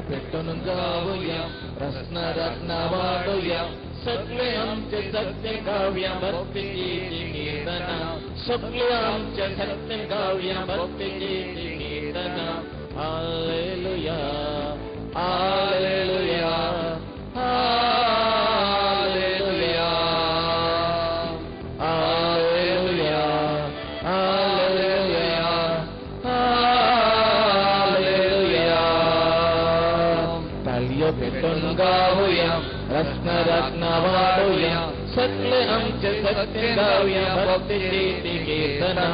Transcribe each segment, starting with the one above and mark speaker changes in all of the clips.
Speaker 1: पेटून गावया रत्न रत्न वाडोया सगळे आमचे सत्य गावया भक्तीची कीर्तना सगळे आमचे सत्य गावया भक्तीची कीर्तना. Hallelujah hallelujah hallelujah hallelujah hallelujah hallelujah. तालयो पेटून गावया रत्न रत्न वाडोया सगळे आमचे सत्य गावया भक्तीची कीर्तना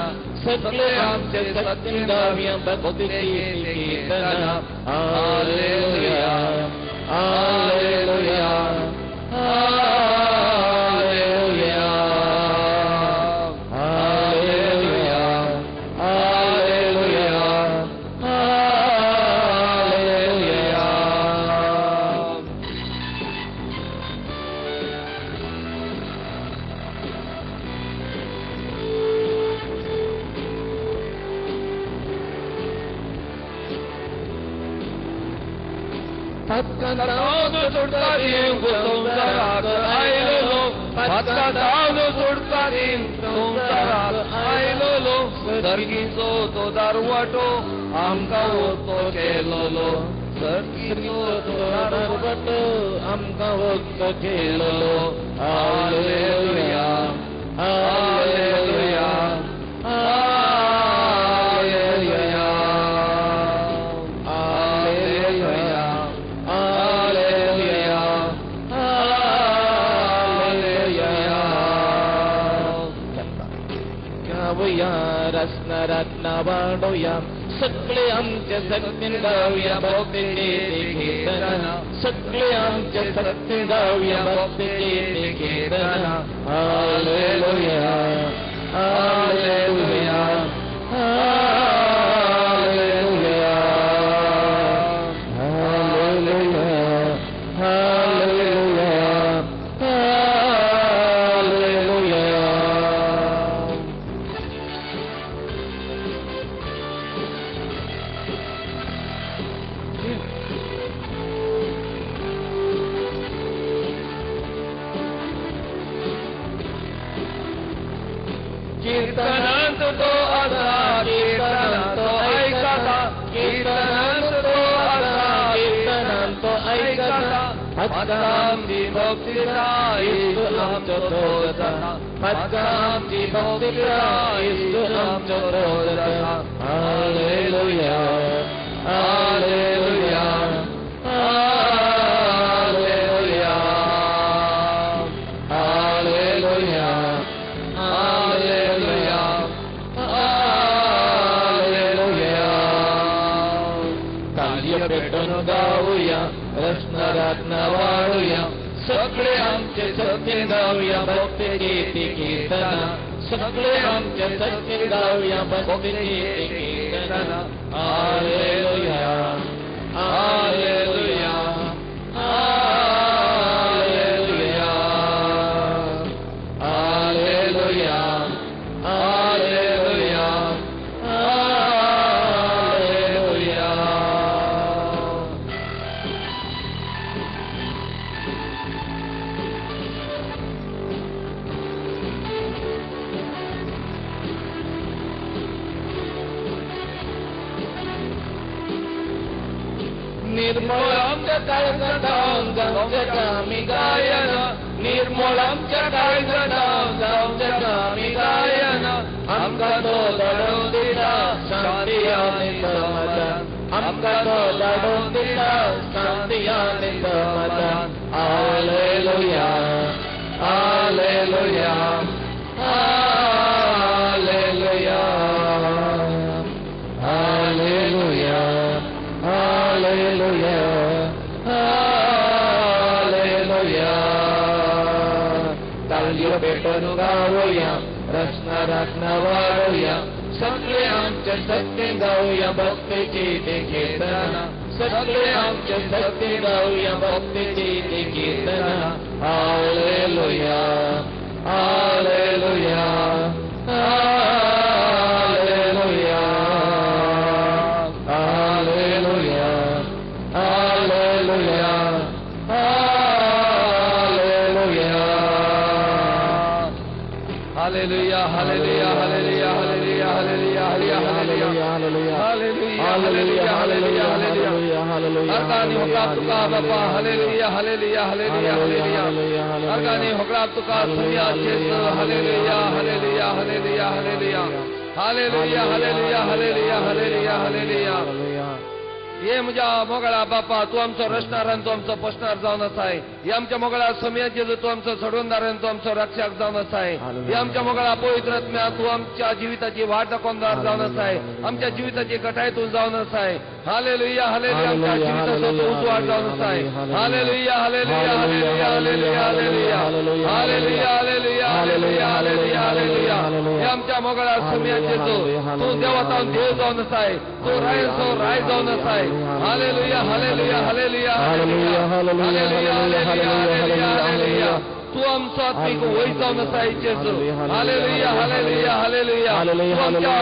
Speaker 1: सगळे आमचे सत्य गावया भक्तीची कीर्तना. Hallelujah hallelujah hallelujah hallelujah hallelujah hallelujah.
Speaker 2: पातकां सोडता संवसाराक आयलोलो पातकां सोडता संवसाराक आयलोलो सर्गीचो तो दारवाटो आमकां वचो केलोलो सर्गीचो तो
Speaker 1: दारवाटो आमकां वचो केलोलो. Hallelujah hallelujah hallelujah hallelujah hallelujah hallelujah. गावया रत्न रत्न वाडोया सगळे आमचे सत्य गावया भक्तीची कीर्तना सगळे आमचे सत्य गावया भक्तीची कीर्तना. Hallelujah hallelujah hallelujah hallelujah hallelujah hallelujah.
Speaker 2: कीर्तनांत तो आसा कीर्तनांत तो आयकता कीर्तनांत तो आसा
Speaker 1: कीर्तनांत तो आयकता
Speaker 2: आतां आमची भक्ती येशू आमचो तो जाता
Speaker 1: आतां आमची भक्ती येशू आमचो तो जाता. Hallelujah hallelujah
Speaker 2: hallelujah
Speaker 1: hallelujah
Speaker 2: hallelujah hallelujah.
Speaker 1: तालयो पेटून गावया रत्न रत्न वाडोया सगळे आमचे सत्य गावया भक्तीची कीर्तना सगळे आमचे सत्य गावया भक्तीची कीर्तना. Hallelujah hallelujah hallelujah
Speaker 2: hallelujah hallelujah hallelujah.
Speaker 1: निर्मळ काळजांत जावचें आमी गायन निर्मळ आमच्या काळजांत जावचें आमी गायन आमकां तो धाडून दिता शांती आनी समाधान आमकां तो धाडून दिता शांती आनी समाधान. Hallelujah hallelujah hallelujah hallelujah hallelujah hallelujah. तालयो पेटून गावया रत्न रत्न वाडोया सगळे आमचे सत्य गावया भक्तीची ती कीर्तना सगळे आमचे सत्य गावया भक्तीची ती कीर्तना. Hallelujah hallelujah hallelujah hallelujah.
Speaker 2: Hallelujah hallelujah hallelujah hallelujah hallelujah hallelujah hallelujah hallelujah hallelujah hallelujah हरकानी होकळाप तुका बापा hallelujah hallelujah hallelujah hallelujah हरकानी होकळाप तुका सुनिया जेसू hallelujah hallelujah hallelujah hallelujah hallelujah hallelujah hallelujah hallelujah hallelujah. हे म्हज्या मोगळा बापा तूं आमचो रचणार आनी तूं आमचो पोसणार जावन आसाय. हे आमच्या मोगळा सोम्या जेजू तूं आमचो सोडवणदार आनी तूं आमचो रक्षक जावन आसाय. हे आमच्या मोगळा पवित्र आत्म्या तूं आमच्या जिविताची वाट दाखोवदार जावन आसाय. आमच्या जिविताची कटाय तूं जावन आसाय. हालेलुया हालेलुया आमच्या जिविताचो तूं उजवाड जावन आसाय. Hallelujah hallelujah hallelujah hallelujah hallelujah hallelujah hallelujah hallelujah hallelujah hallelujah. हे आमच्या मोगळा सोम्या जेजू तूं देवतावन देव जावन आसाय. तूं रायसो राय जावन आसाय. Hallelujah hallelujah hallelujah hallelujah hallelujah hallelujah hallelujah. तूं आमचो आत्मीक वय जावन आसाय जेजू. Hallelujah hallelujah hallelujah. तूं आमच्या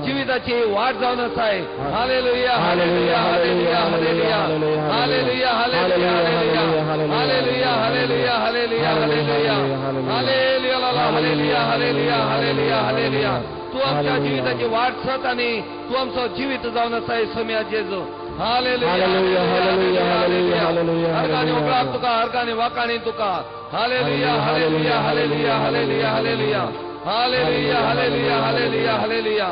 Speaker 2: जिविताची वाट जावन आसाय. Hallelujah hallelujah hallelujah hallelujah hallelujah hallelujah hallelujah hallelujah hallelujah hallelujah hallelujah hallelujah hallelujah hallelujah hallelujah. तूं आमच्या जिविताची वाट सत आनी तूं आमचो जिवीत जावन आसाय सोम्या जेजू. Hallelujah hallelujah hallelujah hallelujah. हरकानी होकळाप तुका हरकानी वाकाणी तुका. Hallelujah hallelujah hallelujah hallelujah hallelujah hallelujah hallelujah hallelujah hallelujah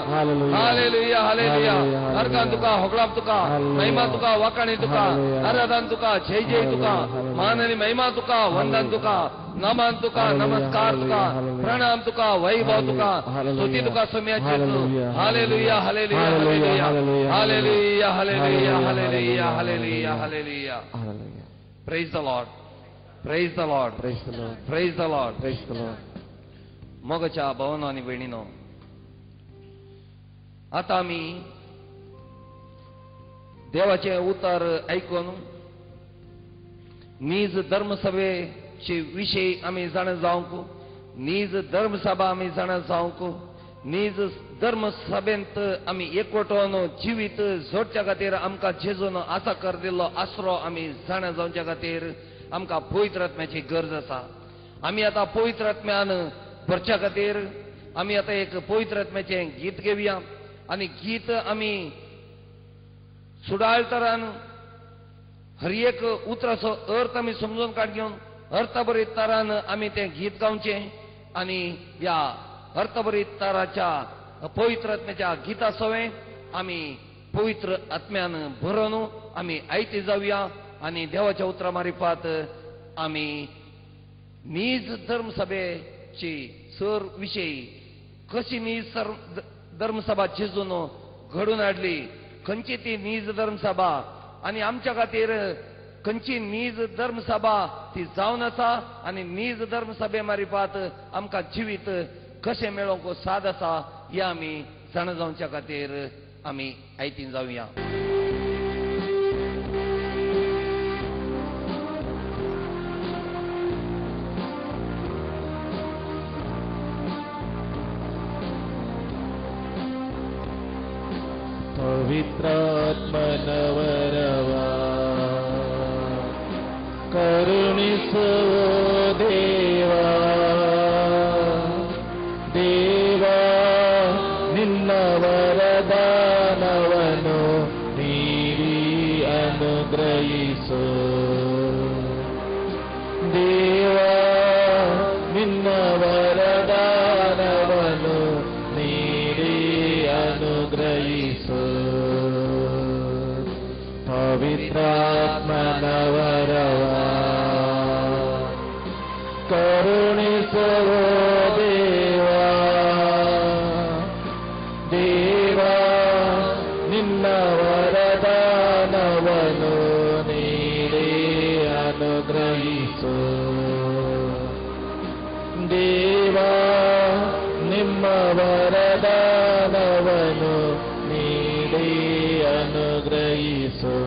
Speaker 2: hallelujah hallelujah. हरकान तुका होकळाप तुका महिमा तुका वाकाणी तुका आराधन तुका जय जय तुका मान आनी महिमा तुका वंदन तुका नमन तुका नमस्कार तुका प्रणाम तुका वैभव तुका स्तुती तुका सोम्या जेजू. Hallelujah hallelujah hallelujah hallelujah hallelujah hallelujah hallelujah hallelujah. Praise the Lord praise the Lord
Speaker 1: praise the Lord
Speaker 2: praise the Lord
Speaker 1: praise the Lord.
Speaker 2: मोगाच्या भावानो आनी भयणीनो आतां आमी देवाचें उतर आयकून नीज धर्मसभेचे विशय आमी जाणा जावंक नीज धर्मसभा आमी जाणा जावंक नीज धर्मसभेंत आमी एकवटोन जिवीत जोडच्या खातीर आमकां जेजून आसा कर दिल्लो आसरो आमी जाणा जावच्या खातीर आमकां पवित्र आत्म्याची गरज आसा. आमी आतां पवित्र आत्म्यान भरच्या खातीर आमी आतां एक पवित्र आत्म्याचें गीत घेवया आनी गीत आमी सुडाळ तरान हर एक उतराचो अर्थ आमी समजून काड घेवन अर्थभरीत तरान आमी तें गीत गावचें आनी ह्या अर्थभरीत तराच्या पवित्र आत्म्याच्या गिता सवें आमी पवित्र आत्म्यान भरून आमी आयते जावया आनी देवाच्या उतरा मारिफात आमी नीज धर्मसभेची सर विशयी कशी नीज धर्मसभा जेजून घडून हाडली खंयची ती नीज धर्मसभा आनी आमच्या खातीर खंयची नीज धर्मसभा ती जावन आसा आनी नीज धर्मसभे मारिफात आमकां जिवीत कशें मेळोवंक साद आसा हें आमी जाणा जावच्या खातीर आमी आयतीन जावया.
Speaker 1: पवित्रात्मनवरवा करुणिसो देवा देवा निन्न वरदानवನು ನೀಡಿ ಅನುಗ್ರಹಿಸು ದೇವಾ ನಿನ್ನ ವರದಾನವನು ನೀಡಿ ಅನುಗ್ರಹಿಸು ಪವಿತ್ರಾತ್ಮನವರವ ಕರುಣಿಸೋ ದೇವಾ ದೇವಾ ನಿನ್ನ ವರದಾನವನು ನೀಡಿ ಅನುಗ್ರಹಿಸು ದೇವಾ ನಿಮ್ಮ ವರದಾನವನು ನೀಡಿ ಅನುಗ್ರಹಿಸು.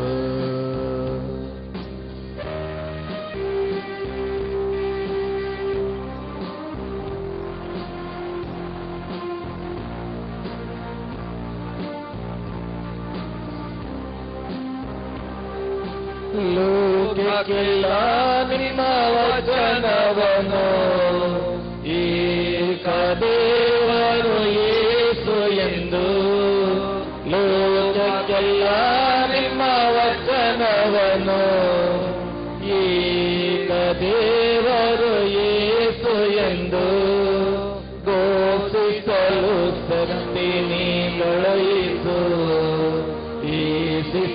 Speaker 1: ಲೋಕಕ್ಕೆಲ್ಲ ನಿಮ್ಮ ವಚನವನು ಈ ಕದೆ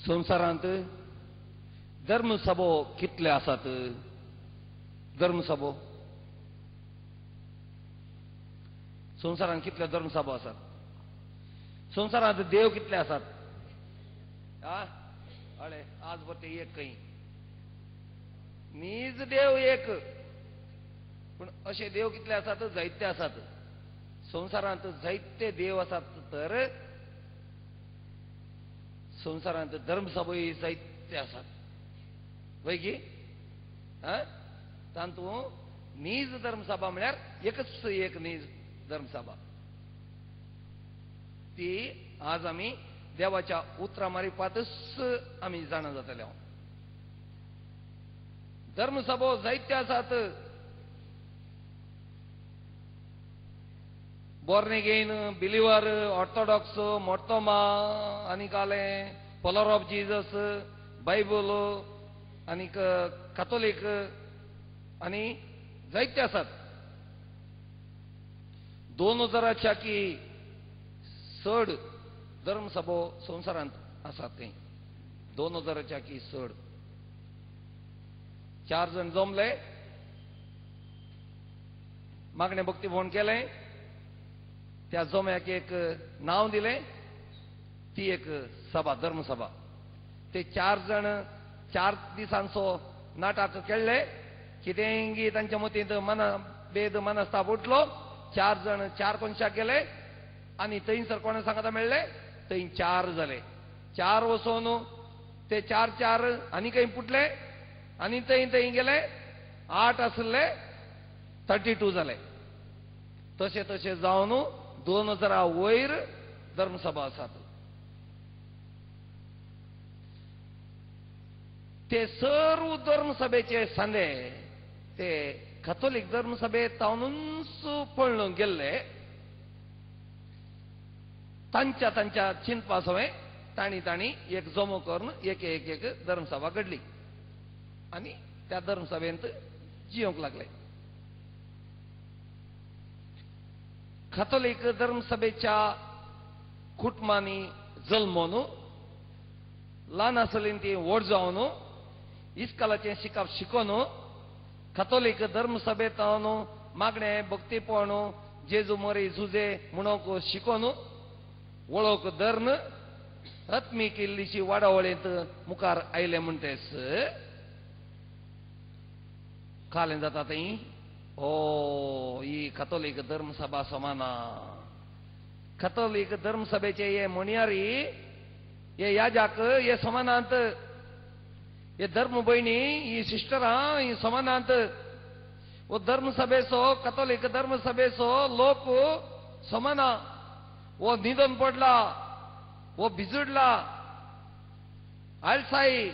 Speaker 2: संवसारांत धर्मसभो कितले आसात? धर्मसभो संवसारांत कितले धर्मसभो आसात? संवसारांत देव कितले आसात? अळे आज बरे एक खंय नीज देव एक, पूण अशे देव कितले आसात? जायते आसात. संवसारांत जायते देव आसात, तर संवसारांत धर्मसभोय जायते आसात. वय की तातूंत नीज धर्मसभा म्हळ्यार एकच एक नीज धर्मसभा, ती आज आमी देवाच्या उतरा मारिपातच आमी जाणा जातले. धर्मसभो जायते आसात. Born again, believer, orthodox, Marthoma आनी काले फॉलोवर ऑफ जीजस, बायबल आनीक कातोलीक आनी जायते आसात. 2000 की चड धर्मसभो संवसारांत आसात. थंय 2000 की चड. 4 जण जमले, मागणें भक्ती फोन केलें, त्या जम्याक एक नांव दिलें, ती एक सभा, धर्मसभा. ते 4 जण 4 दिसांचो नाटक खेळ्ळे, कितेंगी तांच्या मतींत मना भेद मनस्ताप उठलो. 4 जण 4 कोनशाक गेले आनी थंयसर कोणा सांगता मेळ्ळे, थंय 4 जाले. 4 वचोन ते 4 4 आनी खंय पुटले आनी थंय थंय गेले. 8 आसले, 32 जाले. तशें तशें जावन 2000 वयर धर्मसभा आसात. ते सर्व धर्मसभेचे सांदे ते कॅथोलीक धर्मसभेत तावनूच पळोवंक गेल्ले. तांच्या तांच्या चिंतपा सवें तांणी तांणी एक जमो करून एक एक एक धर्मसभा घडली आनी त्या धर्मसभेंत जियोंक लागले. कॅथोलीक धर्मसभेच्या कुटुंबांनी जल्मोन ल्हान आसली ती व्हड जावन इस्कालाचें शिकप शिकोन कॅथोलीक धर्मसभेंत मागणें भक्तीपण जेजू मोरी जुजे म्हणूंक शिकोन वळख धरून आत्मीक इल्लीशी वाडावळींत मुखार आयले म्हणटेच कालें जाता थंय ओ ही कॅथोलीक धर्मसभा समाना. कॅथोलीक धर्मसभेचे हे म्हणयारी हे याजाक हे समानांत, हे धर्म भयणी ही सिस्टरां ही समानांत. वो धर्मसभेचो कॅथोलीक धर्मसभेचो लोक समाना. वो न्हिदून पडला, वो भिजुडला, आळसाई,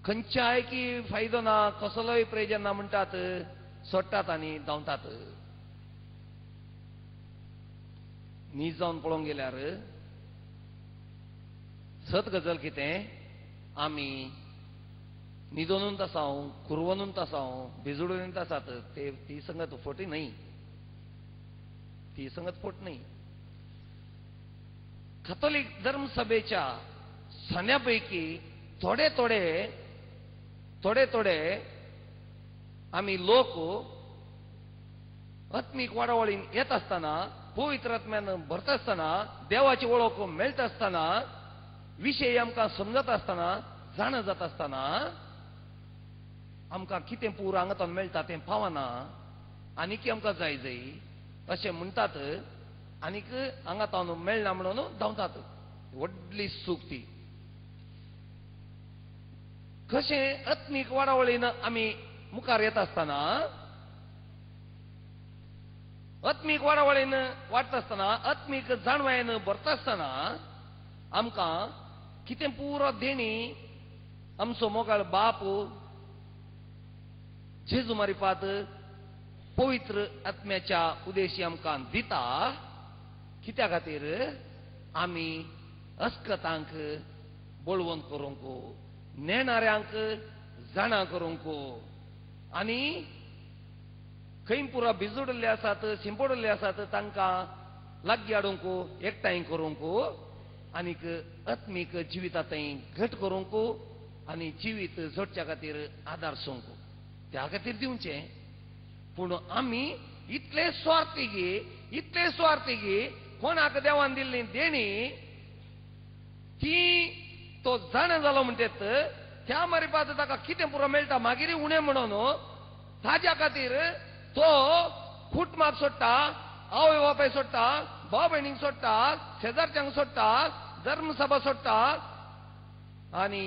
Speaker 2: खंयच्याय की फायदो ना, कसलोय प्रयोजन ना म्हणटात, सोडटात आनी धांवतात. न्हीद जावन पळोवंक गेल्यार सत गजाल कितें, आमी न्हिदोनूच आसा, कुरवनूच आसा, भिजुडूनच आसात. ते ती संगत फटी न्हय, ती संगत फट न्हय. कॅथोलीक धर्मसभेच्या सान्या पैकी थोडे थोडे थोडे थोडे आमी लोक आत्मीक वाडावळीन येत आसतना, पवित्र आत्म्यान भरता आसतना, देवाची वळख मेळटा आसतना, विशय आमकां समजत आसतना, जाणा जाता आसतना आमकां कितें पूर हांगा मेळटा तें पावना, आनीक आमकां जाय जाय अशें म्हणटात आनीक हांगा तावन मेळना म्हणून धांवतात. व्हडली चूक ती. कशें आत्मीक वाडावळीन आमी मुखार येता आसतना, आत्मीक वाडावळीन वाडटा आसतना, आत्मीक जाणवायेन भरता आसतना आमकां कितें पुरो देणी आमचो मोगाळ बाप जेजू मारिपात पवित्र आत्म्याच्या उदेशी आमकां दिता. कित्या खातीर? आमी अस्कतांक बळवंत करूंक, नेणाऱ्यांक जाणा करूंक आनी खंय पुरा भिजुडिल्ले आसात, शिंपडिल्ले आसात तांकां लागीं हाडूंक, एकठांय करूंक आनीक आत्मीक जिविता थंय घट करूंक आनी जिवीत जोडच्या खातीर आदार सोंक त्या खातीर दिवचें. पूण आमी इतले स्वार्थी गे, इतले स्वार्थी गे, कोणाक देवान दिल्ली देणी ती तो जाणा जालो म्हणटेत त्या मारिपात ताका कितें पुरो मेळटा मागीर उणें म्हणून ताज्या खातीर तो कुटुंबाक सोडटा, आवय बापाय सोडटा, भाव भयणींक सोडटा, शेजारच्यांक सोडटा, धर्मसभा सोडटा आनी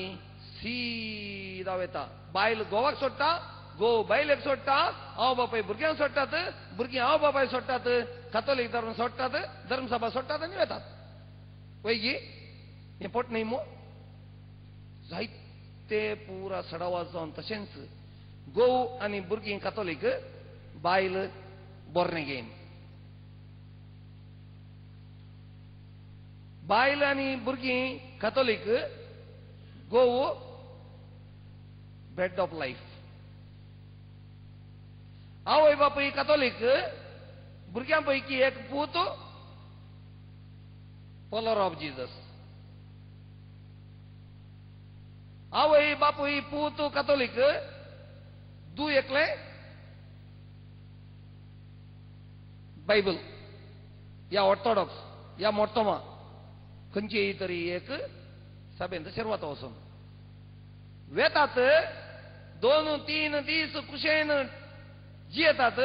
Speaker 2: सीदा वता. बायल घोवाक सोडटा, घोव बायलेक सोडटा, आवय बापाय भुरग्यांक सोडटात, भुरगीं आवय बापाय सोडटात, कातोलीक धर्म सोडटात, धर्मसभा सोडटात आनी वतात. वयगी हें पोट न्ही मू? जायते पुरा सडावाज जावन तशेंच घोव आनी भुरगीं कातोलीक, बायल बोर्ने घेन, बायल आनी भुरगीं कातोलीक, घोव बेड ऑफ लायफ. आवय बापूय कातोलीक, भुरग्यां पैकी एक पूत फॉलोअर ऑफ जीजस. आवय बापूय पूत कातोलीक, दू एकले बायबल या ऑर्थोडॉक्स या मोर्तोमा खंयचीय तरी एक सभेंत शेरवात वचून वेतात. 2-3 दीस कुशेन जियेतात,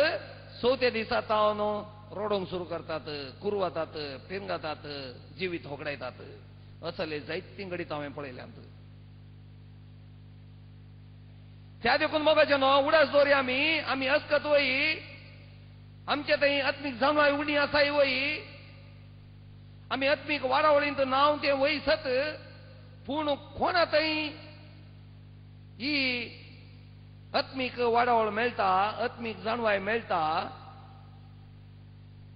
Speaker 2: चवथ्या दिसा तावन रडोवंक सुरू करतात, कुरवतात, पिरंगातात, जिवीत होगडायतात. असले जायतीं घडीत हांवें पळयल्यांत. त्या देखून मोगाचे न्हू उडास दवरया आमी, आमी अस्कत वय, आमचे थंय आत्मीक जाणवाय उणी आसाय वय, आमी आत्मीक वाडावळींत नांव तें वय सत, पूण कोणा थंय ही आत्मीक वाडावळ मेळटा, आत्मीक जाणवाय मेळटा,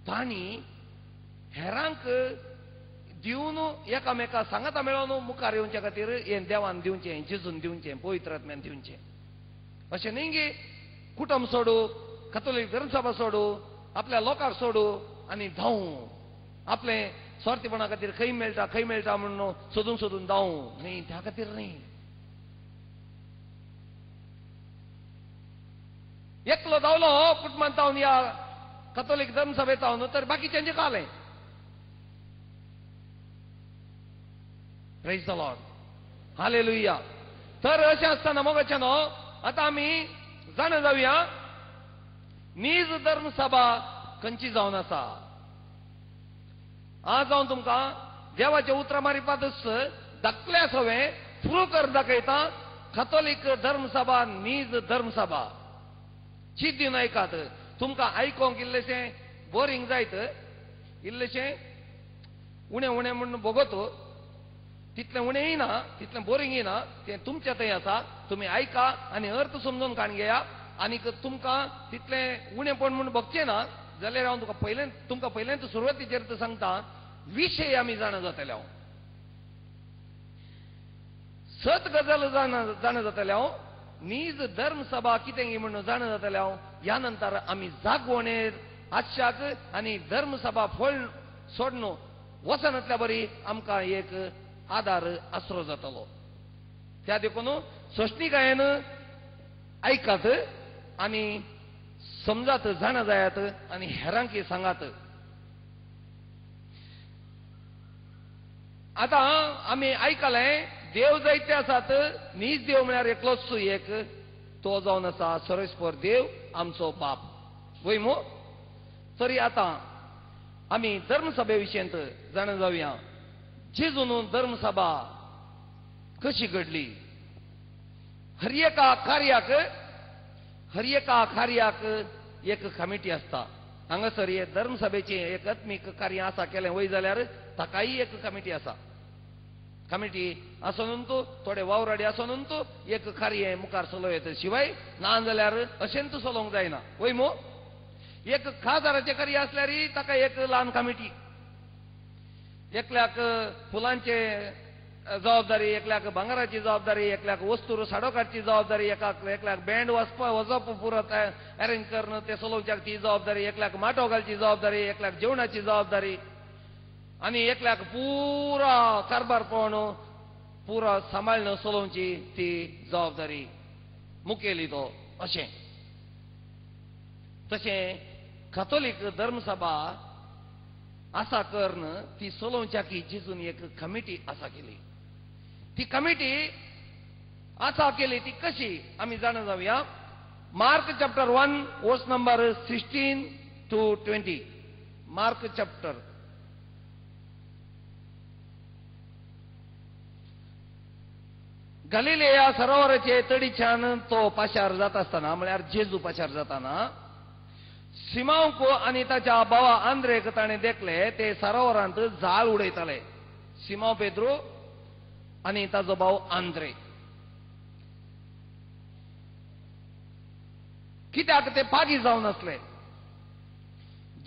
Speaker 2: तांणी हेरांक दिवन एकामेका सांगाता मेळोवन मुखार येवच्या खातीर हें देवान दिवचें, जेजून दिवचें, पवित्र आत्म्यान दिवचें. अशें न्ही गे कुटुंब सोडू, कातोलीक धर्मसभा सोडू, आपल्या लोकांक सोडू आनी धांवू आपलें स्वार्थीपणा खातीर खंय मेळटा खंय मेळटा म्हणून सोदून सोदून धांवू न्ही, त्या खातीर न्ही. एकलो धांवलो कुटुंबांत धांवन या कातोलीक धर्मसभेत धांवन तर बाकीच्यांचें कालें. Praise the Lord, hallelujah. तर अशें आसतना मोगाचें न्हू आतां आमी जाणा जावया नीज धर्मसभा खंयची जावन आसा. आज हांव तुमकां देवाच्या उतरां मारिपातच धाकल्या सवें प्रूव करून दाखयता कातोलीक धर्मसभा नीज धर्मसभा. चिंत दिवन आयकात, तुमकां आयकोंक इल्लेशें बोरींग जायत, इल्लेशें उणें उणें म्हूण भोगत, तितलें उणेंय ना, तितलें बोरींगय ना, तें तुमच्या थंय आसा. तुमी आयका आनी अर्थ समजून काण घेया आनीक तुमकां तितलें उणेंपण म्हूण भोगचें ना जाल्यार हांव तुका पयलें तुमकां पयलेंच सुरवातीचेर सांगता, विशय आमी जाणा जातले. हांव सत गजाल जाणा जातले, हांव नीज धर्मसभा कितें म्हणून जाणा जातले. हांव ह्या नंतर आमी जागवणेर आशाक आनी धर्मसभा फळ सोडून वचनातल्या बरी आमकां एक आदार आसरो जातलो. त्या देखून सोंसणीकायेन आयकात आनी समजात, जाणा जायात आनी हेरांकी सांगात. आतां आमी आयकलें देव जायते आसात, नीज देव म्हळ्यार एकलोच एक, तो जावन आसा सर्वेस्पर देव आमचो बाप वय मू. तरी आतां आमी धर्मसभे विशयंत जाणा जावया. जेजून धर्मसभा कशी घडली, हर एका कार्याक, हर एका कार्याक एक कमिटी आसता. हांगासर हे धर्मसभेचें एक आत्मीक कार्य आसा केलें वय जाल्यार ताकाय एक कमिटी आसा. कमिटी आसून तूं थोडे वावराडी आसून तूं एक कार्य मुखार चलोवं येता, शिवाय ना जाल्यार अशेंच चलोवंक जायना वय मू. एक खासदाराचें कार्य आसल्यार ताका एक ल्हान कमिटी, एकल्याक फुलांचे जबाबदारी, एकल्याक भांगराची जबाबदारी, एकल्याक वस्तू साडो काडची जबाबदारी, एकल्याक बँड वाजपा वजप पुरो अरेंज करून ते चलोवच्याक ती जबाबदारी, एकल्याक माटो घालची जबाबदारी, एकल्याक जेवणाची जबाबदारी. आनी एकल्याक पुरा कारभार पळोवन पुरा सांबाळून चलोवची ती जबाबदारी मुखेली तो अशें. तशें कातोलीक धर्मसभा आसा करून ती चलोवच्या की जेजून एक कमिटी आसा केली. ती कमिटी आसा केली ती कशी आमी जाणा जावया. Mark chapter 1 verse number 16 to 20. Mark chapter Galilee सरोवराचे तडीच्यान तो पाशार जाता आसतना म्हळ्यार जेजू पाशार जाताना सिमांवक आनी ताच्या भावा आंद्रेक ताणें देखले ते सरोवरांत जाळ उडयताले. सिमांव पेद्रू आनी ताजो भाव आंद्रे. कित्याक ते पागी जावन आसले.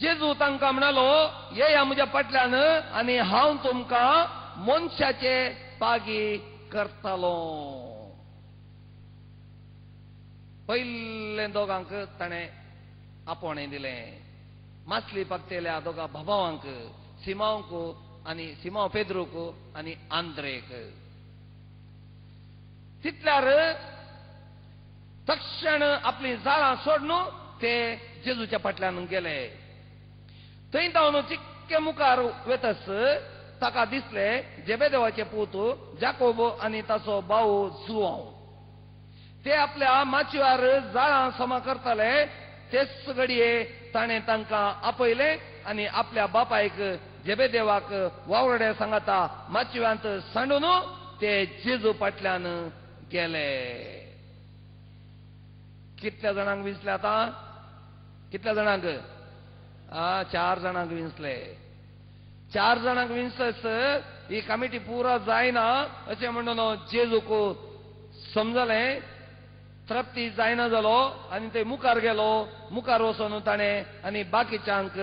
Speaker 2: जेजू तांकां म्हणालो, येया म्हज्या फाटल्यान आनी हांव तुमकां मनशाचे पागी करतालो. पयले दोगांक ताणें आपोवणें दिलें. मासली पागतेल्या दोगा भावांक, सिमांवक आनी सिमांव पेद्रूक आनी आंद्रेक. तितल्यार तक्षण आपली जाळां सोडून ते जेजूच्या फाटल्यान गेले. थंय धांवन चिक्के मुखार वेतस ताका दिसले जेबेदेवाचे पूत जाकोब आनी ताचो भाव जुआंव. ते आपल्या माचयेर जाळां समा करताले. तेच घडये ताणें तांकां आपयले आनी आपल्या बापायक जेबेदेवाक वावरडे सांगाता माचव्यांत सांडून ते जेजू फाटल्यान गेले. कितल्या जाणांक विंचले आतां? कितल्या जाणांक? 4 जाणांक विंचले. 4 जाणांक विंचलस ही कमिटी पुरा जायना अशें म्हणून जेजूक समजलें. तृप्ती जायना जालो आनी ते मुखार गेलो. मुखार वचून ताणें आनी बाकीच्यांक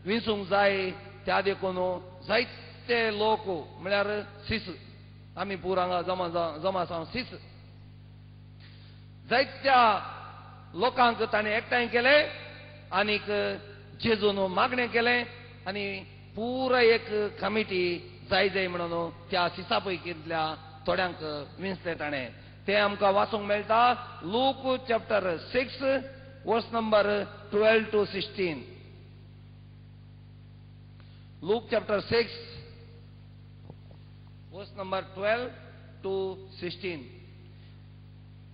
Speaker 2: विंचूंक जाय त्या देखून जायते लोक म्हळ्यार सीस, आमी पुरा हांगा जमा जमा जावन सीस, जायत्या लोकांक ताणें एकठांय केलें आनीक जेजून मागणें केलें आनी पुरा एक कमिटी जाय जाय म्हणून त्या सिसा पैकींतल्या थोड्यांक विंचलें ताणें. तें आमकां वाचूंक मेळटा Luke chapter 6 verse number 12 to 16. Luke chapter 6 verse number 12 to 16.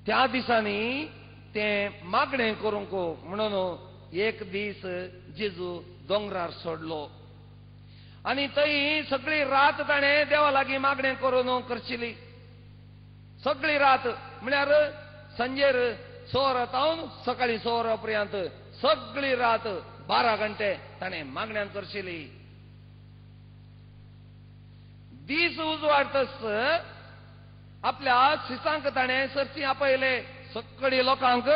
Speaker 2: त्या दिसांनी तें मागणें करूंक म्हणून एक दीस जेजू दोंगरार सोडलो आनी थंय सगळी रात ताणें देवा लागीं मागणें करून करशिली. सगळी रात म्हळ्यार सांजेर 6 वरां तावन सकाळीं 6 वरां पर्यंत सगळी रात 12 घंटे ताणें मागण्यां करशिली. दीस उजवाडतस आपल्या सिसांक ताणें सरशी आपयले. सगळी लोकांक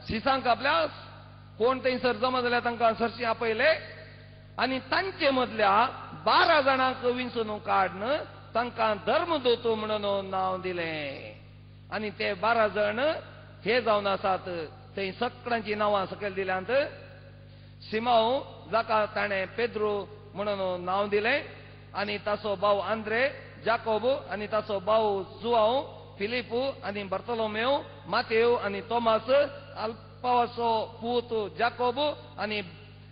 Speaker 2: सिसांक आपल्या कोण थंयसर जमा जाल्यार तांकां सरशी आपयले आनी तांचे मदल्या 12 जाणांक विंचून काडून तांकां धर्मदूत म्हणून नांव दिलें. आनी ते 12 जाण हे जावन आसात. थंय सगळ्यांची नांवां सकयल दिल्यांत. सिमांव जाका ताणें पेद्रू म्हणून नांव दिलें आनी ताचो भाव आंद्रे, जाकोब आनी ताचो भाव जुआंव, फिलिपू आनी बर्तलोमेव, मातेव आनी तोमास, अल्पावाचो पूत जाकोब आनी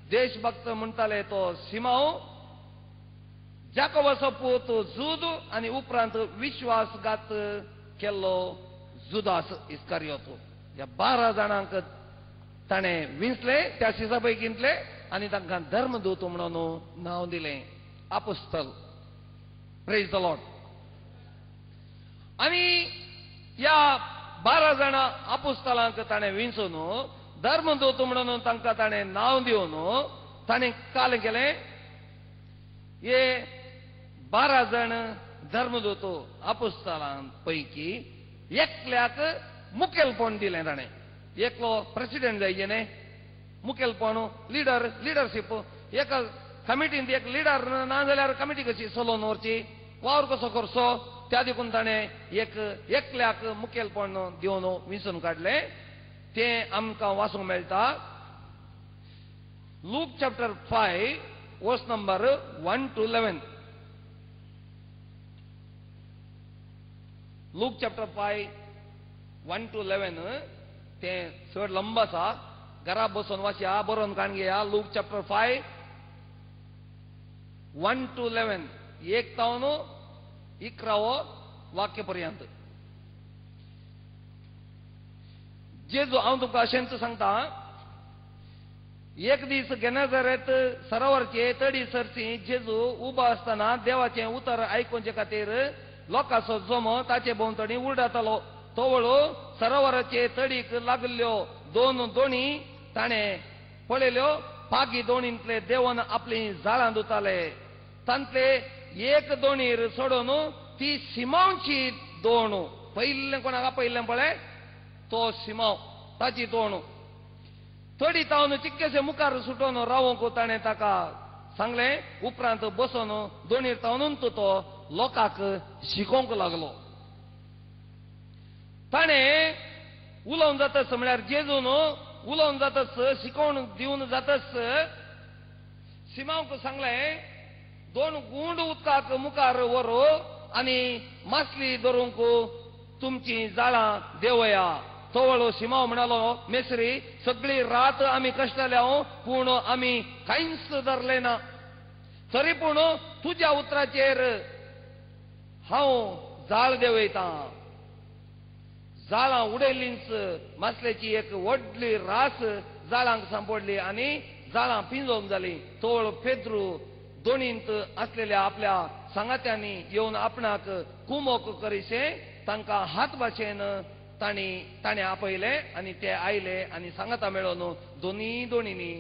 Speaker 2: देशभक्त म्हणटाले तो सिमांव, जाकोबाचो पूत जुद आनी उपरांत विश्वासघात केल्लो जुदास इस्कारियोत. ह्या 12 जाणांक ताणें विंचले त्या सिसा पैकींतले आनी तांकां धर्मदूत म्हणून नांव दिलें, आपोस्तल. Praise the Lord. आनी ह्या 12 जाणां आपोस्तलांक ताणें विंचून धर्मदूत म्हणून तांकां ताणें नांव दिवन ताणें काल केलें. हे 12 जाण धर्मदूत आपोस्तलां पैकी एकल्याक मुखेलपण दिलें ताणें. एकलो प्रेसिडेंट जायचे न्ही, मुखेलपण, लिडर, लिडरशीप. एका कमिटींत एक लिडर ना जाल्यार कमिटी कशी चलोवन व्हरची, वावर कसो करचो, त्या देखून ताणें एक एकल्याक मुखेलपण दिवन विंचून काडलें. तें आमकां वाचूंक मेळटा look chapter 5 Verse number 1 to 11. Luke chapter 5 1 to 11 तें चड लंब आसा, घरा बसून वाचया, बरोवन काण घेया. लूक चॅप्टर 5 1 to 11, 1 तावन 11 वाक्य पर्यंत. जेजू हांव तुमकां अशेंच सांगता, एक दीस गेनेझारेत सरोवरचे तडी सरसी जेजू उबो आसतना देवाचें उतर आयकुचे खातीर लोकांचो जमो ताचे भोंवतणी उरडातालो. तवळो सरोवराचे तडीक लागल्ल्यो दोन दोणी ताणें पळयल्यो. पागी दोणींतले देवन आपली जाळां धुताले. तांतले एक दोणीर सोडून ती सिमांवची दोण, पयिल्लें कोणाक आपयिल्लें पळय तो सिमांव, ताची दोण तडी तावन चिक्केशे मुखार सुटोवन रावंक ताणें ताका सांगलें. उपरांत बसोन दोणीर तावन तो लोकांक शिकोवंक लागलो. ताणें उलोवन जातस म्हळ्यार जेजून उलोवन जातस, शिकोवन दिवन जातस सिमांवक सांगलें, दोन गुंड उदकाक मुखार व्हर आनी मासली धरूंक तुमची जाळां देवया. तवळो सिमांव म्हणालो, मेसरी, सगळी रात आमी कश्टल्या पूण आमी कांयच धरलें ना, तरी पूण तुज्या उतराचेर हांव जाळ देंवयतां. जाळां उडयलींच मासलेची एक व्हडली रास जाळांक सांपडली आनी जाळां पिंजोवन जाली. तवळ पेद्रू दोणींत आसलेल्या आपल्या सांगात्यांनी येवन आपणाक कुमोक करीशें तांकां हात भाशेन ताणें आपयलें आनी ते आयले आनी सांगाता मेळोवन दोनूय दोणींनी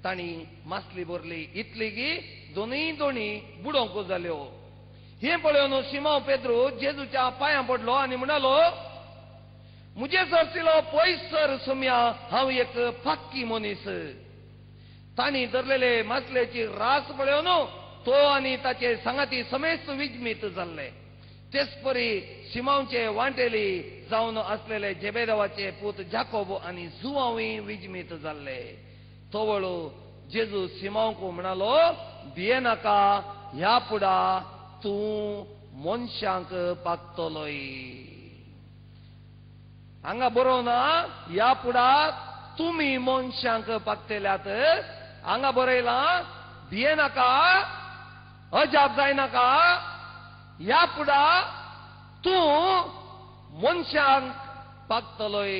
Speaker 2: तांणी मासली भरली. इतली की दोनूय दोणी बुडोवंक जाल्यो. हें पळोवन सिमांव पेद्रू जेजूच्या पांयां पडलो आनी म्हणालो, मुजे सरसिलो पयस सर सुम्या, हांव एक फाक्की मनीस. तांणी धरलेले मासलेची रास पळोवन तो आनी ताचे सांगाती समेस्त विजमीत जाल्ले. तेच परी सिमांवचे वांटेली जावन आसलेले जेबेदेवाचे पूत जाकोब आनी जुवांवूय विजमीत जाल्ले. तवळो जेजू सिमांवक म्हणालो, भियेनाका, ह्या फुडा तूं मनशांक पागतलोय. हांगा बरोवना ह्या फुडा तुमी मनशांक पागतल्यात. हांगा बरयलां भियेनाका, अजाप जायनाका, ह्या फुडा तूं मनशांक पागतलोय.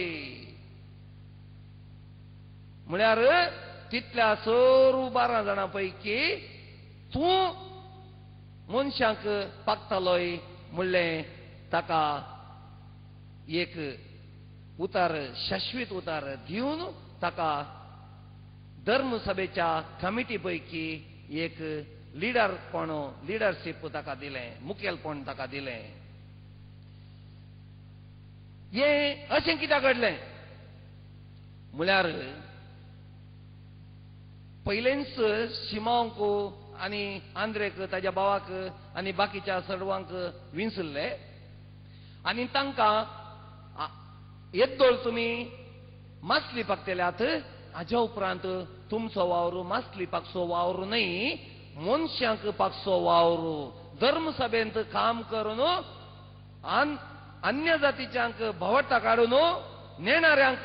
Speaker 2: म्हळ्यार तितल्या सर्व 12 जाणां पैकी तूं मनशांक पागतलोय म्हणलें ताका एक उतार, शाश्वीत उतार दिवन ताका धर्मसभेच्या कमिटी पैकी एक लिडरपण, लिडरशीप ताका दिलें, मुखेलपण ताका दिलें. हें अशें कित्याक घडलें म्हळ्यार पयलेंच शिमांवक आनी आंद्रेक, ताज्या भावाक आनी बाकीच्या सर्वांक विंचल्ले आनी तांकां येद्दोळ तुमी मासली पागतल्यात, हाज्या उपरांत तुमचो वावर मासली पागचो वावर न्हय, मनशांक पागचो वावर. धर्मसभेंत काम करून अन्य जातीच्यांक भोंवटा काडून नेणाऱ्यांक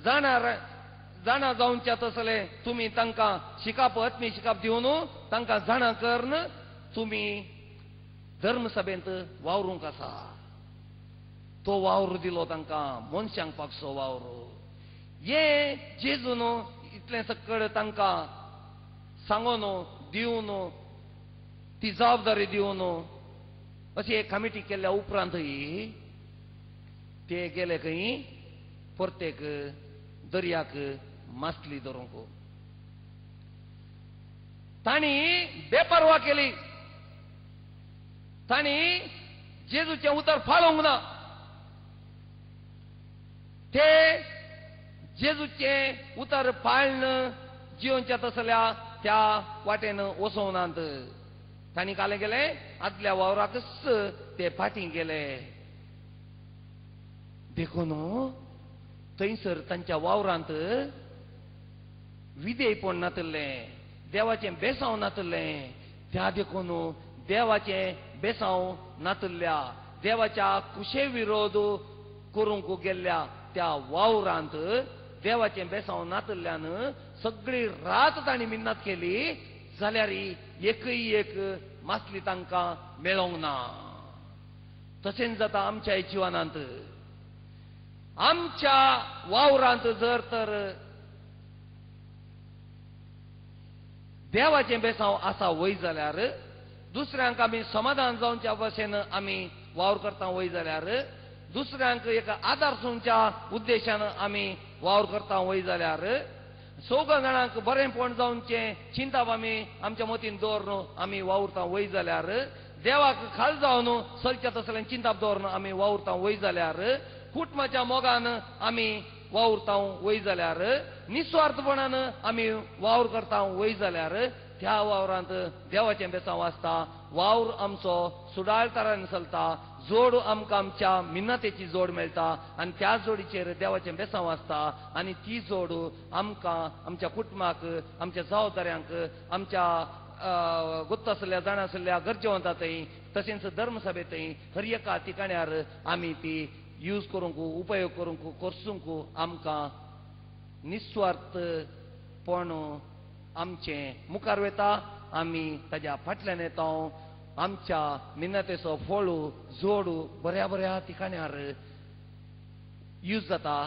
Speaker 2: जाणा जावच्या तसले तुमी तांकां शिकाप, आत्मी शिकाप दिवन तांकां जाणा करून तुमी धर्मसभेंत वावरूंक आसा. तो वावर दिलो तांकां, मनशांक पागचो वावर. हें जेजून इतलें सकळ तांकां सांगून दिवन, ती जबाबदारी दिवन अशी एक कमिटी केल्ल्या उपरांतय ते गेले खंय परतेक दर्याक मासली धरूंक. तांणी बेपर्वा केली, तांणी जेजूचें उतर फाळोवंक ना. ते जेजूचें उतर पाळन जियोवच्या तसल्या त्या वाटेन वसोवनात. तांणी कालें गेले आदल्या वावराकच ते फाटीं गेले. देखून थंयसर तांच्या वावरांत विधेयपण नातलें. देवाचें बेसांव नातलें. त्या देखून देवाचें बेसांव नातल्या देवाच्या कुशे विरोध करूंक गेल्ल्या त्या वावरांत देवाचें बेसांव नातल्यान सगळी रात तांणी मिन्नत केली जाल्यार एकय एक मासली तांकां मेळोंक ना. तशेंच जाता आमच्या जिवनांत. आमच्या वावरांत जर तर देवाचें बेसांव आसा वय जाल्यार दुसऱ्यांक आमी समाधान जावच्या भशेन आमी वावर करता वय जाल्यार दुसऱ्यांक एक आदार दिवच्या उद्देशान आमी वावर करता वय जाल्यार सगळ्या जाणांक बरेंपण जावचें चिंताप आमी आमच्या मतीन दवरून आमी वावुरता वय जाल्यार देवाक खाल जावन चलच्या तसलें चिंताप दवरून आमी वावुरता वय जाल्यार कुटुंबाच्या मोगान आमी वावुरता वय जाल्यार निस्वार्थपणान आमी वावर करता वय जाल्यार त्या वावरांत देवाचें बेसांव आसता. वावर आमचो सुडाळ तरान चलता. जोड आमकां आमच्या मिन्नतेची जोड मेळटा आनी त्या जोडीचेर देवाचें बेसांव आसता आनी ती जोड आमकां आमच्या कुटुंबाक आमच्या जबाबदाऱ्यांक आमच्या गुत्त आसल्या जाणा आसल्या गरजेवंता थंय तशेंच धर्मसभेंतय हर एका ठिकाण्यार आमी ती यूज करूंक उपयोग करूंक करसूंक आमकां निस्वार्थपण आमचें मुखार वता. आमी ताज्या फाटल्यान येता. आमच्या मिन्नतेचो फळ जोड बऱ्या बऱ्या ठिकाण्यार यूज जाता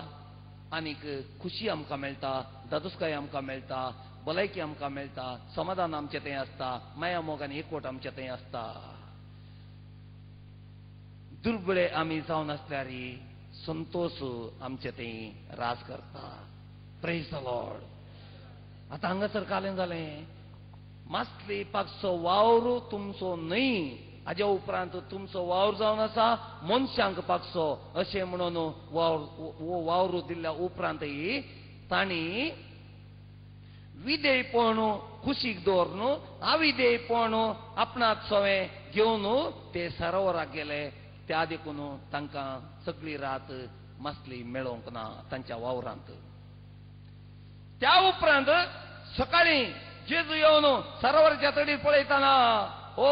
Speaker 2: आनीक खुशी आमकां मेळटा, दादोसकाय आमकां मेळटा, भलायकी आमकां मेळटा, समाधान आमचें थंय आसता, माया मोग आनी एकवट आमचें थंय आसता. दुर्बळे आमी जावन आसल्यार संतोश आमचे थंय राज करता. Praise the Lord. आतां हांगासर कालें जालें मासली पाकचो वावर तुमचो न्हय, हाज्या उपरांत तुमचो वावर जावन आसा मनशांक पाकचो अशें म्हणून वावर हो वावर दिल्ल्या उपरांतय तांणी विधेयपण कुशीक दवरून अविधेयपण आपणाक सवें घेवन ते सरोवराक गेले. त्या देखून तांकां सगळी रात मासली मेळोवंक ना तांच्या वावरांत. त्या उपरांत सकाळीं जेजू येवन सरोवराच्या तडीर पळयतना ओ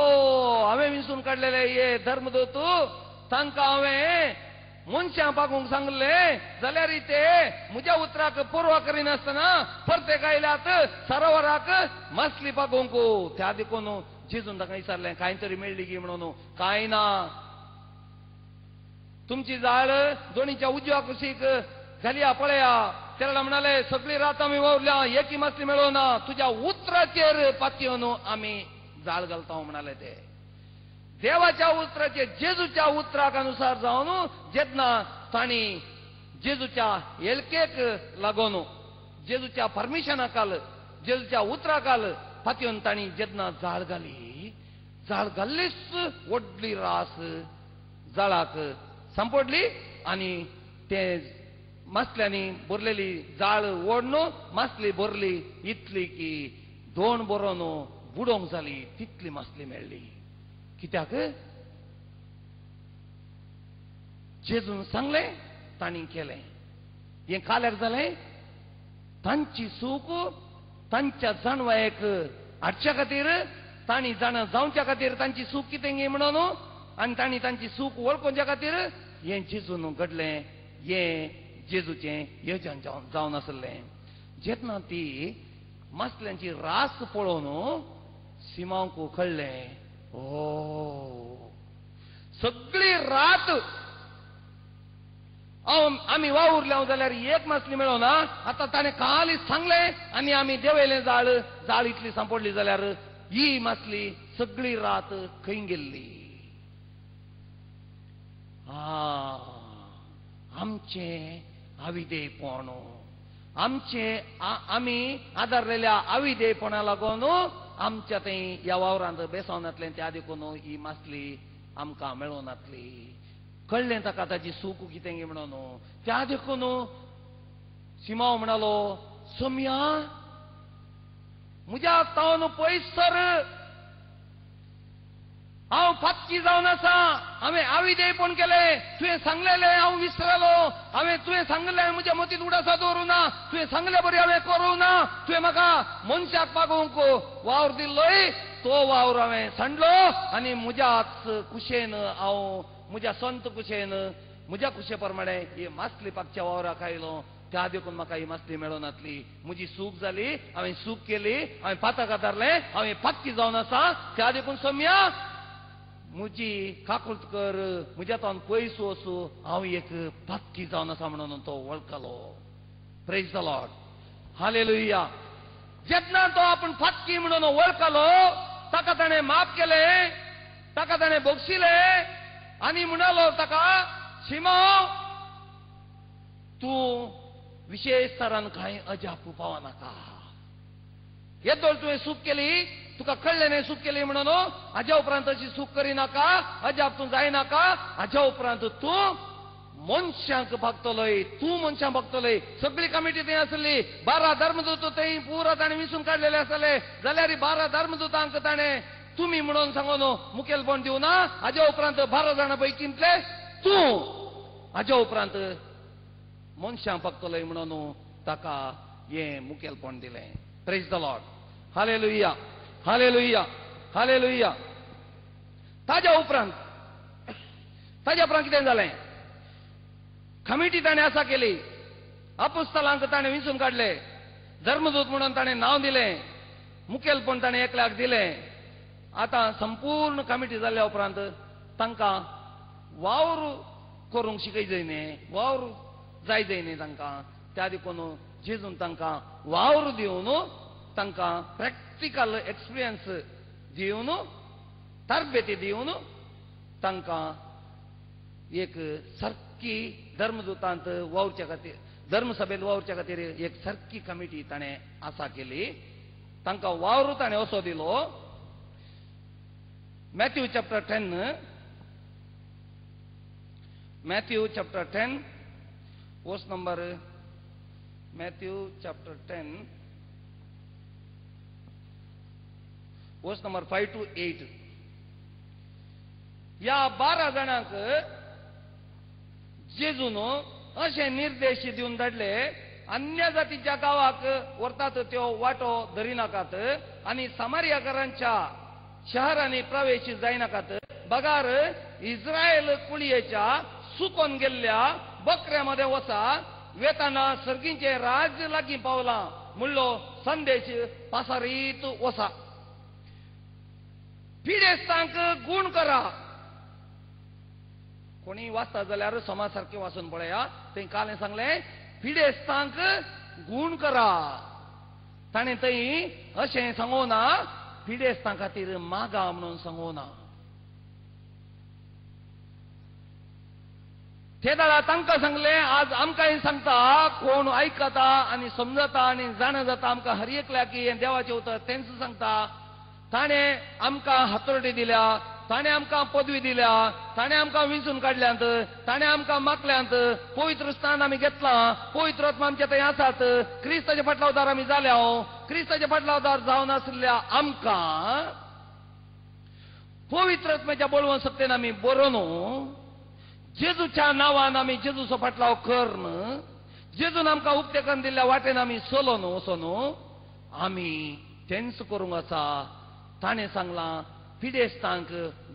Speaker 2: हांवें विंचून काडलेले हे धर्मदूत तांकां हांवें मनशां पागूंक सांगलें जाल्यार ते म्हज्या उतराक पर्वा करिनासतना परते आयल्यात सरोवराक मासली पागूंक. त्या देखून जेजून तांकां विचारलें कांय तरी मेळ्ळी की म्हणून. कांय ना, तुमची जाळ दोणीच्या उजव्या कुशीक घालया पळया. तेन्ना म्हणाले सगळी रात आमी वावरल्या एकी मासली मेळोना, तुज्या उतराचेर पातयेवन आमी जाळ घालता म्हणाले ते. देवाच्या उतराचेर जेजूच्या उतराक अनुसार जावन जेन्ना तांणी जेजूच्या हेलकेक लागून जेजूच्या परमिशनाकाल जेजूच्या उतराकाल पातयेवन तांणी जेन्ना जाळ घाली, जाळ घाल्लीच व्हडली रास जाळाक सांपडली आनी ते मासल्यांनी भरलेली जाळ ओडन मासली भरली इतली की दोन बरोवन बुडोवंक जाली तितली मासली मेळ्ळी. कित्याक जेजून सांगलें तांणी केलें. हें काल्याक जालें तांची सूख तांच्या जाणवायेक हाडच्या खातीर तांणी जाणा जावच्या खातीर तांची सूख कितें गे म्हणून आनी तांणी तांची सूख वळखुच्या खातीर हें जेजून घडलें. हें जेजूचें येवजण जावन आसलें. जेन्ना ती मासल्यांची रास पळोवन सिमांवक कळ्ळें ओ सगळी रात आमी वावुरल्या जाल्यार एक मासली मेळोना, आतां ताणें कालीच सांगलें आनी आमी देवयलें जाळ, जाळ इतली सांपडली जाल्यार ही मासली सगळी रात खंय गेल्ली. आमचें अविधेयपण आमचें आमी आदारलेल्या अविधेयपणा लागून आमच्या थंय ह्या वावरांत बेसावनातलें. त्या देखून ही मासली आमकां मेळोनातली. कळ्ळें ताका ताजी सूख कितें म्हणून. त्या देखून सिमांव म्हणालो सोम्या म्हज्या तावन पयस सर, हांव फातकी जावन आसा, हांवें आविदेयपण केलें, तुवें सांगलेलें हांव विसरलो, हांवें तुवें सांगलें म्हज्या मतींत उडासा दवरूं ना, तुवें सांगले बरी हांवें करूं ना, तुवें म्हाका मनशाक पागोवंक वावर दिल्लोय तो वावर हांवें सांडलो आनी म्हज्याच कुशेन हांव म्हज्या संत कुशेन म्हज्या कुशे प्रमाणे ही मासली पाकच्या वावराक आयलो, त्या देखून म्हाका ही मासली मेळनातली, म्हजी सूख जाली, हांवें सूख केली, हांवें पातक आदारलें, हांवें पातकी जावन आसा, त्या देखून सोम्या म्हजी काकूट कर, म्हज्या तोंड पयस वचूं, हांव एक पातकी जावन आसा म्हणून तो वळखलो. Praise the Lord, hallelujah. जेन्ना तो आपूण फातकी म्हणून वळखलो ताका ताणें माफ केलें, ताका ताणें बक्षिलें आनी म्हणालो ताका, शिमो तूं विशेश तरान कांय अजाप पावनाका, येदोळ तुवें सूख केली, तुका कळ्ळें न्हय सूख केली म्हणून, हाज्या उपरांत अशी सूख करिनाका, अजाप तूं जायनाका, हाज्या उपरांत तूं मनशांक भागतलोय, तूं मनशांक भागतलोय. सगळी कमिटी थंय आसली, 12 धर्मदूत थंय पुरा ताणें विसून काडलेले आसले, जाल्यार 12 धर्मदूतांक ताणें तुमी म्हणून सांगून मुखेलपण दिवना, हाज्या उपरांत 12 जाणां पैकींतले तूं हाज्या उपरांत मनशांक भागतलोय म्हणून ताका हें मुखेलपण दिलें. Praise the Lord, hallelujah, hallelujah, hallelujah. ताज्या उपरांत कितें जालें? कमिटी ताणें आसा केली, अपुस्तलांक ताणें विंचून काडले, धर्मदूत म्हणून ताणें नांव दिलें, मुखेलपण ताणें एकल्याक दिलें. आतां संपूर्ण कमिटी जाल्या उपरांत तांकां वावर करूंक शिकय जाय न्ही, वावर जाय जाय न्ही तांकां, त्या देखून जेजून तांकां वावर दिवन तांकां प्रॅक्टिकल एक्सपिरियन्स दिवन तरबेती दिवन तांकां एक सारकी धर्मदूतांत वावरच्या खातीर, धर्मसभेंत वावरच्या खातीर एक सारकी कमिटी ताणें आसा केली. तांकां वावर ताणें असो दिलो, Matthew chapter 10, Matthew chapter 10 verse number, Matthew chapter 10 verse number 5 to 8. ह्या 12 जाणांक जेजून अशे निर्देश दिवन धाडले, अन्य जातीच्या गांवाक व्हरतात त्यो वाटो धरिनाकात आनी सामारियाकारांच्या शहरांनी प्रवेश जायनाकात, बगार इस्रायल कुळयेच्या सुकोन गेल्ल्या बकऱ्या मदें वचा, वेताना सर्गींचें राज्य लागीं पावलां म्हणलो संदेश पासारीत वसा. पिडेस्तांक गूण करा. कोणी वाचता जाल्यार समाज सारकें वाचून पळया, थंय काल सांगलें पिडेस्तांक गूण करा, ताणें थंय अशें सांगूना पिडेस्तां खातीर मागा म्हणून सांगूना. ते दादा तांकां सांगलें, आज आमकांय सांगता, कोण आयकता आनी समजता आनी जाणा जाता आमकां हर एकल्याक हें देवाचें उतर तेंच सांगता. ताणें आमकां हातोरटी दिल्या, ताणें आमकां पदवी दिल्या, ताणें आमकां विंचून काडल्यांत, ताणें आमकां मागल्यांत, पवित्र स्थान आमी घेतलां, पवित्र आत्मा आमचे थंय आसात, क्रिस्ताचे फाटलावदार आमी जाल्या, क्रिस्ताचे फाटलावदार जावन आशिल्ल्या आमकां पवित्र आत्म्याच्या बळवंत शक्तेन आमी बरोवन जेजूच्या नांवान आमी जेजूचो फाटलाव करून जेजून आमकां उक्ते करून दिल्ल्या वाटेन आमी चलोन वचोन आमी तेंच करूंक आसा. ताणें सांगलां पिडेस्तांक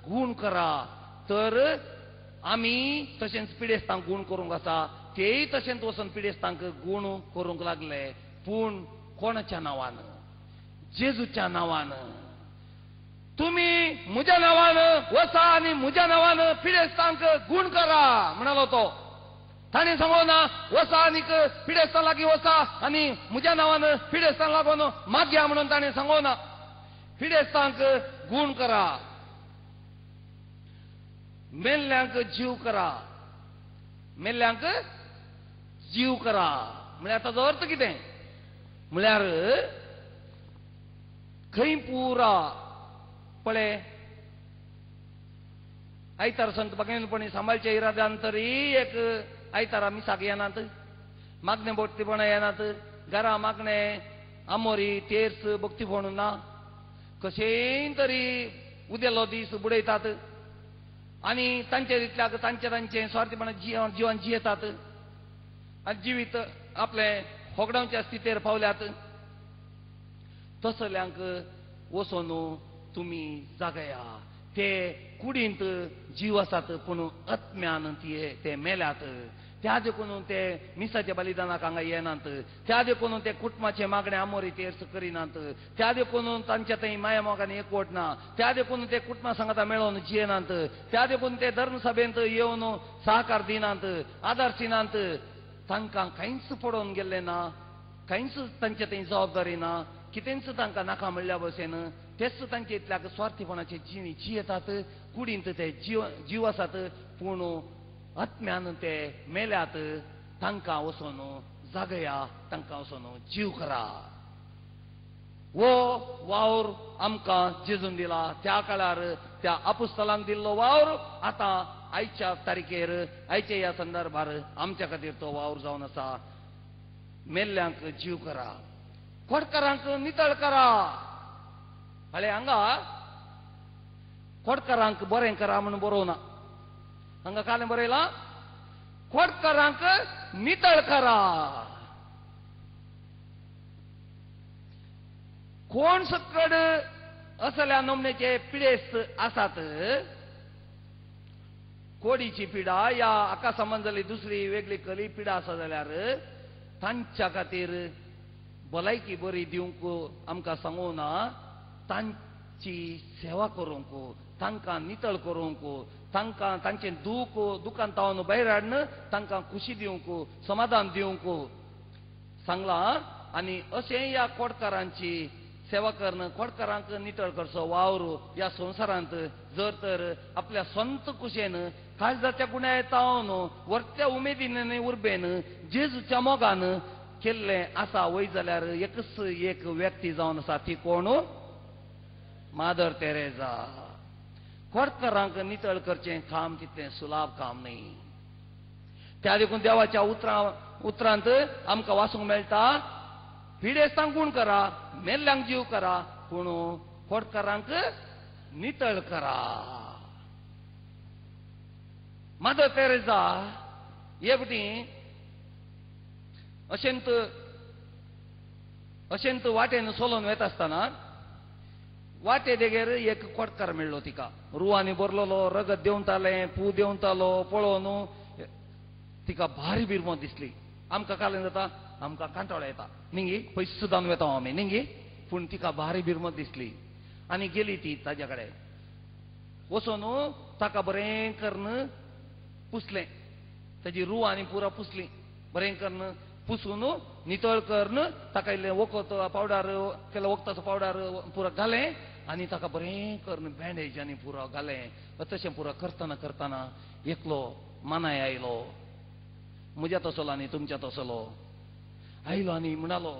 Speaker 2: गूण करा, तर आमी तशेंच पिडेस्तांक गूण करूंक आसा, तेय तशेंच वचून पिडेस्तांक गूण करूंक लागले, पूण कोणाच्या नांवान? जेजूच्या नांवान. तुमी म्हज्या नांवान वचा आनी म्हज्या नांवान पिडेस्तांक गूण करा म्हणालो तो. ताणें सांगो ना वचा आनीक पिडेस्तां लागीं वचा आनी म्हज्या नांवान पिडेस्तां लागून मागया म्हणून ताणें सांगो ना. पिडेस्तांक गूण करा, मेल्ल्यांक जीव करा, मेल्ल्यांक जीव करा म्हळ्यार ताचो अर्थ कितें? म्हळ्यार खंय पुरा पळय आयतार संत भगिनीपणी सांबाळच्या इराद्यान तरी एक आयतारा मिसाक येनात, मागणे भक्तीपणां येनात, घरा मागणे आमोरी तेर्स भक्तीपण ना, कशेंय तरी उदेलो दीस बुडयतात आनी तांचे इतल्याक तांचे तांचे स्वार्थीपणा जिवन जियेतात आनी जिवीत आपलें होगडावच्या स्थितीर पावल्यात. तसल्यांक वचून तुमी जागया. ते कुडींत जीव आसात पूण आत्म्यान ते मेल्यात. त्या देखून ते मिसाच्या बलिदानाक हांगा येनात. त्या देखून ते कुटुंबाचे मागणे आमोरी तेर्स करिनात. त्या देखून तांच्या थंय माया मोगान एकवट ना. त्या देखून ते कुटुंबा सांगाता मेळोवन जियेनात. त्या देखून ते धर्मसभेंत येवन सहकार दिनात, आदार दिनात. तांकां कांयच पडोवन गेल्लें ना, कांयच तांचे थंय जबाबदारी ना, कितेंच तांकां नाका म्हणल्या भशेन तेच तांचे इतल्याक स्वार्थीपणाचे जिणी जियेतात. कुडींत ते जीव आसात पूण आत्म्यान ते मेल्यात. तांकां वचून जागया, तांकां वचून जीव करा. वो वावर आमकां जेजून दिला. त्या काळार त्या आपुस्तलांक दिल्लो वावर आतां आयच्या तारखेर आयच्या ह्या संदर्भार आमच्या खातीर तो वावर जावन आसा. मेल्ल्यांक जीव करा, खोडकारांक नितळ करा. हळे हांगा खोडकारांक बरें करा म्हणून बरोवना. हांगा कालें बरयलां खोडकारांक नितळ करा. कोण सकड असल्या नमनेचे पिडेस्त आसात, कोडीची पिडा या आका संबंद जाली दुसरी वेगळी कली पिडा आसा जाल्यार तांच्या खातीर भलायकी बरी दिवंक आमकां सांगू ना. तांची सेवा करूंक, तांकां नितळ करूंक, तांकां तांचें दूख दुकान तावन भायर हाडून तांकां खुशी दिवंक, समाधान दिवंक सांगलां. आनी अशें ह्या कोडकारांची सेवा करून खोडकारांक नितळ करचो वावर ह्या संवसारांत जर तर आपल्या संत कुशेन काळजाच्या गुण्या तावन वरत्या उमेदीन उर्बेन जेजूच्या मोगान केल्लें आसा वय जाल्यार एकच एक व्यक्ती जावन आसा, ती कोण? मादर तेरेजा. खोडकारांक नितळ करचें काम तितलें सुलाभ काम न्ही. त्या देखून देवाच्या उतरांत आमकां वाचूंक मेळटा, पिडेस्तांक गुण करा, मेल्ल्यांक जीव करा, पूण खोडकारांक नितळ करा. मादर तेरेजा हे पटी अशेंत अशेंत वाटेन सोलोन वेता आसतना वाटे देगेर एक कोटकार मेळ्ळो तिका. रुवांनी भरलेलो, रगत देंवतालें, पू देंवतालो पळोवन तिका भारी बिरमो दिसली. आमकां कालें जाता, आमकां कांटोळो येता निंगी, पयस सुद्दां वेता आमी निंगी. पूण तिका भारी बिरमत दिसली आनी गेली ती ताज्या कडेन. वचून ताका बरें करून पुसलें, ताजी रुवां आनी पुरा पुसली, बरें करून पुसून नितळ करून ताका इल्लें वखद पावडर केलो, वखदाचो पावडर पुरा घालें आनी ताका बरें करून बँडेज आनी पुरो घालें. तशें पुरो करतना करतना एकलो मानाय आयलो, म्हज्या तसलो आनी तुमच्या तसलो आयलो आनी म्हणालो,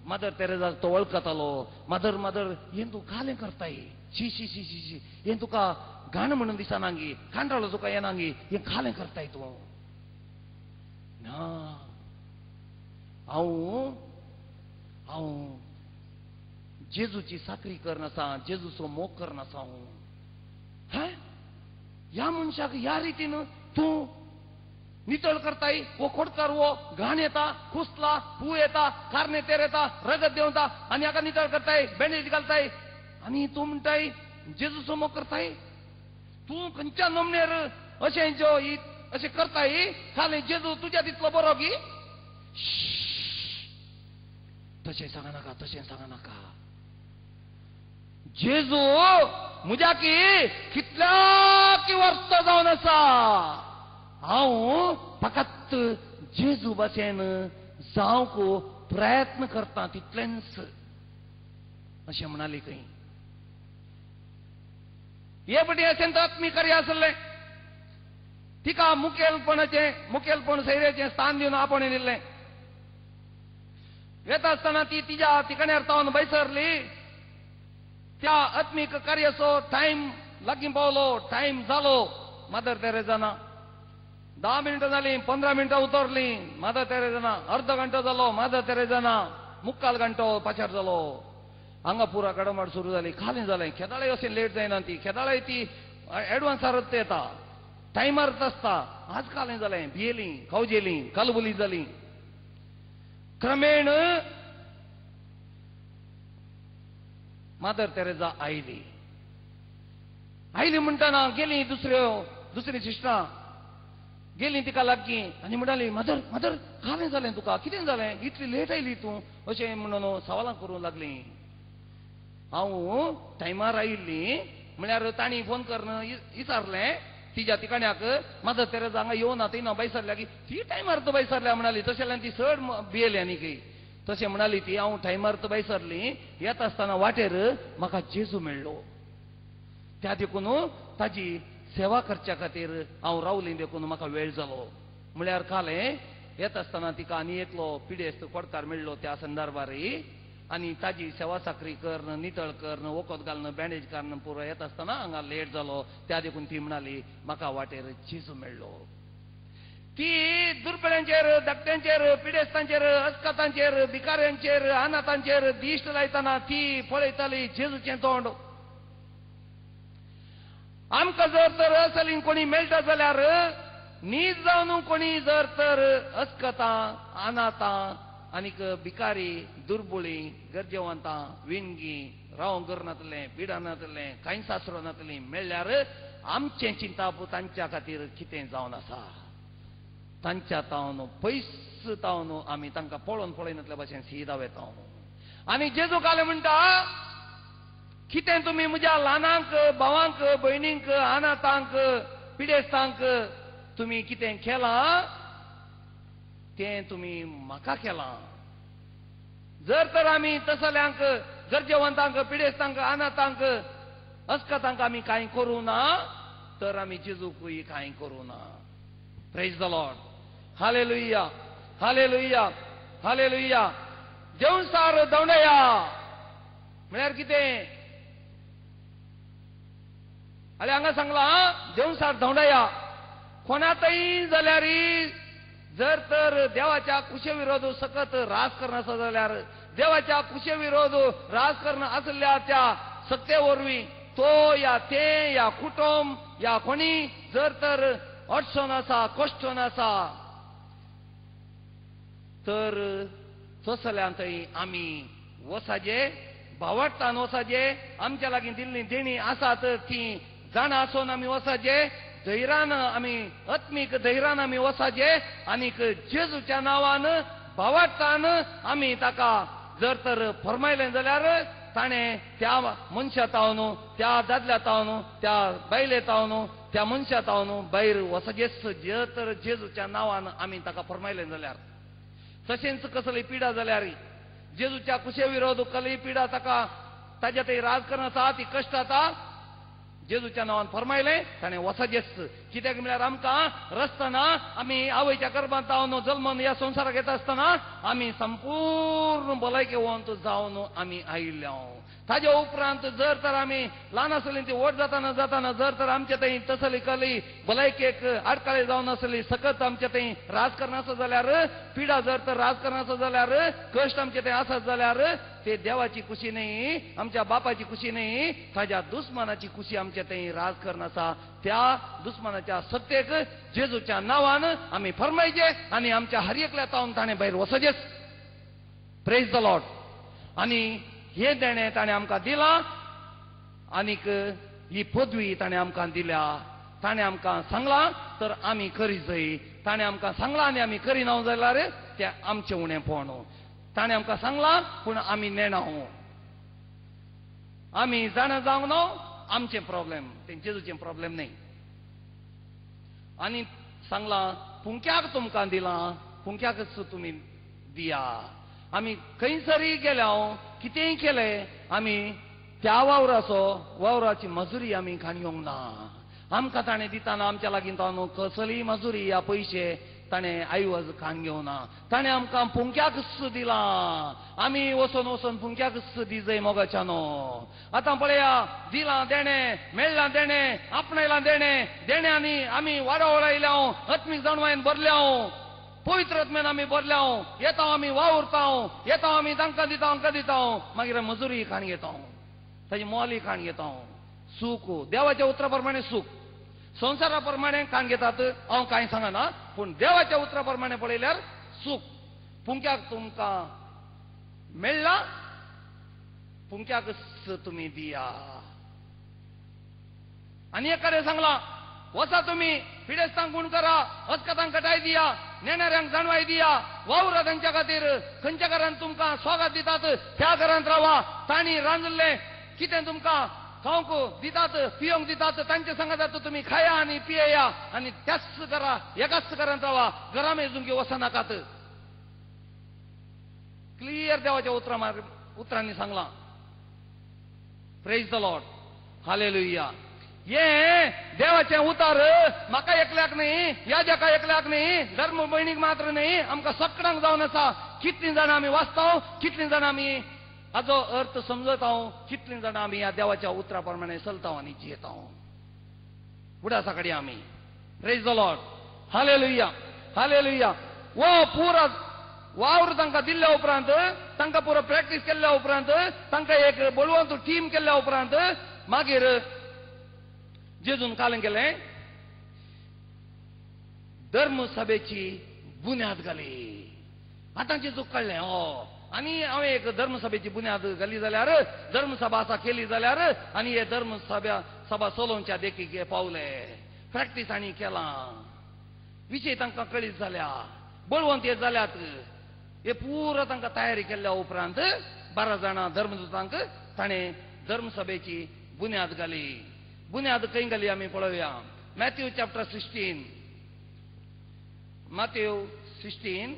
Speaker 2: मादर तेरेजाक तो वळखतालो, मादर मादर हें तूं कालें करताय, शी शी शी शी शी, हें तुका घाण म्हणून दिसना गी, कांटाळो तुका येना गी, हें कालें करताय तूं? ना, हांव हांव जेजूची साकरी करनासा, जेजूचो मोग करनासा हांव. हें ह्या मनशाक ह्या रितीन तूं नितळ करताय, वो खोडकार वो घाण येता, कुसला, पू येता, कारणे तेर येता, रगत देंवता आनी हाका नितळ करताय, बँडेज घालताय आनी तूं म्हणटाय जेजूचो मोग करताय? तूं खंयच्या नमनेर अशें ज्यो अशें करताय? खालें जेजू तुज्या तितलो बरो की? तशें सांगा नाका, तशें सांगा नाका. जेजू म्हज्या की कितल्या की वर्सां जावन आसा, हांव फकत जेजू भाशेन जावंक प्रयत्न करता तितलेंच, अशें म्हणाली खंय. हे पटी अशें आत्मीक कार्य आसलें. तिका मुखेलपणाचें मुखेलपण सैरेचें स्थान दिवन आपोवणें दिल्लें. वेता आसतना ती तिज्या ठिकाण्यार तावन भायर. त्या आत्मीक कार्याचो टायम लागीं पावलो, टायम जालो. मादर तेरेजाना 10 मिनटां जालीं, 15 मिनटां उतरलीं, मादर तेरेजाना अर्ध घंटो जालो, मादर तेरेजाना मुक्काल घंटो पाचार जालो. हांगा पुरा काडमाड सुरू जाली. खाली जालें खेदाळे अशें लेट जायना ती, खेदाळे ती एडवान्सारच येता, टायमारच आसता. आज कालें जालें, भियेली, कावजेली, कालबुली जाली. क्रमेण मादर तेरेजा आयली. आयली म्हणटना गेली दुसऱ्यो दुसरी सिस्टरां गेली तिका लागीं आनी म्हणाली, मदर मदर कालें जालें तुका, कितें जालें, इतली लेट आयली तूं, अशें म्हणून सवालां करूंक लागली. हांव टायमार आयिल्ली म्हळ्यार तांणी फोन करून विचारलें तिज्या ठिकाण्याक, मदर तेरेजा हांगा येवना थंय ना भायर सरल्या की ती टायमार तो भायर सरल्या म्हणाली. तशें जाल्यार ती चड भियेली आनी की तशें म्हणाली ती, हांव टायमार तो भायर सरली, येता आसतना वाटेर म्हाका जेजू मेळ्ळो, त्या देखून ताजी सेवा करच्या खातीर हांव रावली, देखून म्हाका वेळ जालो. म्हळ्यार कालें येता आसतना तिका आनी एकलो पिडेस्त कोडकार मेळ्ळो त्या संदर्भार, आनी ताजी सेवा साकरी करून नितळ करून वखद घालून बँडेज काडून पुरो येता आसतना हांगा लेट जालो, त्या देखून ती म्हणाली म्हाका वाटेर जेजू मेळ्ळो. ती दुर्बळ्यांचेर, धाकट्यांचेर, पिडेस्तांचेर, अस्कातांचेर, भिकाऱ्यांचेर, अनाथांचेर दिश्ट लायतना ती पळयताली जेजूचें तोंड. आमकां जर तर असलीन कोणी मेळटा जाल्यार नीज जावन कोणी जर तर अस्कतां, अनाथां आनीक भिकारी, दुर्बुळी, गरजेवंतां, विणगी, रावंक घर नातलें, बिडां नातलें, कांय सासरो नातलें मेळ्ळ्यार आमचें चिंताप तांच्या खातीर कितें जावन आसा, तांच्या तावन पयस तावन आमी तांकां पळोवन पळयनातल्या भाशेन सीदा वेता. आनी जेजू कालें म्हणटा, कितें तुमी म्हज्या ल्हानांक, भावांक, भयणींक, अनाथांक, पिडेस्तांक तुमी कितें केलां तें तुमी म्हाका केलां. जर तर आमी तसल्यांक, गरजेवंतांक, पिडेस्तांक, अनाथांक, अस्कतांक आमी कांय करूं ना तर आमी जेजूकूय कांय करूं ना. Praise the Lord. Hallelujah, hallelujah, hallelujah. Devsar दवंडया म्हळ्यार कितें? आनी हांगा सांगलां देवसार धांवडया. कोणातय जाल्यार जर तर देवाच्या कुशे विरोध सकत राज करणं आसा जाल्यार, देवाच्या कुशे विरोध राज करणं आसल्या त्या सत्ते वरवीं तो या ते या कुटुंब या कोणी जर तर अडचण आसा, कश्टन आसा तर तसल्यान थंय आमी वसाजे भावार्थान वसाजे, आमच्या लागीं दिल्ली देणी आसात ती जाणा आसून आमी वसाजे, धैरान आमी आत्मीक धैरान आमी वसाजे, आनीक जेजूच्या नांवान भावार्थान आमी ताका जर तर फरमायलें जाल्यार ताणें त्या मनशा तावन, त्या दादल्या तावन, त्या बायले तावन, त्या मनशा तावन भायर वसाजेच जर तर जेजूच्या नांवान आमी ताका फरमायलें जाल्यार. तशेंच कसली पिडा जाल्यार जेजूच्या कुशे विरोध कसली पिडा ताका ताज्या थंय राजकारण आसा ती कश्ट आसा, जेजूच्या नांवान फरमायलें ताणें वसाजेच. कित्याक म्हळ्यार आमकां रसतना आमी आवयच्या गर्भांत जावन जल्मन ह्या संवसाराक येता आसतना आमी संपूर्ण भलायकेवंत जावन आमी आयिल्ले. ताज्या उपरांत जर तर आमी ल्हान आसली ती व्हड जाताना जाताना जर तर आमच्या थंय तसली कली भलायकेक आडकाळे जावन आसली, सकत आमच्या थंय राजकारण आसा जाल्यार, पिडा जर तर राजकारण आसा जाल्यार, कश्ट आमचे थंय आसत जाल्यार ते देवाची खुशी न्ही, आमच्या बापाची खुशी न्ही, ताज्या दुस्मानाची खुशी आमच्या थंय राजकारण आसा. त्या दुस्मानाच्या सत्तेक जेजूच्या नांवान आमी फरमायचे आनी आमच्या हर एकल्या तावन ताणें भायर वचचेच. Praise the Lord. आनी हे देणें ताणें आमकां दिलां आनीक ही पदवी ताणें आमकां दिल्या. ताणें आमकां सांगलां तर आमी करी जाय, ताणें आमकां सांगलां आनी आमी करिना जाल्यार तें आमचें उणेंपण. ताणें आमकां सांगलां पूण आमी नेणा, आमी जाणा जावंक ना, आमचें प्रॉब्लेम, तें जेजूचें प्रॉब्लेम न्ही. आनी सांगलां पुंक्याक तुमकां दिलां, पुंक्याकच तुमी दिया. आमी खंयसरूय गेल्या कितेंय केलें आमी त्या वावराचो वावराची मजुरी आमी खाण घेवंक ना. आमकां ताणें दितना आमच्या लागीं तो कसलीय मजुरी या पयशे ताणें आयवज खाण घेवना. ताणें आमकां पुंक्याकच दिलां, आमी वचोन वचोन पुंक्याकच दिजय मोगाच्यानो. आतां पळया दिलां देणें, मेळ्ळां देणें, आपणायलां देणें, देण्यांनी आमी वाडो वळयल्या, आत्मीक जाणवायन भरल्या. पवित्र आत्म्यान आमी बरल्या, येता आमी वावुरता, येता आमी तांकां दिता हांकां दिता, मागीर मजुरी खाण घेता, ताजी मोली खाण घेता. सूख देवाच्या उतरा प्रमाणे सूख, संवसारा प्रमाणे खाण घेतात हांव कांय सांगना, पूण देवाच्या उतरा प्रमाणे पळयल्यार सूख. पुंक्याक तुमकां मेळ्ळा, पुंक्याक तुमी दिया. आनी एक कडेन सांगला, वचा तुमी पिडेस्तांक गुण करा, अस्कतांक कटाय दिया, नेणाऱ्यांक जाणवाय दिया, वावरा तांच्या खातीर. खंयच्या घरांत तुमकां स्वागत दितात त्या घरांत रावा, तांणी रांदिल्लें कितें तुमकां खावंक दितात पियोंक दितात तांचे सांगात तुमी खाया आनी पियेया, आनी त्याच घरा एकाच घरांत रावा, घरा मेजूंक वचनाकात. क्लियर देवाच्या उतरांनी सांगलां. Praise the Lord, hallelujah. हे देवाचें उतार म्हाका एकल्याक न्ही, ह्या जाका एकल्याक न्ही, धर्म भयणीक मात्र न्ही, आमकां सगळ्यांक जावन आसा. कितलीं जाणां आमी वाचता, कितलीं जाणां आमी हाजो अर्थ समजता, कितलीं जाणां आमी ह्या देवाच्या उतरा प्रमाणे चलता आनी जियेता. उडासा कडेन आमी. Praise the Lord, hallelujah, hallelujah. वो पुरा वावर तांकां दिल्ल्या उपरांत, तांकां पुरो प्रॅक्टीस केल्ल्या उपरांत, तांकां एक बळवंत टीम केल्ल्या उपरांत मागीर जेजून कालें केलें, धर्मसभेची बुन्याद घाली. आतां जेजूक कळ्ळें, हो आनी हांवें एक धर्मसभेची बुन्याद घाली जाल्यार, धर्मसभा आसा केली जाल्यार, आनी हे धर्मसभा सभा चलोवच्या देखीक हे पावले. प्रॅक्टीस आनी केलां, विशय तांकां कळीत जाल्या, बळवंत हे जाल्यात. हे पुरो तांकां तयारी केल्ल्या उपरांत 12 जाणां धर्मदूतांक ताणें धर्मसभेची बुन्याद घाली. बुन्याद खंय घाली आमी पळोवया. Matthew chapter 16, Matthew 16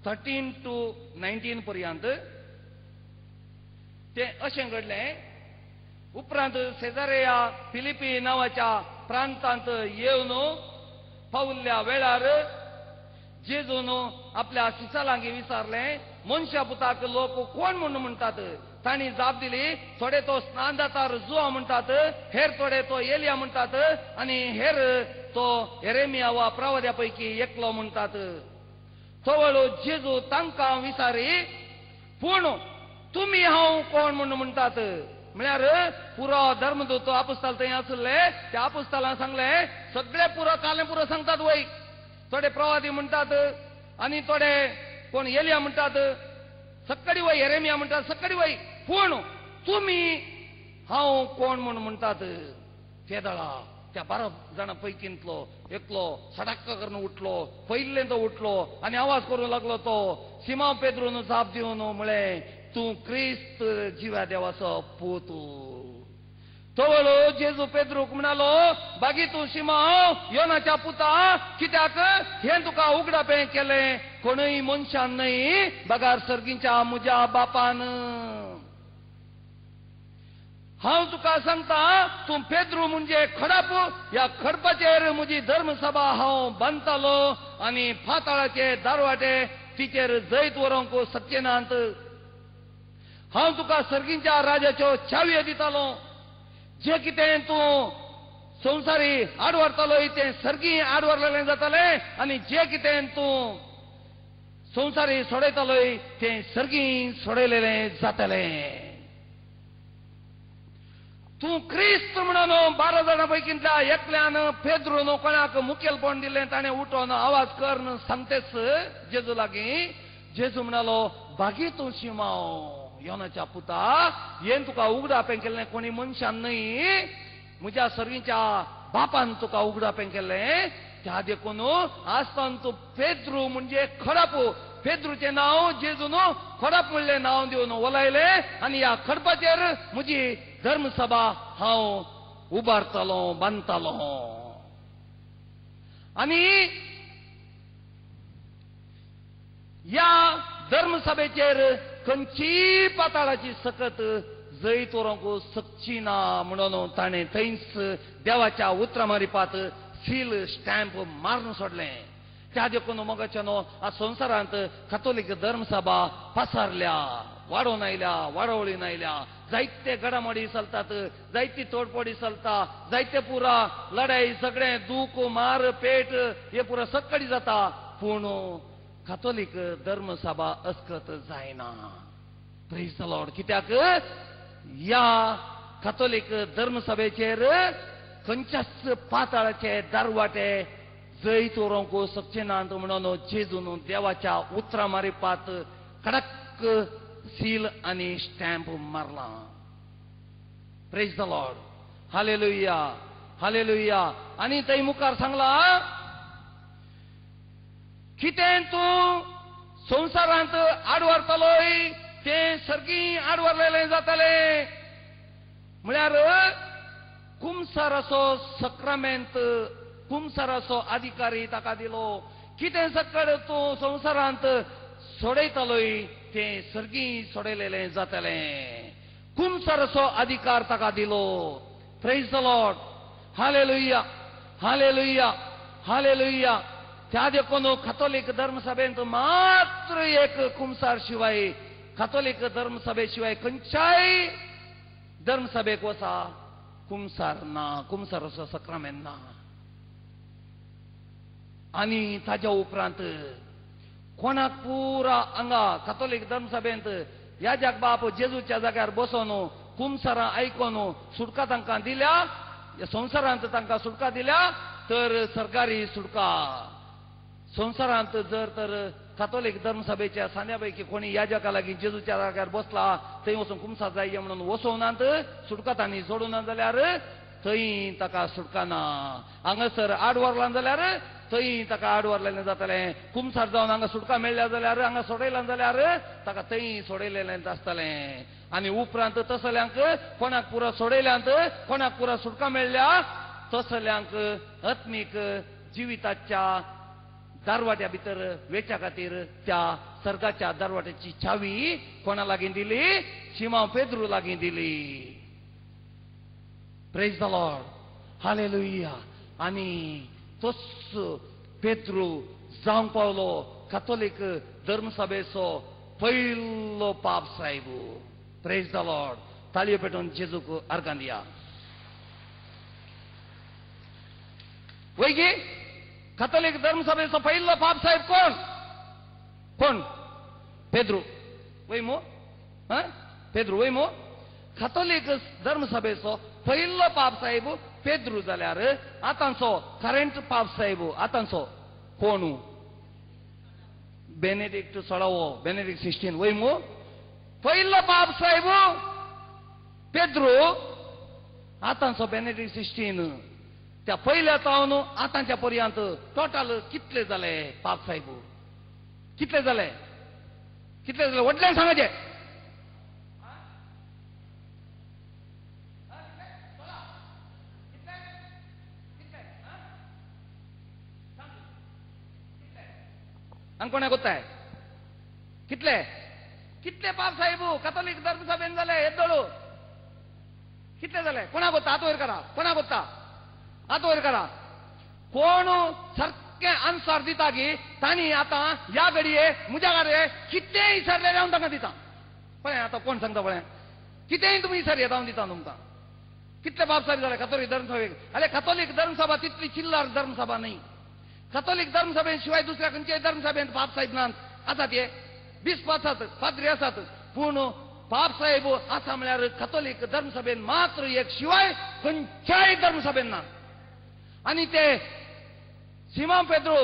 Speaker 2: 13 to 19 पर्यंत तें अशें घडलें. उपरांत सेजारेया फिलिपी नांवाच्या प्रांतांत येवन पावल्ल्या वेळार जेजून आपल्या शिसालांगी विचारलें, मनशा पुताक लोक कोण म्हूण म्हणटात? तांणी जाप दिली, थोडे तो स्नानदातार जुआ म्हणटात, हेर थोडे तो एलिया म्हणटात, आनी हेर तो एरेमिया वा प्रवाद्या पैकी एकलो म्हणटात. तवळ जेजू तांकां विचारी, पूण तुमी हांव कोण म्हूण म्हणटात? म्हळ्यार पुरो धर्मदूत आपुस्ताल थंय आसले, त्या आपुस्तालान सांगलें, सगळे पुरो कालें पुरो सांगतात वय, थोडे प्रवादी म्हणटात आनी थोडे कोण एलिया म्हणटात, सक्कडी वय एरेमिया म्हणटात, सक्कडी वय, पूण तुमी हांव कोण म्हूण म्हणटात? तेदळा त्या 12 जाणां पैकींतलो एकलो सडाक्क करून उठलो, पयल्लें तो उठलो आनी आवाज करूंक लागलो. तो सिमांव पेद्रून जाप दिवन म्हळें, तूं क्रिस्त जिव्या देवाचो पूत. तवळ जेजू पेद्रूक म्हणालो, बागी तूं शिमांव योनाच्या पुता, कित्याक हें तुका उगडापें केलें कोणूय मनशान न्हय, बगार सर्गीच्या म्हज्या बापान. हांव तुका सांगता, तूं पेद्रू म्हणजे खडप, ह्या खडपाचेर म्हजी धर्मसभा हांव बांदतालो आनी फाताळाचे दारवाटे तिचेर जैत व्हरूंक शकचे नात. हांव तुका सर्गीच्या राजाच्यो चावयो दितालो, जे कितें तूं संवसारी आडवारतालो तें सर्गी आडवारलें जातालें, आनी जे कितें तूं संवसारी सोडयतालो तें सर्गी सोडयलेलें जातलें. तूं क्रिस्त म्हणून 12 जाणां पैकींतल्या एकल्यान पेद्रून कोणाक मुखेलपण दिलें, ताणें उठोन आवाज करून सांगतेच जेजू लागीं. जेजू म्हणालो, बागी तूं शिमांव योनाच्या पुता, हें तुका उगडापें केल्लें कोणी मनशान न्हय, म्हज्या सर्गीच्या बापान तुका उगडापें केल्लें. त्या देखून आसतान तूं पेद्रू म्हणजे खडप. पेद्रूचें नांव जेजून खडप म्हणलें नांव दिवन वलायलें, आनी ह्या खडपाचेर म्हजी धर्मसभा हांव उबारतालो, बांदतालो. आनी ह्या धर्मसभेचेर खंयचीय पाताळाची सकत जैत व्हरूंक शकची ना म्हणून ताणें थंयच देवाच्या उतरां मारिपात सील स्टॅम्प मारून सोडलें. त्या देखून मोगाच्यानो आज संवसारांत कातोलीक धर्मसभा पसरल्या, वाडोवन आयल्या, वाडवळीन आयल्या. जायते घडामोडी चलतात, जायती तोडफोडी चलता, जायते पुरा लढाई सगळें दूख मार पेट हे पुरा सक्कडी जाता, पूण कातोलीक धर्मसभा अस्कत जायना. Praise the Lord. कित्याक ह्या कातोलीक धर्मसभेचेर खंयच्याच पाताळाचे दरवाटे जैत व्हरूंक शकचे नात म्हणून जेजून देवाच्या उतरां मारिपात कडक सील आनी स्टॅम्प मारला. Praise the Lord. Hallelujah, hallelujah. आनी थंय मुखार सांगला, कितें तूं संवसारांत आडवारतलोय तें सर्गी आडवारलेलें जातलें. म्हळ्यार कुमसाराचो सक्रामेंत, कुमसाराचो अधिकारी ताका दिलो. कितें सकळ तूं संवसारांत सोडयतलोय तें सर्गी सोडयलेलें जातलें. कुमसाराचो अधिकार ताका दिलो. Praise the Lord. Hallelujah, hallelujah, hallelujah. त्या देखून कातोलीक धर्मसभेंत मात्र एक कुमसार शिवाय, कातोलीक धर्मसभे शिवाय खंयच्याय धर्मसभेक वसा कुमसार ना, कुमसाराचो सक्रामेंत ना. आनी ताज्या उपरांत कोणाक पुरा हांगा कातोलीक धर्मसभेंत याजाक बाप जेजूच्या जाग्यार बसोन कुमसारां आयकोन सुटका तांकां दिल्या, संवसारांत तांकां सुटका दिल्या तर सरकारी सुटका. संवसारांत जर तर कातोलीक धर्मसभेच्या सांद्या पैकी कोणी याजका लागीं जेजूच्या जाग्यार बसला थंय वचून कुमसार जाय म्हणून वसोवनात, सुटका तांणी सोडूना जाल्यार थंय ताका सुटका ना. हांगासर आडवारला जाल्यार थंय ताका आडवारलेलें जातलें. कुमसार जावन हांगा सुटका मेळ्ळ्या जाल्यार, हांगा सोडयला जाल्यार ताका थंय सोडयलेलें आसतलें. आनी उपरांत तसल्यांक कोणाक पुरा सोडयल्यांत, कोणाक पुरा सुटका मेळ्ळ्या तसल्यांक आत्मीक जिविताच्या दारवाट्या भितर वेच्या खातीर त्या सर्गाच्या दारवाट्याची चावी कोणा लागीं दिली? शिमांव पेद्रू लागीं दिली. Praise the Lord. Hallelujah. आनी तोच पेद्रू जावंक पावलो कातोलीक धर्मसभेचो पयलो पाप साहेब. Praise the Lord. ताळयो पेटोवन जेजूक आर्गां दिया. वय कातोलीक धर्मसभेचो पयलो पाप साहेब कोण? कोण? पेद्रू. वय मो? पेद्रू वय मो? कातोलीक धर्मसभेचो पयलो पाप साहेब पेद्रू जाल्यार आतांचो करंट पाप साहेब आतांचो कोण? बेनेडिक्ट सोळावो, बेनेडिक्ट 16. वय मो? पयलो पाप साहेब पेद्रू, आतांचो बेनेडिक्ट 16. त्या पयल्या तावन आतांच्या पर्यंत टोटल कितले जाले पाप साहेब? कितले जाले? कितले जाले? व्हडल्यान सांगाचे. आनी कोणाक गोत्ताय कितले कितले पाप साहेब कातोलीक धर्मसभेन जाले येद्दोळू कितले जाले? कोणाक गोत्ता? हात वयर करा. कोणाक गोत्ता? हात वयर करा. कोण सारकें आन्सर दिता की तांणी आतां ह्या घडये म्हज्या घडये कितेंय विचारलें हांव तांकां दिता. पळय आतां कोण सांगता पळय, कितेंय तुमी विचारयेत हांव दिता तुमकां. कितले पाप साहेब जाले कातोलीक धर्मसभेक? आरे कातोलीक धर्मसभा तितली चिल्लार धर्मसभा न्ही. कातोलीक धर्मसभे शिवाय दुसऱ्या खंयच्याय धर्मसभेंत पाप साहेब नात. आसात हे बिस्प आसात, पाद्री आसात, पूण पाप साहेब आसा म्हळ्यार कातोलीक धर्मसभेन मात्र एक शिवाय खंयच्याय धर्मसभेन ना. आनी ते सिमांव पेद्रो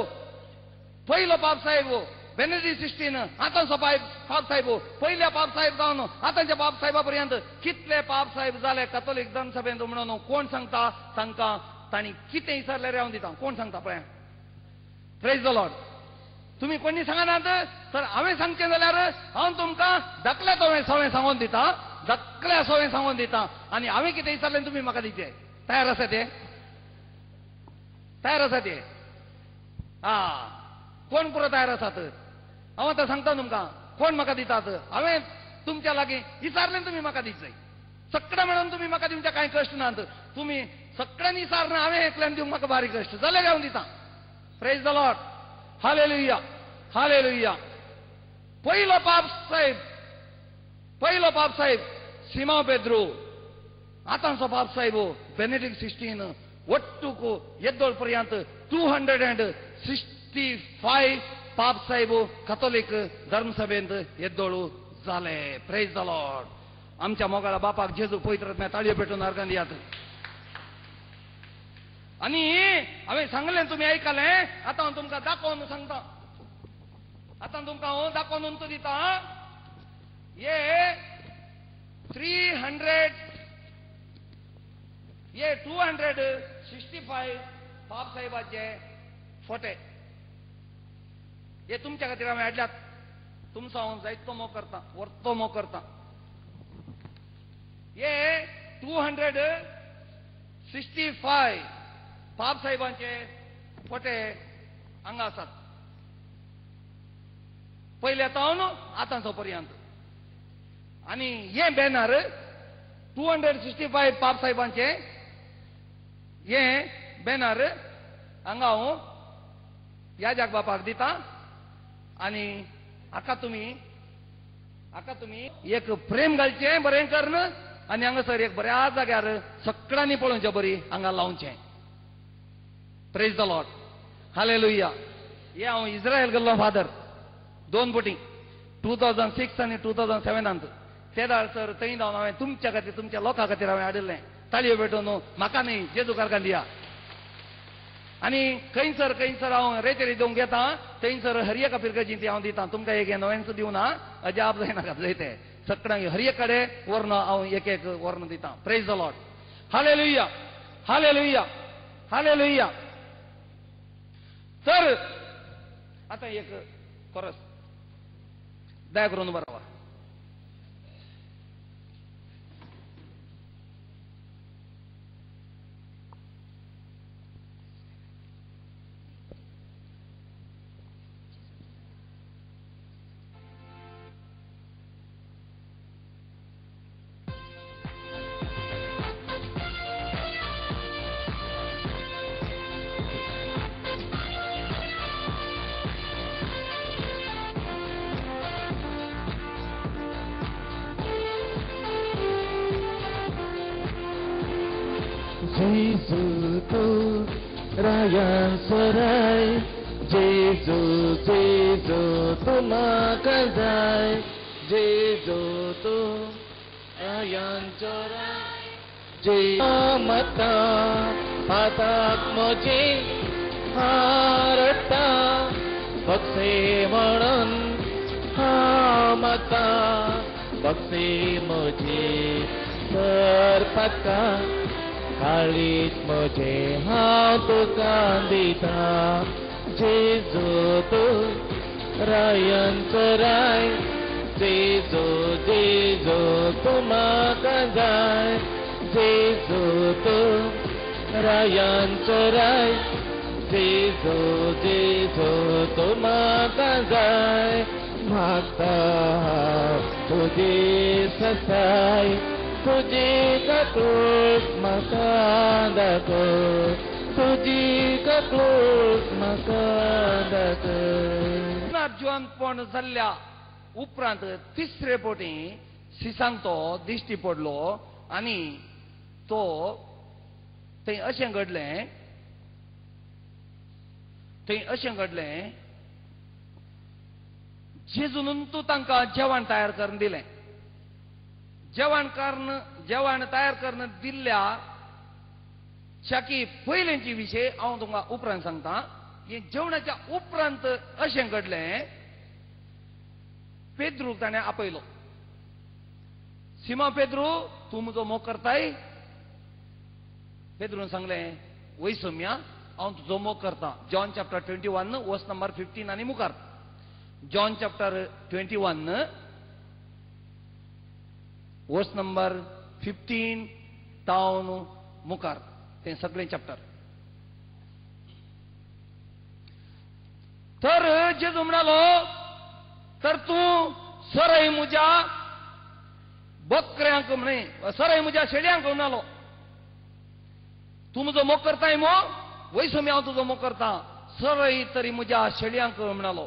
Speaker 2: पयलो पाप साहेब, बेनेडिक्ट 16 आतांचो पाप साहेब, पयल्या पाप साहेब जावन आतांच्या पाप साहेबा पर्यंत कितले पाप साहेब जाले कातोलीक धर्मसभेंत म्हणून कोण सांगता? तांकां तांणी कितें विचारलें रे हांव दिता. कोण सांगता पळय? Praise the Lord. तुमी कोणी सांगनात तर हांवें सांगचें जाल्यार हांव तुमकां धाकल्या सवें सांगून दिता, धाकल्या सवें सांगून दिता. आनी हांवें कितें विचारलें तुमी म्हाका दिवचें. तयार आसा ते? तयार आसा ते? आ कोण पुरो तयार आसात? हांव आतां सांगता तुमकां कोण म्हाका दितात. हांवें तुमच्या लागीं विचारलें तुमी म्हाका दिवचें. सगळें म्हणून तुमी म्हाका दिवच्या कांय कश्ट नात. तुमी सगळ्यांनी विचारना, हांवें एकल्यान दिवंक म्हाका बारीक कश्ट जाल्यार हांव दिता. Praise the Lord. Hallelujah, hallelujah. पयलो पाप साहेब पयलो पाप साहेब सिमांव पेद्रू, आतांचो पाप साहेब बेनेडिक्ट 16, ಒಟ್ಟುಕು ಎದ್ದೋಳ್ ಪರ್ಯಂತ 265 ಪಾಪ್ साहेब कथोलीक धर्मसभेंत येद्दोळू जाले. Praise the Lord. आमच्या मोगाळा बापाक जेजू पवित्र आत्म्या ताळयो पेटून अर्गां दियात. आनी हांवें सांगलें तुमी आयकलें, आतां हांव तुमकां दाखोवन सांगता, आतां तुमकां हांव दाखोवन उंत दिता. हे 300 हे 265 पाप साहेबाचे फोटे हे तुमच्या खातीर हांवें हाडल्यात. तुमचो हांव जायतो मोग करता, वर्तो मोग करता. हे 265 पाप साहेबांचे फोटे हांगा आसात, पयल्या तावन आतांचो पर्यंत. आनी हे बॅनर 265 पाप साहेबांचे हे बॅनर हांगा हांव याजाक बापाक दिता. आनी हाका तुमी एक प्रेम घालचें बरें करून आनी हांगासर एक बऱ्या जाग्यार सगळ्यांनी पळोवचें बरी हांगा लावचें. Praise the Lord. Hallelujah. हे हांव इस्रायल गेल्लो फादर 2 फावटी, 2006 आनी 2007 ते दाळ सर थंय जावन हांवें तुमच्या खातीर, तुमच्या लोकां खातीर हांवें हाडिल्लें. ताळयो पेटोवन म्हाका न्ही जेजू कारखान दिया. आनी खंयसर खंयसर हांव रेतेरी दिवंक येता थंयसर हर एका फिरगजींत हांव दिता. तुमकां एक नवेंच दिवना, अजाप जायनाका जायते सगळ्यांक हर एक कडेन व्हरून हांव एक एक व्हरून दिता. Praise the Lord. Hallelujah, hallelujah, hallelujah. तर आतां एक कोरस दया करून बरोबर.
Speaker 1: Jesu tu rayan sarai, Jesu Jesu tu makazai, Jesu tu rayan sarai, Jesu mata patak moji harta bakse म्हणून हा माता बक्षे म्हजे सरपता काळीज म्हजे हांव तुका दिता. जेजू तूं रायांचो राय, जेजू जेजू तूं म्हाका जाय, जेजू तूं रायांचो राय, जेजू जेजू तूं म्हाका जाय. मागता तुजी ससाय, तुजी काकूट म्हाका दाखय, तुजी काकूट म्हाका दाखय.
Speaker 2: जिवंतपण जाल्ल्या उपरांत तिसरे फावटी सिसांक तो दिश्टी पडलो आनी तो थंय अशें घडलें, थंय अशें घडलें, जेजून तूं तांकां जेवण तयार करून दिलें. जेवण तयार करून दिल्ल्या शाकी पयलेंची विशय हांव तुमकां उपरांत सांगता. हे जेवणाच्या उपरांत अशें घडलें, पेद्रूक ताणें आपयलो. सिमा पेद्रू, तूं म्हजो मोग करताय? पेद्रून सांगलें, वय सोम्या, हांव तुजो मोग करता. जॉन चॅप्टर 21 वर्स नंबर 15 आनी मुखार. जॉन चॅप्टर 21 वर्स नंबर 15 तावन मुखार तें सगळें चॅप्टर. तर जेजू म्हणालो, तर तूं सरय म्हज्या बकऱ्यांक म्हणे, सरय म्हज्या शेळयांक म्हणालो, तूं म्हजो मोग करताय मो? वय सोमी, हांव तुजो मोग करता. सरय तरी म्हज्या शेळयांक म्हणालो.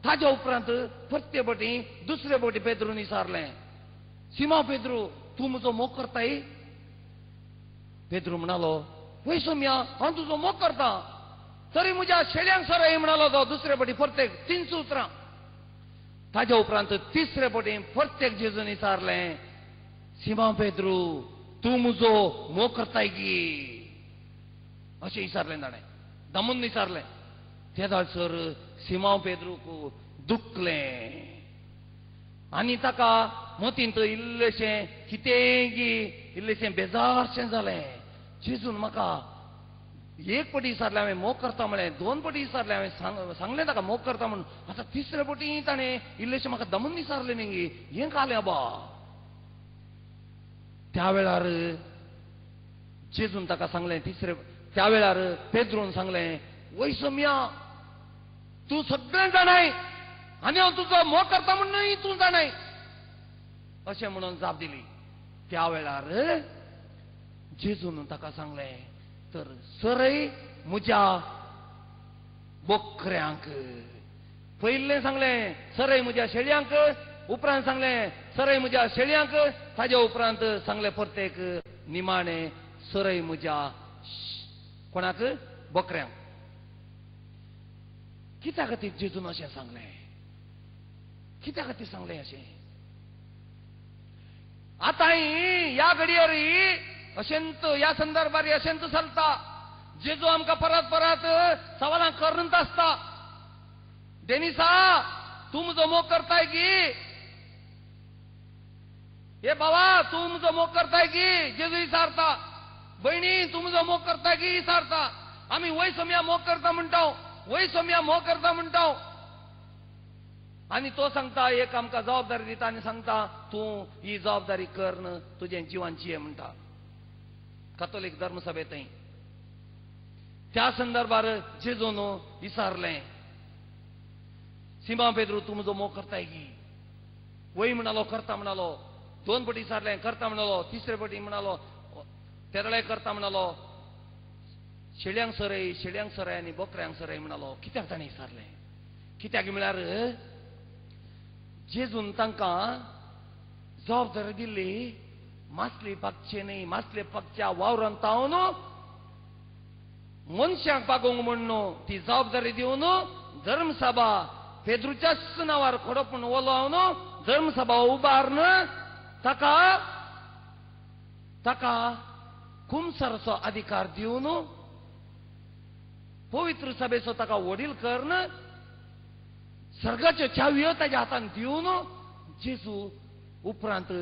Speaker 2: ताज्या उपरांत परते फावटी दुसरे फावटी पेद्रून विचारलें, सिमांव पेद्रू तूं म्हजो मोग करताय? पेद्रू म्हणालो, वय सोम्या, हांव तुजो मोग करता, तरी म्हज्या शेळ्यांक सरय म्हणालो तो. दुसरे पटी परतेक तीनच उतरां. ताज्या उपरांत तिसरे पटी परतेक जेजून विचारलें, सिमांव पेद्रू तूं म्हजो मोग करताय की? अशें विचारलें ताणें, दमून विचारलें. तेदाळसर सिमांव पेद्रूक दुखलें आनी ताका मतींत इल्लेशें कितेंगी इल्लेशें बेजारशें जालें. जेजून म्हाका एक पटी विचारलें हांवें मोग करता म्हळें, दोन पटी विचारलें हांवें सांगलें ताका मोग करता म्हणून, आतां तिसरे पटी ताणें इल्लेशें म्हाका दमून विचारलें न्ही, हें कालें आबा. त्या वेळार जेजून ताका सांगलें, तिसरे त्या वेळार पेद्रून सांगलें, वय सोम्या तूं सगळें जाणाय आनी हांव तुजो मोग करता म्हूण न्हय तूं जाणाय, अशें म्हणून जाप दिली. त्या वेळार जेजून ताका सांगलें, तर सरय म्हज्या बोकऱ्यांक. पयलें सांगलें सरय म्हज्या शेळयांक, उपरांत सांगलें सरय म्हज्या शेळयांक, ताज्या उपरांत सांगलें परतेक निमाणें सरय म्हज्या कोणाक? बोकऱ्यांक. कित्या खातीर जेजून अशें सांगलें? कित्या खातीर सांगलें अशें? आतां ह्या घडयेर अशेंच ह्या संदर्भार अशेंच चलता. जेजू आमकां परत परत सवालां करूंत आसता. डेनिसा तूं म्हजो मोग करताय की? हे बाबा तूं म्हजो मोग करताय की? जेजू विचारता. भयणी तूं म्हजो मोग करताय की? विचारता. आमी वय सोम्या मोग करता म्हणटा, वय सोम्या मोग करता म्हणटा, आनी तो सांगता एक आमकां जबाबदारी दिता आनी सांगता तूं ही जबाबदारी कर तुजें जिवान जिये म्हणटा. कातोलीक धर्मसभेंतय त्या संदर्भार जेजून विचारलें, सिमांव पेद्रू तूं म्हजो मोग करताय की? वय म्हणालो करता म्हणालो. दोन पटी विचारलें करता म्हणालो, तिसरे पटी म्हणालो तेरळे करता म्हणालो, शेळ्यांक सरय, शेळ्यांक सरय आनी बोकऱ्यांक सरय म्हणालो. कित्याक ताणें विचारलें? कित्याक म्हळ्यार जेजून तांकां जबाबदारी दिल्ली मासली पाकचे न्ही, मासले पाकच्या वावरान तावन मनशांक पागोवंक म्हण ती जबाबदारी दिवन धर्मसभा पेद्रूच्याच नांवार खोडप म्हूण ओलोवन धर्मसभा उबारून ताका ताका कुमसाराचो अधिकार दिवन पवित्र सभेचो ताका वडील करून सर्गाच्यो चावयो ताज्या हातान दिवन जेजू उपरांत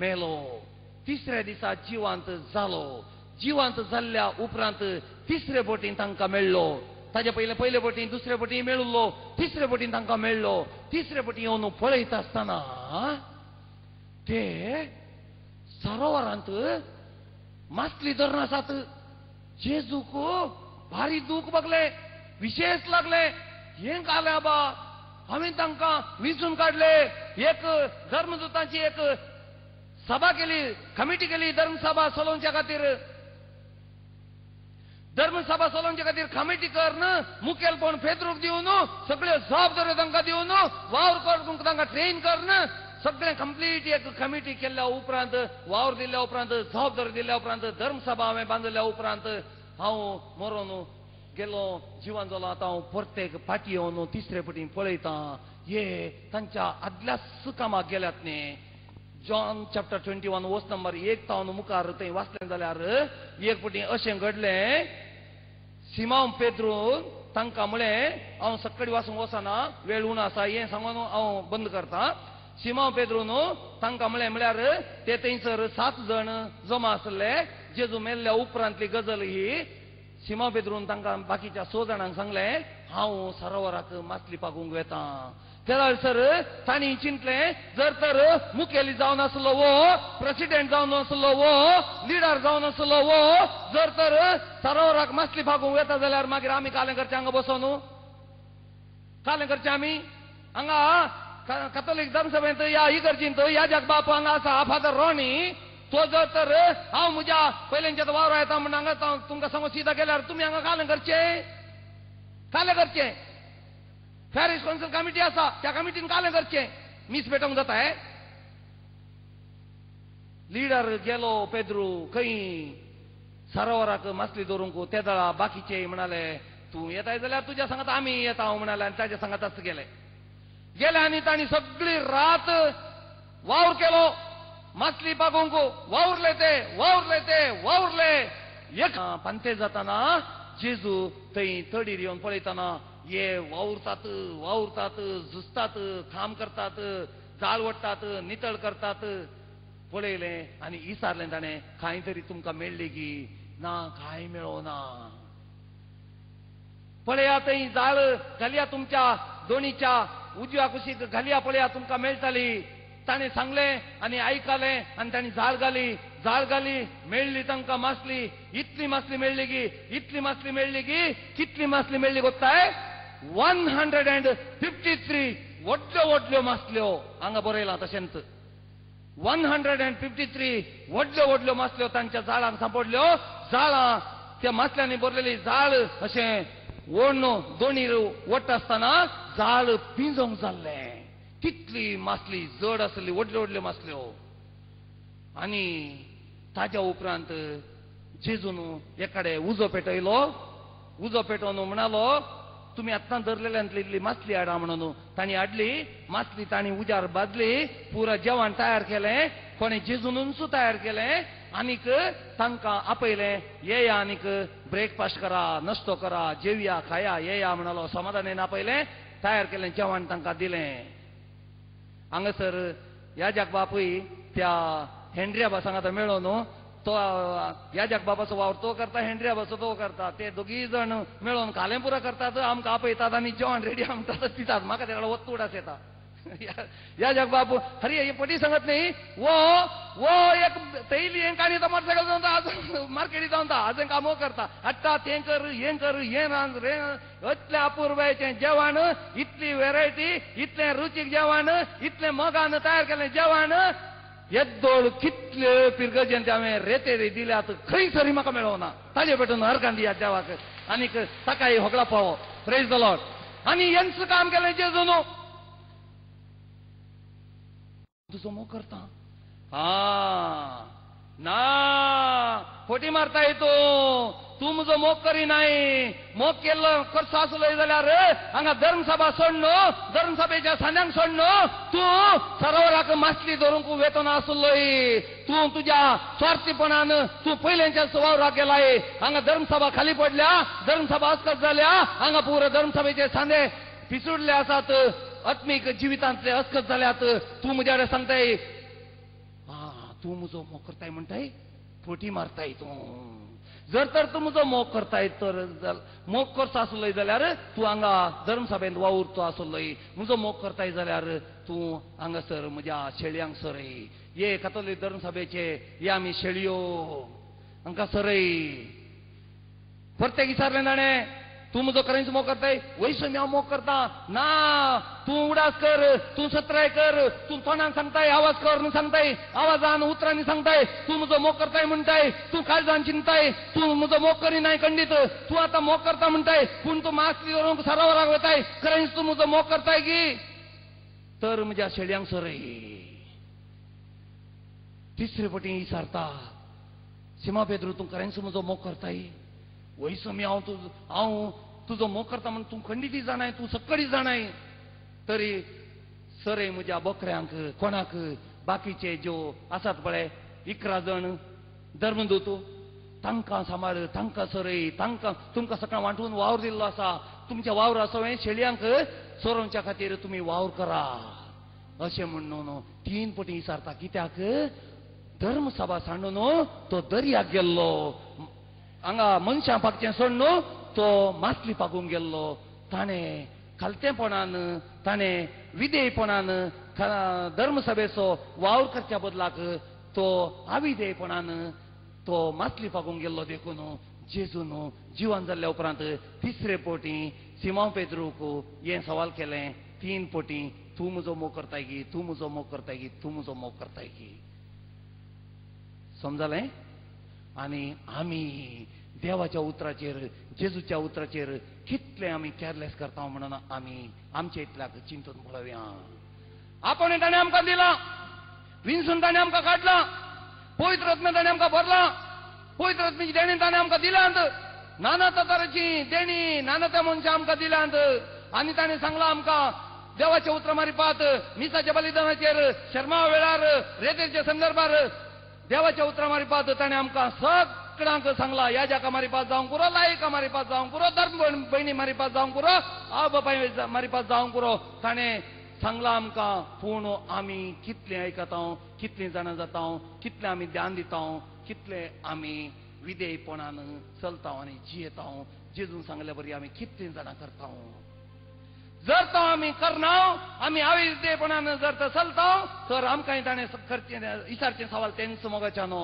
Speaker 2: मेलो. तिसऱ्या दिसा जिवांत जालो. जिवांत जाल्ल्या उपरांत तिसरे बोटीन तांकां मेळ्ळो. ताजे पयले पयले बोटीन दुसरे बोटीन मेळुल्लो, तिसरे बोटीन तांकां मेळ्ळो. तिसरे बोटी येवन पळयता आसतना ते सरोवरांत मासली धरून आसात. जेजूक भारी दूख बगलें, विशेश लागलें, हें कालें आबा हांवें तांकां विंचून काडले, एक धर्मदूतांची एक सभा केली, कमिटी केली धर्मसभा चलोवच्या खातीर. धर्मसभा चलोवच्या खातीर कमिटी करून मुखेलपण फेद्रूक दिवन सगळ्यो जबाबदाऱ्यो तांकां दिवन वावर करून तांकां ट्रेन करून सगळें कंप्लीट एक कमिटी केल्ल्या उपरांत, वावर दिल्ल्या उपरांत, जबाबदारी दिल्ल्या उपरांत, धर्मसभा हांवें बांदिल्ल्या उपरांत हांव मरोन गेलो, जिवन जालो. आतां हांव परतेक फाटी येवन तिसरे पटी पळयतां हे तांच्या आदल्याच कामाक गेल्यात न्ही. जॉन चॅप्टर 21 वर्स नंबर 1 तावन मुखार थंय वाचलें जाल्यार एक पटी अशें घडलें, सिमांव पेद्रून तांकां म्हळें, हांव सक्कडी वाचूंक वचना, वेळ उणो आसा, हें सांगून हांव बंद करता. सिमांव पेद्रून तांकां म्हळें, म्हळ्यार ते थंयसर 7 जण जमा आसले. जेजू मेल्ल्या उपरांतली गजल ही. सिमांव पेद्रून तांकां बाकीच्या 6 जाणांक सांगलें, हांव सरोवराक मासली पागूंक वेता. तेन्ना सर तांणी चिंतलें, जर तर मुखेली जावन आसलो वो, प्रेसिडेंट जावन आसलो वो, लिडर जावन आसलो वो, जर तर सरोवराक मासली भागूंक वेता जाल्यार मागीर आमी कालें करचें हांगा बसोन, कालें करचें आमी हांगा कॅथोलीक धर्मसभेंत ह्या इगर्जींत ह्या जाक बाप हांगा आसा फादर रॉनी, तो जर तर हांव म्हज्या पयल्यांच्या वावरा येता म्हण हांगा तुमकां सांगून सीधा गेल्यार तुमी हांगा कालें करचें, कालें करचें. पॅरिस कौन्सिल कमिटी आसा, त्या कमिटीन कालें करचें, मीस पेटोवंक जाता. हे लिडर गेलो पेद्रू खंय सरोवराक मासली दवरूंक. तेदळा बाकीचे म्हणाले तूं येताय जाल्यार तुज्या सांगात आमी येता म्हणाले आनी ताज्या सांगातच गेले. गेले आनी तांणी सगळी रात वावर केलो मासली पागोवंक. वावरले ते वावरले ते वावरले. एक पंते जाताना जेजू थंय तडीर येवन पळयतना हे वावुरतात वावुरतात, झुजतात, काम करतात, जाळ वडटात, नितळ करतात. पळयलें आनी विचारलें ताणें, कांय तरी तुमकां मेळ्ळी की ना? कांय मेळना. पळया थंय जाळ घालया तुमच्या दोणीच्या उजव्या कुशीक घालया, पळया तुमकां मेळटली. ताणें सांगलें आनी आयकलें आनी तांणी जाळ घाली. जाळ घाली, मेळ्ळी तांकां मासली. इतली मासली मेळ्ळी की, इतली मासली मेळ्ळी की, कितली मासली मेळ्ळी गोत्ताय? 153 व्हडल्यो व्हडल्यो मासल्यो. हांगा बरयलां तशेंच 153 व्हडल्यो व्हडल्यो मासल्यो तांच्या जाळांक सांपडल्यो. जाळां त्या मासल्यांनी भरलेली जाळ अशें ओडण दोणीर ओडटा आसतना जाळ पिंजोवंक जाल्लें. तितली मासली जड आसली, व्हडल्यो व्हडल्यो मासल्यो. आनी ताज्या उपरांत जेजून एकाडे उजो पेटयलो. उजो पेटोवन म्हणालो तुमी आत्तां धरलेल्यांतली इल्ली मासली हाडा म्हणून. तांणी हाडली मासली, तांणी उजार भाजली, पुरा जेवण तयार केलें. कोणें जेजूनच तयार केलें आनीक तांकां आपयलें, येया आनीक ब्रेकफास्ट करा, नाश्तो करा, जेवया, खाया, येया म्हणालो. समाधानान आपयलें, तयार केलें जेवण तांकां दिलें. हांगासर याजक बापूय त्या हेंड्रिया सांगाता मेळ्ळो न्हू, तो याजक बाबाचो वावर तो करता, हेंड्रिया बाबाचो तो करता. ते दोगीय जण मेळोन खालें पुरो करतात, आमकां आपयतात आनी जेवण रेडी आमकां दितात. म्हाका तेका वत्तू उडास येता. याजक बाबू अरे हे पटी सांगत न्ही, वो वो एक तैली हें काणी तो मोटरसायकल जावन आज मार्केटी जावन आज कामो करता, हाडटा तें कर हें कर हें रांद रे. इतलें अपुरबायेचें जेवण, इतली वेरायटी, इतलें रुचीक जेवण, इतलें मोगान तयार केल्लें जेवण. येद्दोळ कितले पिरगजेन हांवें रेते दिल्यात, खंय सरी म्हाका मेळोना. ताजे पेटून हरकान दियात देवाक आनीक ताकाय होगळा पावो. Praise the Lord. आनी हेंच काम केलें जेजून. तुजो मोग करता हा ना, फोटी मारताय तूं, तूं म्हजो मोग करिनाय. मोग केल्लो करचो आसलो जाल्यार हांगा धर्मसभा सोडनो, धर्मसभेच्या सांद्यांक सोडनो, तूं सरोवराक मासली धरूंक वेतना आसलोय. तूं तुज्या स्वार्थीपणान तूं पयल्यांच्या वावराक गेलाय. हांगा धर्मसभा खाली पडल्या, धर्मसभा अस्कत जाल्या, हांगा पुरो धर्मसभेचे सांदे पिसुडले आसात, आत्मीक जिवितांतले अस्कत जाल्यात. तूं म्हज्या कडेन सांगताय आ तूं म्हजो मोग करताय म्हणटाय, फोटी मारताय तूं. जर तर तूं म्हजो मोग करताय तर मोग करचो आसलोय जाल्यार तूं हांगा धर्मसभेंत वावुरतो आसलोय. म्हजो मोग करताय जाल्यार तूं हांगासर म्हज्या शेळयांक सरय. हे कातोलीक धर्मसभेचे हे आमी शेळयो हांकां सरय. परतें विचारलें ताणें, तूं म्हजो खरेंच मोग करताय? वयसो हांव मोग करता ना. तूं उडास कर, तूं सत्राय कर, तूं तोंडान सांगताय, आवाज कर म्हणून सांगताय, आवाजान उतरांनी सांगताय तूं म्हजो मोग करताय म्हणटाय, तूं काळजान चिंताय, तूं म्हजो मोग करिनाय खंडीत. तूं आतां मोग करता म्हणटाय, पूण तूं मासली व्हरूंक सरोवराक वताय. खरेंच तूं म्हजो मोग करताय की? तर म्हज्या शेळयांक सरय. तिसरे पटी विचारता, सिमा पेद्रू तूं खरेंच म्हजो मोग करताय? वयसो मी हांव हांव तुजो मोग करता म्हण तूं खंडीती जाणाय, तूं सक्कडी जाणाय. तरी सरे म्हज्या बकऱ्यांक कोणाक बाकीचे ज्यो आसात पळय 11 जण धर्मदूत, तांकां सांबाळ, तांकां सरय, तांकां तुमकां सकाळ वांटून वावर दिल्लो आसा. तुमच्या वावरा सवें शेळयांक सोरोवच्या खातीर तुमी वावर करा अशें म्हणून 3 पटी विचारता. कित्याक धर्मसभा सांडून तो दर्याक गेल्लो, हांगा मनशां पागचें सोडून तो मासली पागूंक गेल्लो. ताणें खालतेपणान, ताणें विधेयपणान धर्मसभेचो वावर करच्या बदलाक तो अविधेयपणान तो मासली पागूंक गेल्लो. देखून जेजून जिवन जाल्ल्या उपरांत तिसरे पटी सिमांव पेद्रूक हें सवाल केलें 3 पटी, तूं म्हजो मोग करताय की? तूं म्हजो मोग करताय की? तूं म्हजो मोग करताय की? समजलें? आनी आमी देवाच्या उतराचेर, जेजूच्या उतराचेर कितले आमी केअरलेस करता म्हणून आमी आमच्या इतल्याक चिंतून पळोवया. आपण ताणें आमकां दिलां, विंचून ताणें आमकां काडलां, पवित्र आत्म्यान ताणें आमकां भरलां, पवित्र आत्म्याची देणी ताणें आमकां दिल्यांत, नाना तरांची देणी नाना त्या मनशां आमकां दिल्यांत. आनी ताणें सांगलां आमकां देवाच्या उतरां मारिपात मिसाच्या बलिदानाचेर शर्मा वेळार रेतेच्या संदर्भार देवाच्या उतरां मारिपात ताणें आमकां सगळ्यांक सांगलां, याजाका मारिपात जावंक पुरो, लायका मारिपात जावंक पुरो, धर्म भयणी मारिपात जावंक पुरो, आवय बापाय मारिपात जावंक पुरो. ताणें सांगलां आमकां. पूण आमी कितलें आयकता, कितलीं जाणां जाता, कितलें आमी ध्यान दिता, कितलें आमी विधेयपणान चलता आनी जियेता, जेजून सांगले बरी आमी कितलीं जाणां करता. जर तो आमी करना, आमी अविधेयपणान जर तो चलता तर आमकां ताणें करचें विचारचें सवाल तेंच मोगाच्यानो.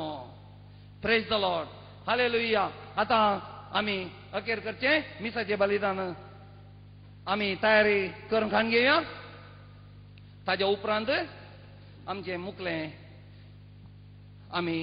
Speaker 2: Praise the Lord, hallelujah. आतां आमी अखेर करचें मिसाचें बलिदान आमी तयारी करून खाण घेवया. ताज्या उपरांत आमचें मुकलें आमी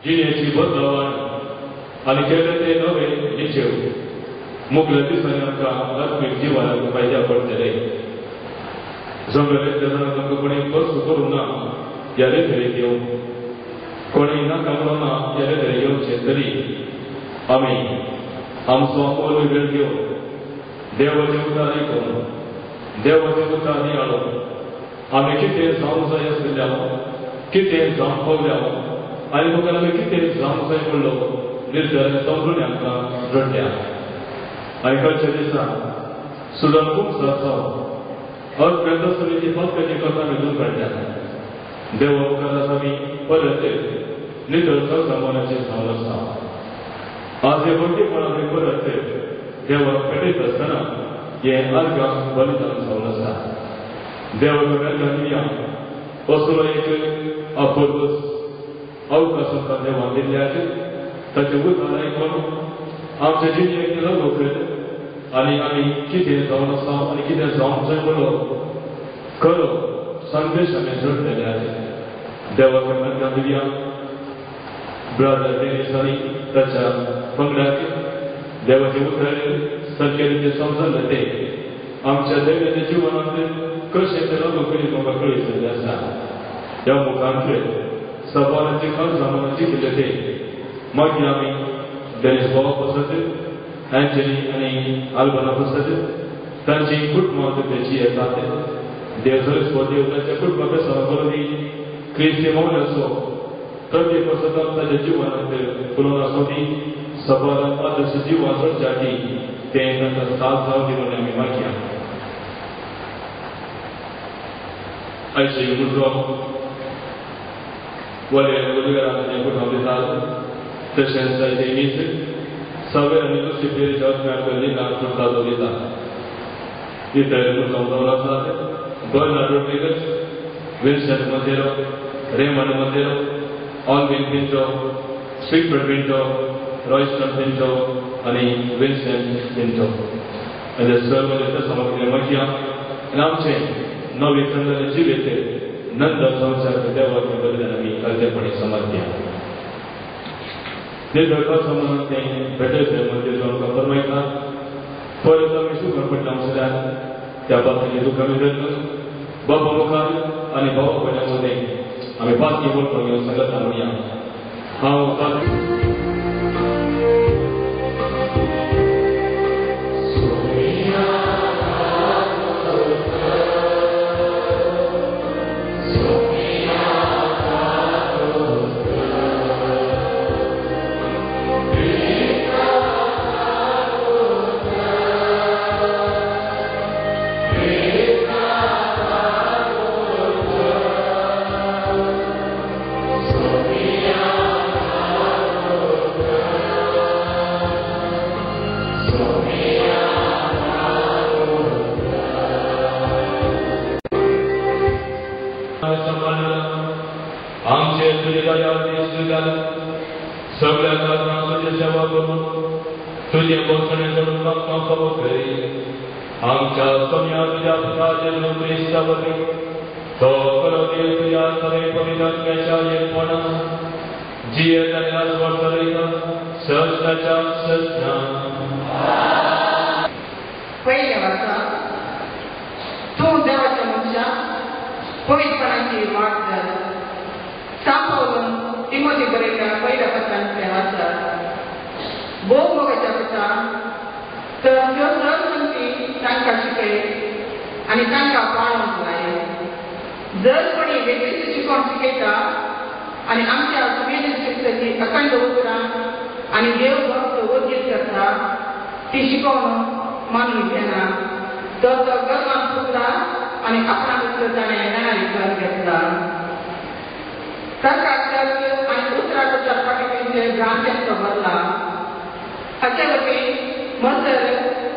Speaker 3: जिणेची बदलावण आनी केलें तें नवें निचेव मुगल्या दिसांनी आमकां आत्मीक जिवनाक फायद्या पडटले. जंगलांतल्या जाणांक आमकां कोणी कस करूंक ना ह्या रेतरेक येवन, कोणी नाका म्हणून ना ह्या रेतरेक येवचें, तरी आमी आमचो अमूल्य वेळ घेवन देवाचें उतर आयकून देवाचें उतर नियाळून आमी कितें जावंक जाय आशिल्ल्या, कितें जावंक पावल्या आनी मुखार आमी कितें जावंक जाय म्हणलो निर्धार समजून आमकां जोडल्या. आनी खंयच्या दिसा सुदान खूब जावं अर्थवेवस्थेची पक्काची कथा मेजून काडल्या. देवा मुखार आमी परत नितळ सामानाचें जावन आसा. आज हे भक्तीपण आमी परत देवाक पेटयत आसतना हें आर्गां बलिदान जावन आसा. देवाक आर्गां दिवया असलो एक अपूर्व अवकाश आमकां देवान दिल्ल्याक ताचें उतर आयकून आमच्या जिणेक लागू कर आनी आमी कितें जावन आसा आनी कितें जावंक जाय म्हणलो खरो संदेश आमी जोडलेले आसा. देवाक आर्गां दिवया. ब्रदर डेनिस आनी ताच्या पंगडाक देवाचें उतर सारकें रितीन समजलें तें आमच्या दैनंदीन जिवनांत कशें तें लागू करीत म्हाका कळिल्लें आसा. ह्या मुखांतले सवालांचे काळजां जिखले ते मागीर आमी डेनिस बाबा पसत, अँजनी आनी आल्बना पसत तांची कुटुंबां तेची येतात. देव सरस्वती देव तांच्या कुटुंबा बेसां करून दी क्रिस्ती मौल्याचो प्रत्येक पसत ताच्या जिवनांत फुलोवन आसूं दी. सबारान आदर्श जिवन सोडच्या तें तांकां साथ जावं दी म्हणून आमी मागया. आयचे मुजरो वले उजगरांचे कुटुंब दितात. तशेंच जायते मीस सगळे आनी दुसरी फेरीच्या आत्म्याक लिना कुर्तादो दिता. इतर मुजरो जावन आसात. Bernard Rodrigues, Wilson Monteiro, Raymond Monteiro, Alvin Pinto, Sweetford Pinto, Royston Pinto आनी विन्सेंट पिंटो. आनी सर्व सामग्री मखिया आनी आमचे नवे खंडले जिवेते नंतर संवसार देवाच्या बदल्यान आमी अर्देपणी समर्थ्या निर्दळ म्हणून ते भेटयते मध्ये आमकां फरमायता परत आमी सुखण पडटा आमच्या त्या बाबतींत दुखां धरून बाबा मुखार आनी भावा भयणां मदें आमी बाकी बोलपाक घेवन सांगता म्हणया हांव
Speaker 4: पयल्या वर्सा तूं देवाच्या मनशा पवित्रपणाची वाट धर. सांपवरून तिमोती बरयल्या पयल्या पत्रांतलें वाचा. भोव मोगाच्या पत्रा तर त्यो सर संगती तांकां शिकय आनी तांकां पाळूंक लाय. जर कोणी वेगळीच शिकोवन शिकयता आनी आमच्या सुमेधची अखंड उतरां आनी देव भक्त वगीत करता ती शिकोवन मानून घेना तर तो गर्वान फुगला आनी आपणाक ताणें येणारी कर घेतला. ताका तर्क आनी उतरां फाटीचे भ्रांत्यांचो भरला. हाचे वरवीं मसर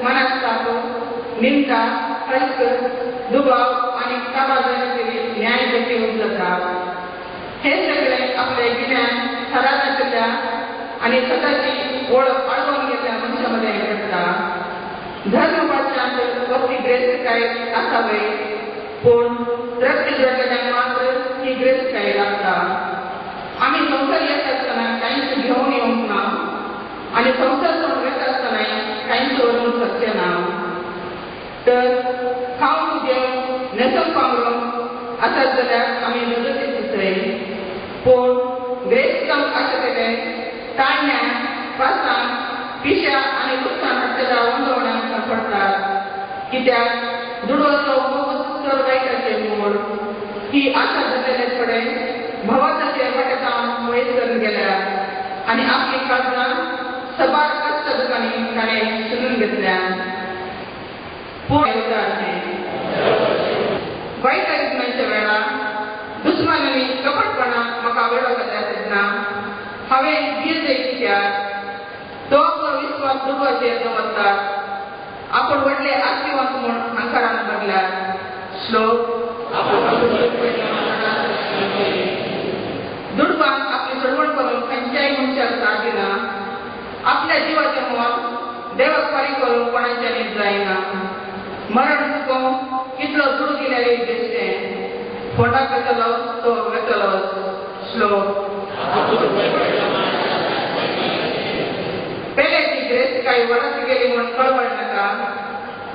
Speaker 4: मनास्ताप निंदा हल्क दुबाव आनी काबार जायनासली न्याय गती जाता. हे सगळे आपले गिन्यान थारा नाशिल्ल्या आनी स्वताची वळख अडवून घेतल्या मनशा मदें घडटा. धर्म भाशांत वस्ती ग्रेस्तकाय आसावे पूण रक्त जोडलेल्यांक मात्र ही ग्रेस्तकाय लागता. आमी संवसार येत आसतना कांयच घेवन येवंक ना आनी संवसार सोडून वता आसतनाय कांयच व्हरूंक शकचें ना. तर खावंक जेवंक न्हेसूंक पांगरूंक आसत जाल्यार आमी मजतीच दिसय. पूण ग्रेस्त जावंक आसा तेलें ताळण्यांक पासांक पिश्या आनी लुकसाण हाडटल्या वंदवण्यांक सांपडटात. कित्याक दुडवाचो मोग चड वायटाचें मूळ. ही आशा धरलेले कडेन भवाताचे वाटेतावन वयर करून गेल्या आनी आपली काळजां सबार कश्ट दुकांनी ताणें शिनून घेतल्या. पूण वायट आयकण्याच्या वेळार दुस्मानांनी कपटपणा म्हाका वेळो घातल्या तेन्ना हांवें धीर कित्याक तो आपलो विस्वास दुडवाचेर दवरतात. आपण व्हडले आस्तिवंत म्हूण अंकारान भरल्यात. श्लोक दुडवान आपली चळवण करून खंयच्याय मनशाक साथ दिना. आपल्या जिवाचें मोल देवाक फारीक करूंक कोणाच्यानी जायना. मरण चुकोवंक कितलो दुडू दिल्यार बेश्टें फोंडाक वेतलो तो वेतलो. श्लोक पेल्याची ग्रेस्तकाय वडाची गेली म्हूण कळवळ नाका.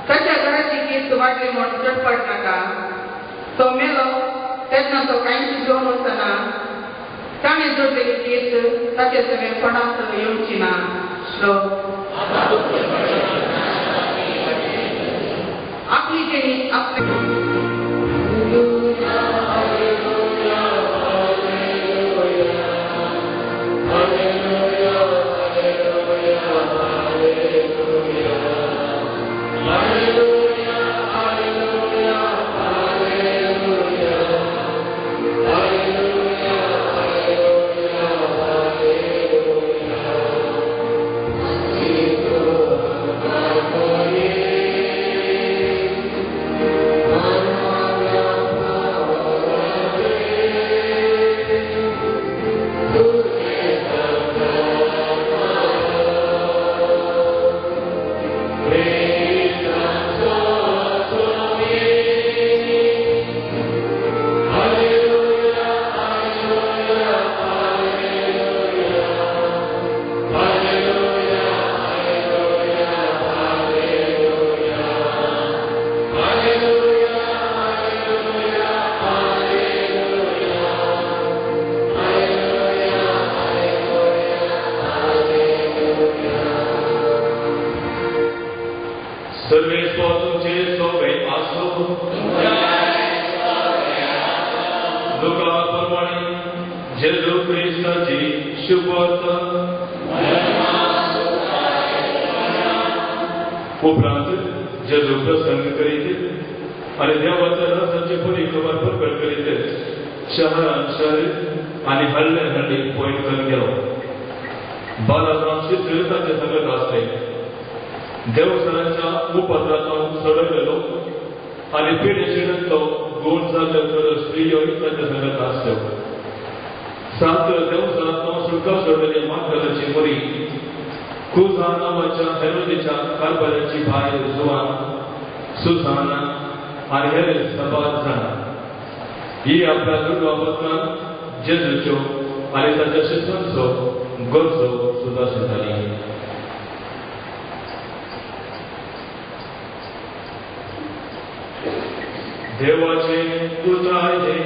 Speaker 4: ताच्या घराची कीर्त वाडली म्हूण चटपट नाका. तो मेलो तेन्ना तो कांयच घेवन वचना. ताणें जोडलेली कीर्त ताचे सगळे फोंडांत येवची ना. श्लोक आपली जेणी आपले
Speaker 5: Oh,
Speaker 3: सर्वेस्पर तुमचे सोबे आसो. लुका प्रमाणे जेजू क्रिस्ताची शुभवार्ता. उपरांत जेजू प्रसंग करीत आनी देवाच्या राजाची बरी खबर प्रकट करीत शहरान शहर आनी हल्ले हल्ली पॉयंट करून गेलो. 12 जाण शिष्य ताचे संगत आसले. देवसरांच्या उपद्रांतल्यान सोडयलेलो आनी पिडेशिणेंतलो गुण जाल्ल्यो तर स्त्रियोय ताच्या संगत आसल्यो. 7 देवसरांतलो सुटका सोडलेली मागदलाची मुरी कुजा नांवाच्या हेरोदीच्या कारभाराची बायल जुवान सुजाना आनी हेर सबार जाण ही आपल्या दुडवा बदलान जेजूच्यो आनी ताच्या शिश्यांचो गरजो सुद्दां जाली. देवाचे उतराय हे.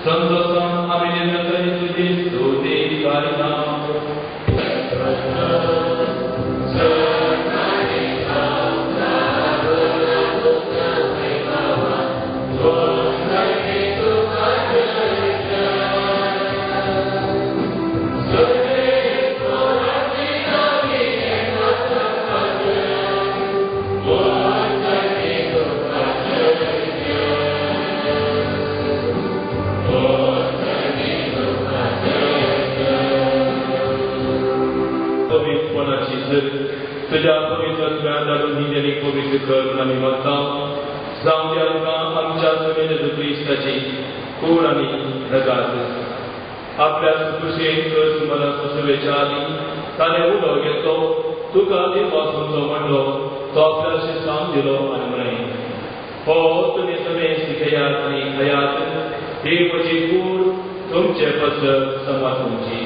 Speaker 3: संतोषान आमी तुजी स्तुती करिता. तुज्या पवित्र धाडून ही देणीक पवित्र कर म्हूण आमी मागता. जावं दी आमकां आमच्या सगळे जेजू क्रिस्ताची कूड आनी रगात. आपल्या सुकुशेन कर सुमारा सुसेवेच्या आदीं ताणें उलो घेतलो, तुका दिवपासून तो म्हणलो, तो आपल्या शिसांक दिलो आनी म्हळें, हो तुमी सगळे शिकयात आनी खायात, ही म्हजी कूड तुमचे पासत समर्पूची.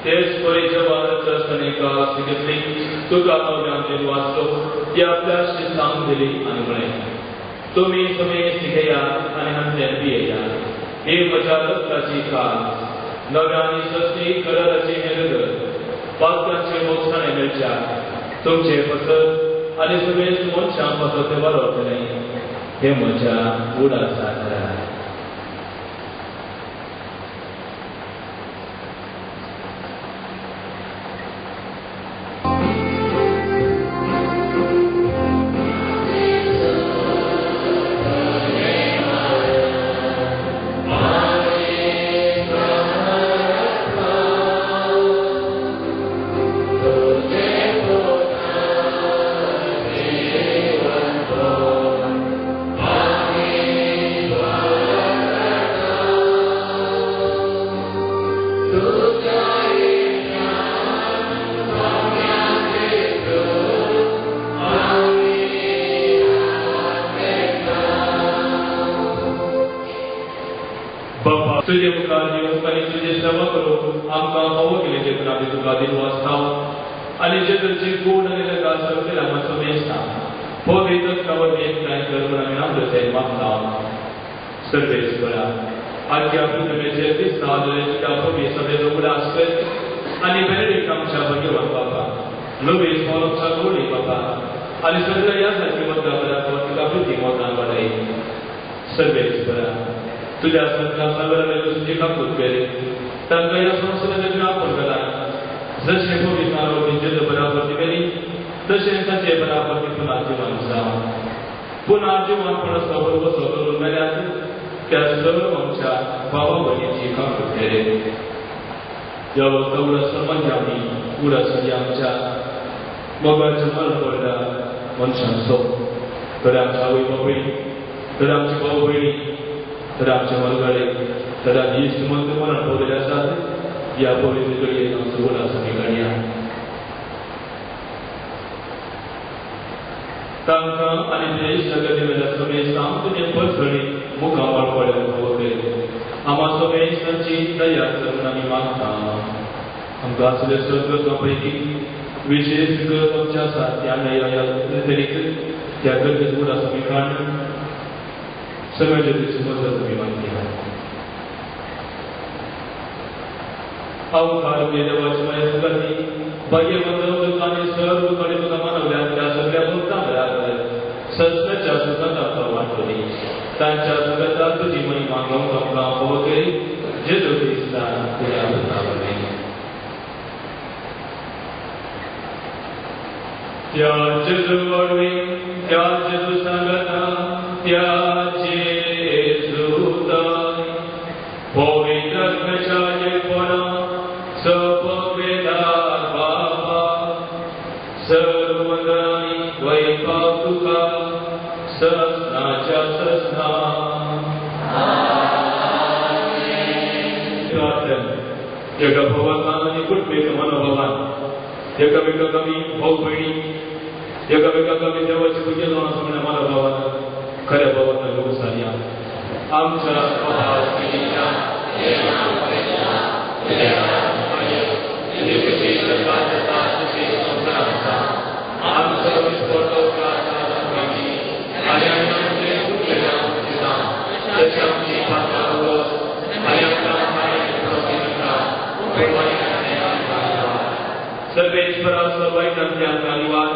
Speaker 3: तेच परी जेवणाच आसतना कास घेतली, तुका नव्यान वाचलो, ती आपल्या शिसांक दिली आनी म्हळें, तुमी सगळे शिकयात आनी हांतल्यान पियेयात, ही म्हज्या रक्ताची कास, नव्या आनी सस्ती कराराची हें रगत, पातकांचे मोगसाणे मेळच्या तुमचे पासत आनी सगळे मनशां पासत तें वाडवतलें, हें म्हज्या उडासा करात. तुजे मुखार दिवस आनी तुजे सेवा करूंक आमकां फावो केलें देखून आमी तुका दिनवासता आनी जे तुमची कूड आनी रगात सगळे आमकां समेजता पवित्र वरवीं एकठांय कर म्हूण आमी नम्रतायेन मागता. सर्वेस्परा, आख्या पृथ्वेचेर दिसता आसलेले तुज्या पवित्र सभेचो उगडास कर आनी बेनेडिक्ट आमच्या भाग्यवान बापा, लुईस पॉल आमच्या गोडी बापा आनी सगळ्या ह्या सारकी वखदां बऱ्या तुका प्रिती मोगान वाडय. सर्वेस्परा, तुज्या संतां सगळ्या तुजी काकूत केली, तांकां ह्या संवसाराचें तुवें आपोवन घालां, जशें पवित्र आरोग्य जेजू बराबर दिली तशें ताचे बराबर ती पुनः जिवन जावं. पुनः जिवनपण बसो करून मेल्यात त्या सर्व आमच्या भावा भयणीची काकूत केली. ह्या वखदां उडास मागीर आमी उडास आमच्या मोगाच्या मरण पडल्या मनशांचो, तर आमच्या आवय बापूय, तर आमची भाव भयणी, तर आमचे मलगाडे, तर आमी इश्ट मंत्र मरण पावलेले आसात, ह्या पवित्र घडयेक आमचो उडास आमी काडया. तांकां आनी तुज्या इश्टागती वेल्या समेस्तांक तुजें परसणी मुखामळ पळोवंक फावो कर. आमकां समेस्तांची दया कर म्हूण आमी मागता. आमकां आसले सर्ग पैकी विशेश गरज आमची आसा त्या तरेक त्या गरजेचो उडास आमी काड सगळ्यांचे तुजी मदत आमी मागया. अवकार देवाची माया सगळ्यांनी भाग्यवंत आनी सर्व कडेन तुका मानवल्या त्या सगळ्या भक्तां बराबर सस्त्याच्या सुखांत आमकां वांटली, तांच्या सुखांत तुजी महिमा गावंक आमकां फावो कर. जेजू क्रिस्ता तुज्या भक्तां वरवीं. त्या जेजू वरवीं, त्या जेजू सांगता, त्या जेजूताय पवित्र आत्म्याच्या एकपणान सपवेदार बाबा सर्वंदानी वैभव तुका ससनाच्या ससना. एका भगवान आनी कुटुंबीक मनोभावान एकामेकाक आमी भाव भयणी, एकामेकाक आमी देवाची भुरगीं जावन आसा म्हणल्या मनोभावान खऱ्या भावान लोक सारया. आमच्या बाबा सर्वेश्वरा सर्वांच्या निवार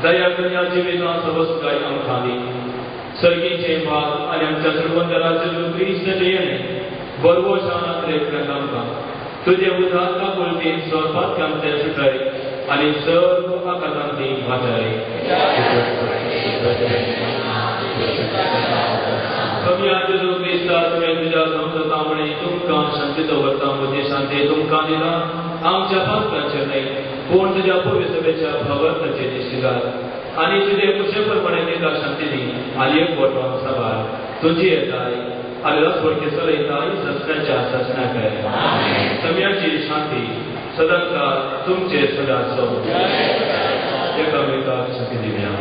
Speaker 3: दया कन्या जिवितां सबस्काय आमकां दी. सर्गीचे भाग आनी आमच्या सर्वंतराचे क्रिस्ताचें येणें बरवशानात रेखण्यात आमकां तुजे उदाहरणा वरवीं स्वपातकांतल्यान सुटाय आनी सर्व आकारांनी वाटाय. कमी जेजू क्रिस्ता तुवें न्हय तुमकां शांती दवरता म्हजी शांती तुमकां दिता आमच्या पातकांचेर न्हय पूण तुज्या पवित्र सभेच्या भावार्थाचेर दिश्टी घाल आनी तुजे खुशे प्रमाणे तिका शांती दी आनी एक बोटवान सवार तुजी येताय आनी रसवडके चलयताय ससण्याच्या ससण्याक सम्याची शांती सदांकाळ तुमचे सदां एकामेकाक शांती दिवया.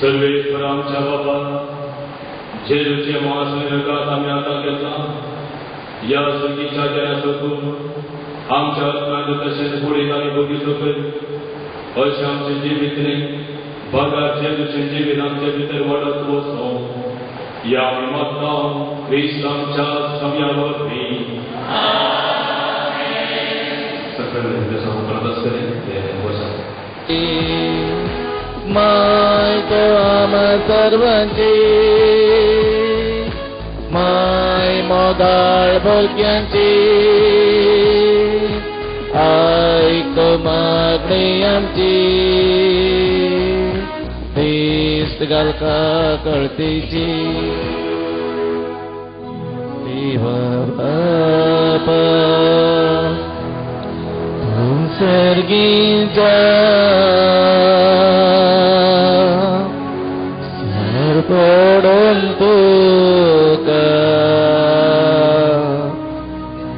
Speaker 3: सर्वेश्वर आमच्या बाबा जेजूचे मांस आनी रगत आमी आतां घेतलां ह्या सुगीच्या गिन्याचो गुण आमच्या आत्म्यांत तशेंच कुडींत आनी बगीचो कर अशें आमचें जिवीत न्ही बगर जेजूचें जिवीत आमचे भितर वाडत वचूं ह्या आमी मागता क्रिस्त आमच्या सम्या वरवीं. सकयल उपरांत आसतलें तें वचात.
Speaker 1: माय तो आम सर्वांची माय मोगाळ भुरग्यांची आयक मागणी आमची दिस्त घालका कळतीची देव बापा तूं सर्गी जा पडून तुका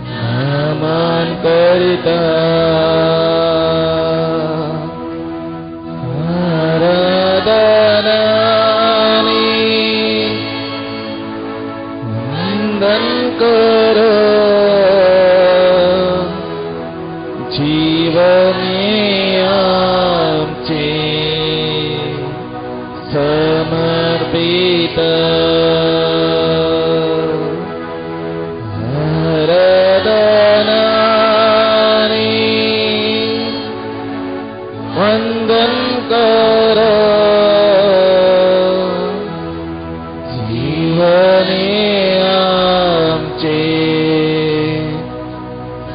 Speaker 1: नमन करिता आराधनानी समर्पित आराधनानी वंदन कर जीवने आमचे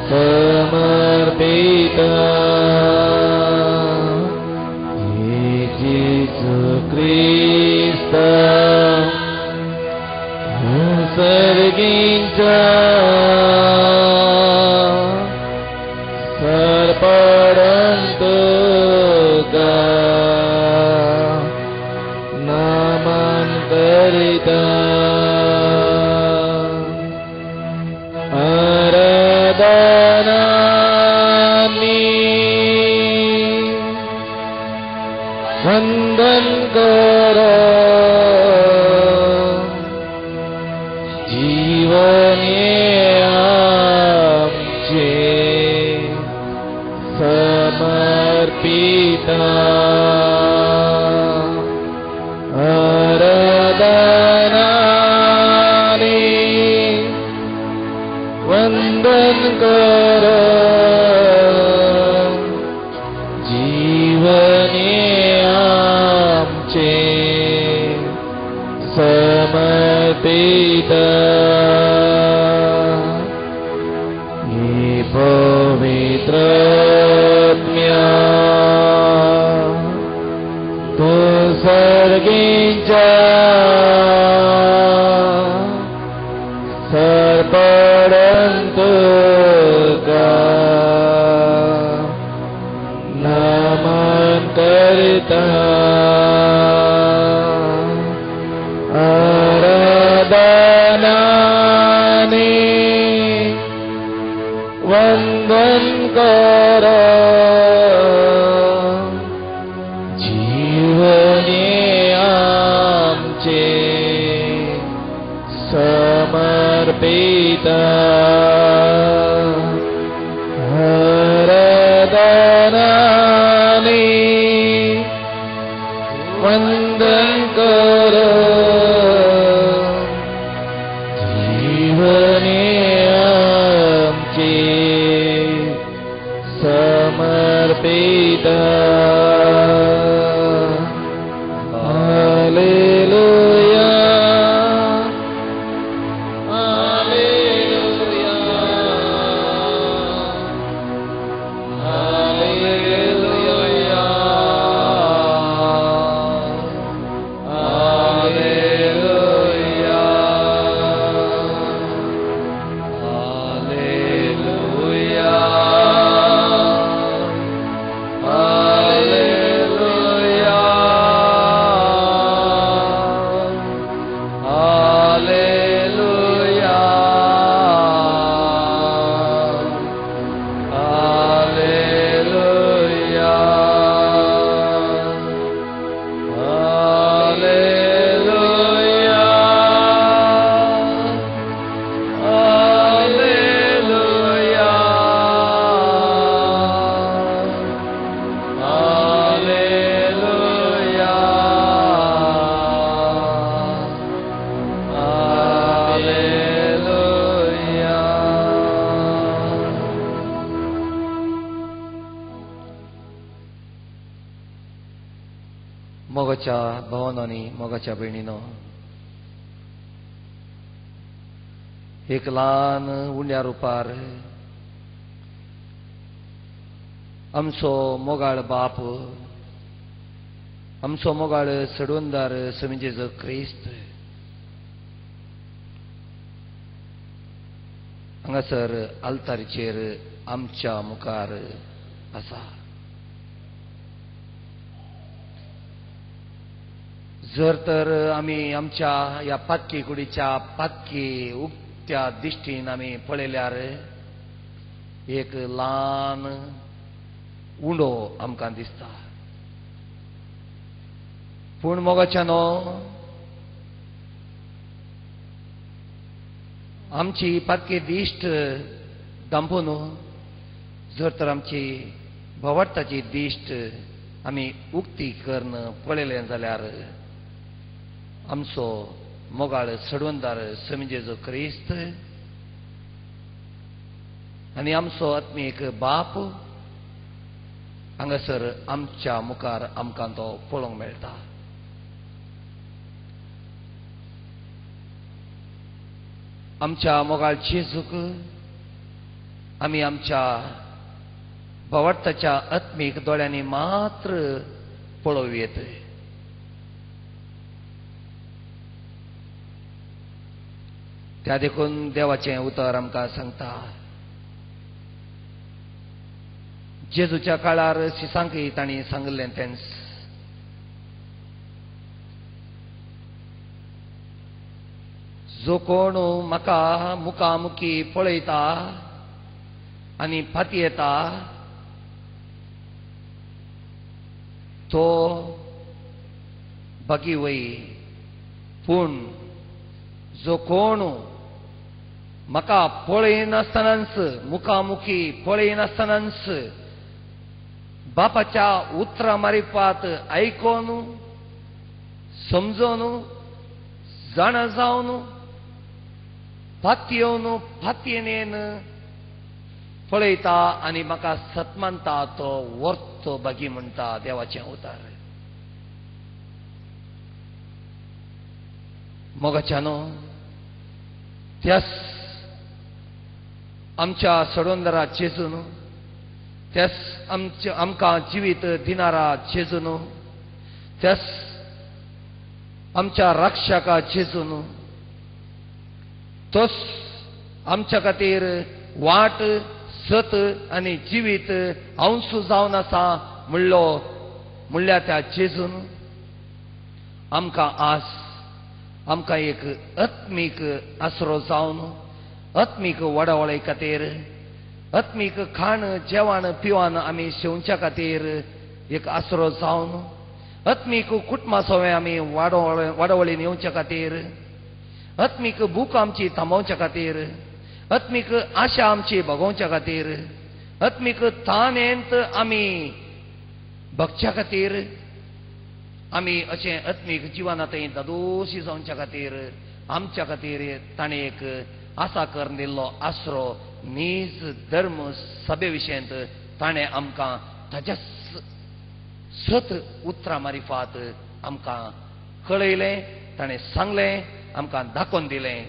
Speaker 1: समर्पित जेजू क्रिस्त सर्गींच्या सरपडंत नामन करिता आराधनानी वंदन कर जीवने आमचे समर्पित आराधनानी वंदन कर जीवने आमचे समर्पित पवित्र तो सर्गींच्या सरपडंत नमन करता आराधनानी वंदन कर जीवने आमचे समर्पित आराधनानी वंदन कर जीवने आमचे समर्पित. Hallelujah hallelujah hallelujah hallelujah
Speaker 2: hallelujah hallelujah hallelujah hallelujah hallelujah hallelujah hallelujah hallelujah. मोगाच्या भावांनी, मोगाच्या भयणीनो, एक ल्हान उण्या रुपार आमचो मोगाळ बाप, आमचो मोगाळ सडवंदार समिजेचो क्रिस्त हांगासर आल्तारीचेर आमच्या मुखार आसा. जर तर आमी आमच्या ह्या पातकी कुडीच्या पातकी उक्त्या दिश्टीन आमी पळयल्यार एक ल्हान उंडो आमकां दिसता. पूण मोगाच्यानो, आमची पातकी दिश्ट दांपून जर तर आमची भवार्थाची दिश्ट आमी उक्ती करून पळयलें जाल्यार आमचो मोगाळ सडवंदार स्वामी जेजू क्रिस्त आनी आमचो आत्मीक बाप हांगासर आमच्या मुखार आमकां तो पळोवंक मेळटा. आमच्या मोगाळ जेजूक आमी आमच्या भावार्थाच्या आत्मीक दोळ्यांनी मात्र पळोवं येत. त्या देखून देवाचें उतर आमकां सांगता, जेजूच्या काळार शिसांकय तांणी सांगिल्लें तेंच, जो कोण म्हाका मुखामुखी पळयता आनी फाती येता तो बागी वय, पूण जो कोण म्हाका पळयनासतनाच मुखामुखी पळयनासतनाच बापाच्या उतरां मारिपात आयकोन समजोन जाणा जावन फातयेवन फातयेन पळयता आनी म्हाका सत्मानता तो वर्तो बागी म्हणटा देवाचें उतर. मोगाच्यानो त्यास आमच्या सडवंदरा जेजून, त्यास आमच्या आमकां जिवीत दिनारा जेजून, त्यास आमच्या रक्षका जेजून, तोच आमच्या खातीर वाट सत आनी जिवीत हांवसू जावन आसा म्हणलो म्हणल्या त्या जेजून आमकां आस, आमकां एक आत्मीक आसरो जावन आत्मीक वडावळे खातीर, आत्मीक खाण जेवण पिवन आमी शेवच्या खातीर एक आसरो जावन आत्मीक कुटुंबा सवें आमी वाडावळीन येवच्या खातीर, आत्मीक भूक आमची थांबोवच्या खातीर, आत्मीक आशा आमची भगोवच्या खातीर, आत्मीक तानेंत आमी भगच्या खातीर, आमी अशें आत्मीक जिवनांतय दादोशी जावच्या खातीर आमच्या खातीर ताणें एक आसा करून दिल्लो आसरो नीज धर्म सभे विशयांत ताणें आमकां ताच्या सत उतरां मारिफात आमकां कळयलें, ताणें सांगलें, आमकां दाखोवन दिलें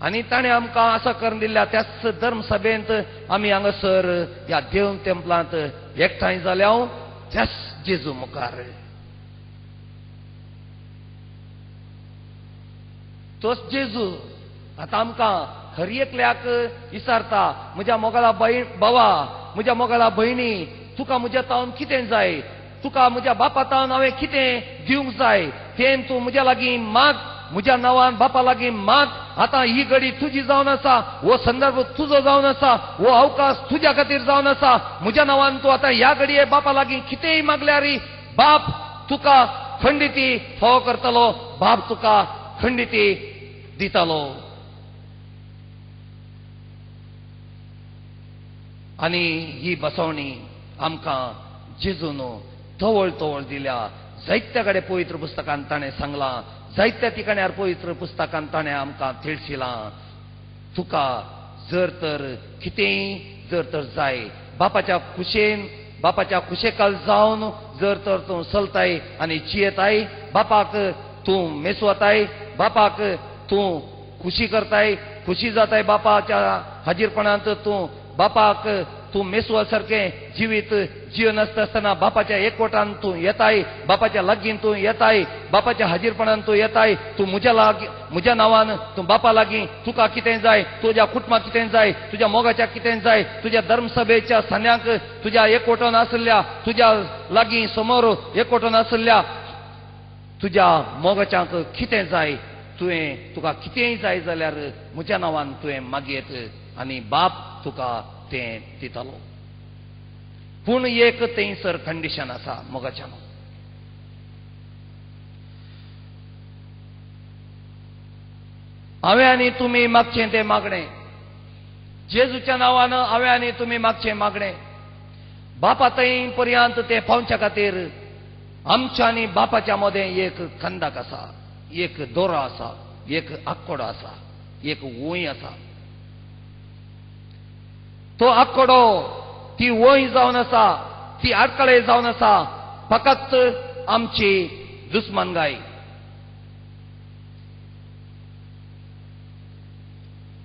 Speaker 2: आनी ताणें आमकां आसा करून दिल्ल्या त्याच धर्म सभेंत आमी हांगासर ह्या देव टेम्पलांत एकठांय जाल्या त्याच जेजू मुखार. तोच जेजू आतां आमकां हर एकल्याक विचारता, म्हज्या मोगाळा भावा, म्हज्या मोगाळा भयणी, तुका म्हज्या तावन कितें जाय, तुका म्हज्या बापा तावन हांवें कितें दिवंक जाय तें तूं म्हज्या लागीं माग, म्हज्या नांवान बापा लागीं माग. आतां ही घडी तुजी जावन आसा, हो संदर्भ तुजो जावन आसा, हो अवकाश तुज्या खातीर जावन आसा. म्हज्या नांवान तूं आतां ह्या घडये बापा लागीं कितेंय मागल्यार बाप तुका खंडिती फावो करतलो, बाप तुका खंडिती दितलो. आनी ही बसवणी आमकां जेजून तवळ तवळ दिल्या. जायत्या कडेन पवित्र पुस्तकान ताणें सांगलां, जायत्या ठिकाण्यार पवित्र पुस्तकान ताणें आमकां तिळशिलां, तुका जर तर कितेंय जर तर जाय बापाच्या खुशेन, बापाच्या खुशेकाल जावन जर तर तूं चलताय आनी जियेताय, बापाक तूं मेसवताय, बापाक तूं खुशी करताय, खुशी जाताय बापाच्या हाजीरपणांत, तूं बापाक तूं मेसवा सारकें जिवीत जियनासता आसतना बापाच्या एकवटान तूं येताय, बापाच्या लागीं तूं येताय, बापाच्या हाजीरपणान तूं येताय, तूं म्हज्या लागीं, म्हज्या नांवान तूं बापा लागीं तुका कितें जाय, तुज्या कुटुंबाक कितें जाय, तुज्या मोगाच्या कितें जाय, तुज्या धर्मसभेच्या सान्यांक तुज्या एकवटान आशिल्ल्या, तुज्या लागीं समोर एकवटान आशिल्ल्या तुज्या मोगाच्यांक कितें जाय, तुवें तुका कितेंय जाय जाल्यार म्हज्या नांवान तुवें मागयत आनी बाप तुका तें दितलो. पूण एक थंयसर कंडिशन आसा मोगाच्यान, हांवें आनी तुमी मागचें तें मागणें, जेजूच्या नांवान हांवें आनी तुमी मागचें मागणें बापा थंय पर्यंत तें पावच्या खातीर आमच्या आनी बापाच्या मदें एक कंदाक आसा, एक दोरो आसा, एक आक्कोडो आसा, एक वंय आसा. तो आक्कोडो, ती वंय जावन आसा, ती आडखळे जावन आसा फकत आमची दुस्मानगाय.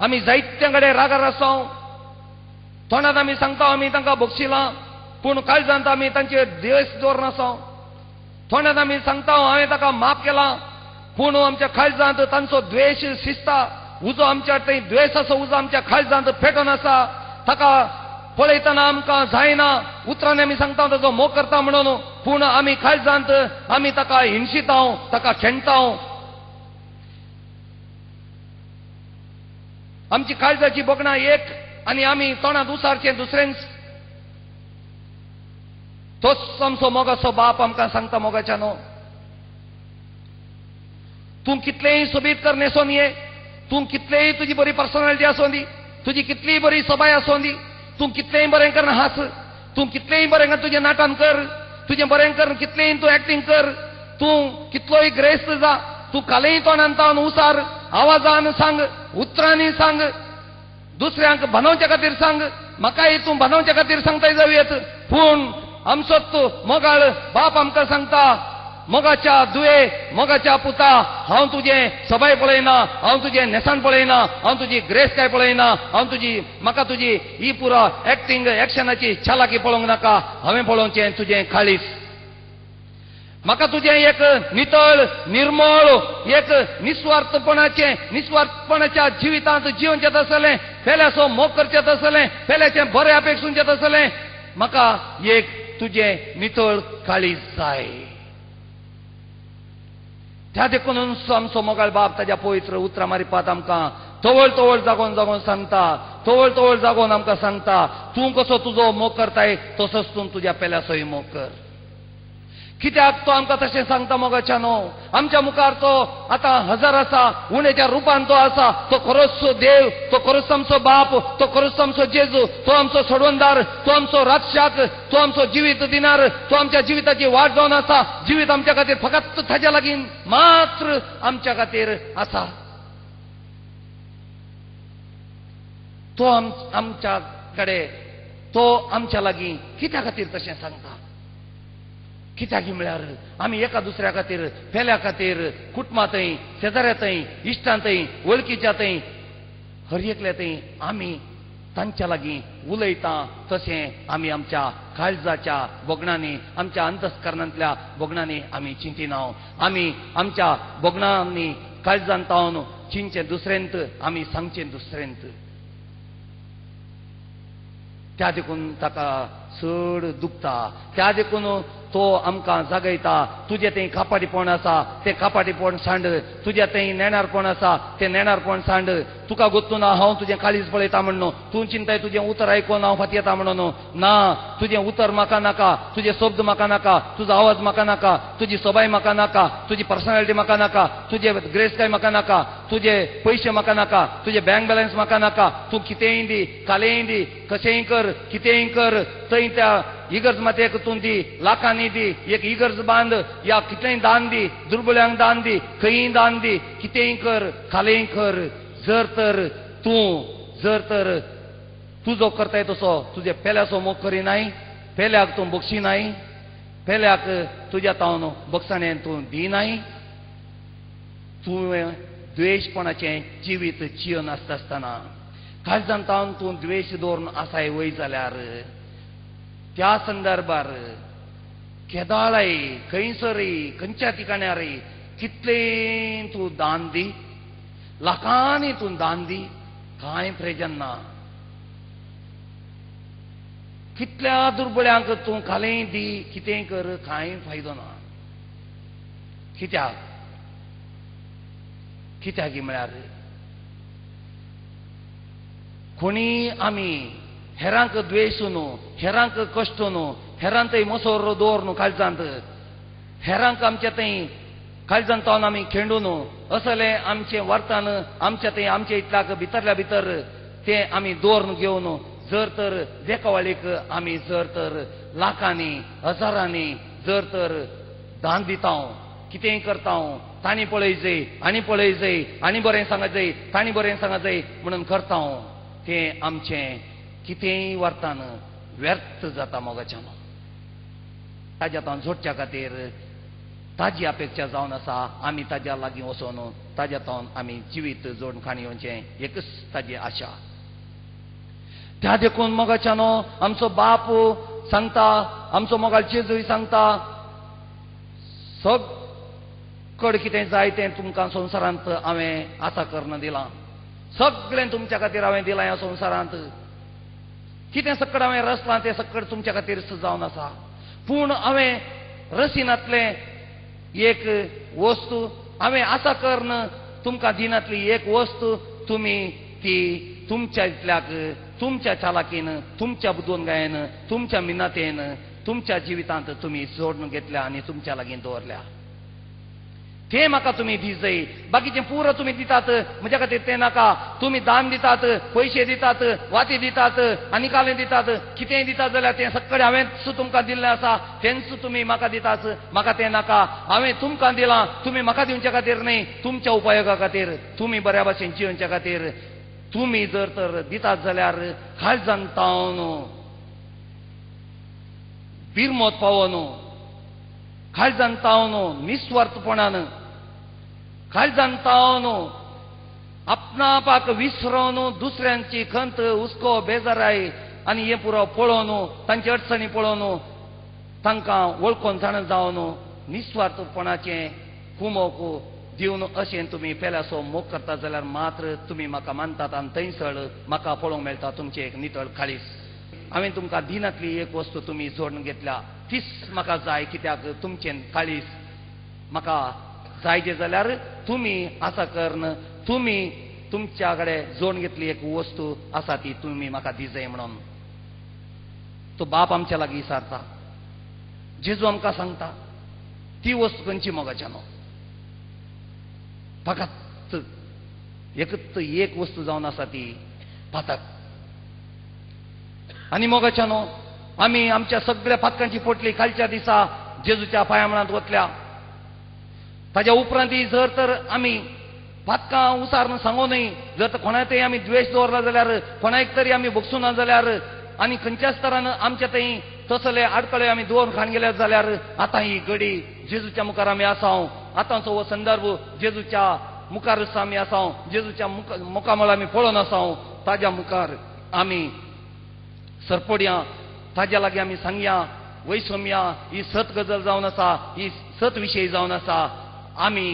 Speaker 2: आमी जायत्या कडेन रागार आसा, तोंडांत आमी सांगता आमी तांकां बक्षिलां, पूण काळजांत आमी तांचेर द्वेश दवरून आसा. तोंडांत आमी सांगता हांवें ताका माफ केला, पूण आमच्या काळजांत तांचो द्वेश शिजता. उजो आमच्या थंय द्वेशाचो उजो आमच्या काळजांत पेटोवन आसा. ताका पळयतना आमकां जायना. उतरांनी आमी सांगता ताचो मोग करता म्हणून, पूण आमी काळजांत आमी ताका हिणशिता, ताका खेणटा. आमची काळजाची भोगणां एक आनी आमी तोंडांत उसारचें दुसरेंच. तोच आमचो मोगाचो बाप आमकां सांगता, मोगाच्यानो, तूं कितलेंय सोबीत कर न्हेसोन ये, तूं कितलेंय तुजी बरी पर्सनॅलिटी आसूं दी, तुजी कितलीय बरी सबाय आसूं दी, तूं कितलेंय बरें कर हास, तूं कितलेंय बरें कर तुजें नाटन कर, तुजें बरें कर कितलेंय तूं एक्टींग कर, तूं कितलोय ग्रेस्त जा, तूं कालेय तोंडान तावन उसार, आवाजान सांग, उतरांनी सांग, दुसऱ्यांक बनवच्या खातीर सांग, म्हाकाय तूं बनवच्या खातीर सांगताय जावं येत, पूण आमचोच मोगाळ बाप आमकां सांगता, मोगाच्या दुये, मोगाच्या पुता, हांव तुजें सबाय पळयना, हांव तुजें न्हेसण पळयना, हांव तुजी ग्रेस काय पळयना, हांव तुजी, म्हाका तुजी ही पुरा एक्टींग एक्शनाची चालाकी पळोवंक नाका, हांवें पळोवचें तुजें काळीज. म्हाका तुजें एक नितळ निर्मळ एक निस्वार्थपणाचें, निस्वार्थपणाच्या जिवितांत जिवनचें आसलें, पेल्याचो मोग करचें आसलें, पेल्याचें बरें अपेक्षून आसलें, म्हाका एक तुजें नितळ काळीज जाय. त्या देखून आमचो मोगाळ बाप ताज्या पवित्र उतरां मारिपात आमकां तवळ तवळ जागोवन जागोवन सांगता, तवळ तवळ जागोवन आमकां सांगता, तूं कसो तुजो मोग करताय तसोच तूं तुज्या पेल्याचोय मोग कर. कित्याक तो आमकां तशें सांगता मोगाच्यानो? आमच्या मुखार तो आतां हजार आसा, उण्याच्या रुपान तो आसा. तो खरोच देव, तो खरोच आमचो बाप, तो खरोच आमचो जेजू, तो आमचो सोडवणदार, तो आमचो रातशाक, तो आमचो जिवीत दिनार, तो आमच्या जिविताची वाट जावन आसा. जिवीत आमच्या खातीर फकत ताज्या लागीं मात्र आमच्या खातीर आसा. तो आमच्या कडेन, तो आमच्या लागीं कित्या खातीर तशें सांगता? कित्याक म्हळ्यार आमी एका दुसऱ्या खातीर, पेल्या खातीर, कुटुंबा थंय, शेजाऱ्या थंय, इश्टां थंय, वळखीच्या थंय, हर एकल्या थंय आमी तांच्या लागीं उलयता तशें आमी आमच्या काळजाच्या भोगणांनी, आमच्या अंतस्करणांतल्या भोगणांनी आमी चिंतिना. आमी आमच्या भोगणांनी काळजान तावन चिंतचें दुसरेंत, आमी सांगचें दुसरेंत. त्या देखून ताका चड दुखता, त्या देखून तो आमकां जागयता. तुजें थंय कापाटीपण आसा तें कापाटीपण सांड, तुजें थंय नेणारपण आसा तें नेणारपण सांड. तुका गोत्तू ना हांव तुजें काळीज पळयता म्हणून, तूं चिंताय तुजें उतर आयकून हांव फाटी येता म्हणून. ना, तुजें उतर म्हाका नाका, तुजे शब्द म्हाका नाका, तुजो आवाज म्हाका नाका, तुजी सबाय म्हाका नाका, तुजी पर्सनॅलिटी म्हाका नाका, तुजे ग्रेस काय म्हाका नाका, तुजे पयशे म्हाका नाका, तुजे बँक बॅलन्स म्हाका नाका. तूं कितेंय दी, कालेंय दी, कशेंय कर, कितेंय कर, थंय त्या इगर्ज मातयेक तूं दी, लाखांनी दी, एक इगर्ज बांद, या कितलेंय दान दी, दुर्बळ्यांक दान दी, खंयी दान दी, कितेंय कर, कालेंय कर. जर तर तूं, जर तर तुजो करताय तसो तुजे पेल्याचो मोग करिनाय, पेल्याक तूं बक्षिनाय, पेल्याक तुज्या तावन बक्षाणें तूं दिनाय, तुवें द्वेशपणाचें जिवीत जिवन आसता आसतना काळजान तावन तूं द्वेश दवरून आसाय वय जाल्यार त्या संदर्भार केदाळाय खंयसरय खंयच्या ठिकाण्यारय कितलें तूं दान दी, लाखांनी तूं दान दी, कांय प्रयोजन ना. कितल्या दुर्बळ्यांक तूं खालें दी, कितें कर, कांय फायदो ना. कित्याक? कित्याक म्हळ्यार कोणी आमी हेरांक द्वेश न्हू, हेरांक कश्ट न्हू, हेरांक थंय मसोर दवर न्हू काळजांत, हेरांक आमच्या थंय काळजांत तावन आमी खेंडू न्हू, असलें आमचें वर्तन आमच्या थंय आमच्या इतल्याक भितरल्या भितर तें आमी दवरून घेवन जर तर देखावळीक आमी जर तर लाखांनी हजारांनी जर तर दान दिता हांव, कितेंय करता हांव, तांणी पळय जाय आनी पळय जाय आनी बरें सांगा जाय तांणी बरें सांगा जाय म्हणून करता हांव, तें आमचें कितेंय वर्तान व्यर्थ जाता मोगाच्यान. ताज्या तावन जोडच्या खातीर ताजी अपेक्षा जावन आसा आमी ताज्या लागीं वचोन ताज्या तावन आमी जिवीत जोडून खाणी येवचें एकच ताजी आशा. त्या देखून मोगाच्यानो आमचो बाप सांगता, आमचो मोगाळ जेजूय सांगता, सगळें कितें जाय तें तुमकां संवसारांत हांवें आसा करून दिलां, सगळें तुमच्या खातीर हांवें दिलां ह्या संवसारांत, कितें सगळें हांवें रचलां तें सगळें तुमच्या खातीर जावन आसा. पूण हांवें रसिनातलें एक वस्तू हांवें आसा करून तुमकां दिनातली एक वस्तू तुमी ती तुमच्या इतल्याक तुमच्या चालाकीन तुमच्या बुदवंतकायेन तुमच्या मिनातेन तुमच्या जिवितांत तुमी जोडून घेतल्या आनी तुमच्या लागीं दवरल्या, तें म्हाका तुमी दिजय. बाकीचें पुरो तुमी दितात म्हज्या खातीर तें नाका. तुमी दान दितात, पयशे दितात, वाती दितात आनी कालें दितात, कितेंय दितात जाल्यार तें सगळें हांवेंच तुमकां दिल्लें आसा, तेंच तुमी म्हाका दितात, म्हाका तें नाका. हांवें तुमकां दिलां, तुमी म्हाका दिवच्या खातीर न्हय, तुमच्या उपयोगा खातीर, तुमी बऱ्या भाशेन जिवच्या खातीर. तुमी जर तर दितात जाल्यार काळजान तावन बिरमोत पावोन, काळजान तावन निस्वार्थपणान, काळजान तावन आपणापाक विसरोन दुसऱ्यांची खंत हुस्को बेजाराय आनी हें पुरो पळोवन तांची अडचणी पळोवन तांकां वळखून जाणा जावन निस्वार्थपणाचें कुमोक दिवन अशें तुमी पेल्याचो मोग करता जाल्यार मात्र तुमी म्हाका मानतात आनी थंयसर म्हाका पळोवंक मेळटा तुमचें एक नितळ काळीज. हांवें तुमकां दिनातली एक वस्तू तुमी जोडून घेतल्या तीच म्हाका जाय, कित्याक तुमचें काळीज म्हाका जाय जें जाल्यार तुमी आसा करून तुमी तुमच्या कडेन जोडून घेतली एक वस्तू आसा ती तुमी म्हाका दिजय म्हणून तो बाप आमच्या लागीं सारता. जेजू आमकां सांगता ती वस्तू खंयची मोगाच्यानो, फकत एकच एक वस्तू जावन आसा ती पातक. आनी मोगाच्यानो आमी आमच्या सगळ्या पातकांची पोटली कालच्या दिसा जेजूच्या पांया मुळांत वतल्या. ताज्या उपरांत जर तर आमी पातकां उसारून सांगू न्हय, जर तर कोणाक आमी द्वेश दवरला जाल्यार, कोणाक तरी आमी भोगसूना जाल्यार आनी खंयच्याच तरान आमच्या थंय तसले आडकळे आमी दवरून खाण गेले जाल्यार आतां ही घडी जेजूच्या मुखार आमी आसाव. आतांचो हो संदर्भ जेजूच्या मुखारच आमी आसाव, जेजूच्या मुखामळ आमी पळोवन आसाव. ताज्या मुखार आमी सरपडया, ताज्या लागीं आमी सांगया, वैसोमया ही सत गजल जावन आसा, ही सत विशय जावन आसा. आमी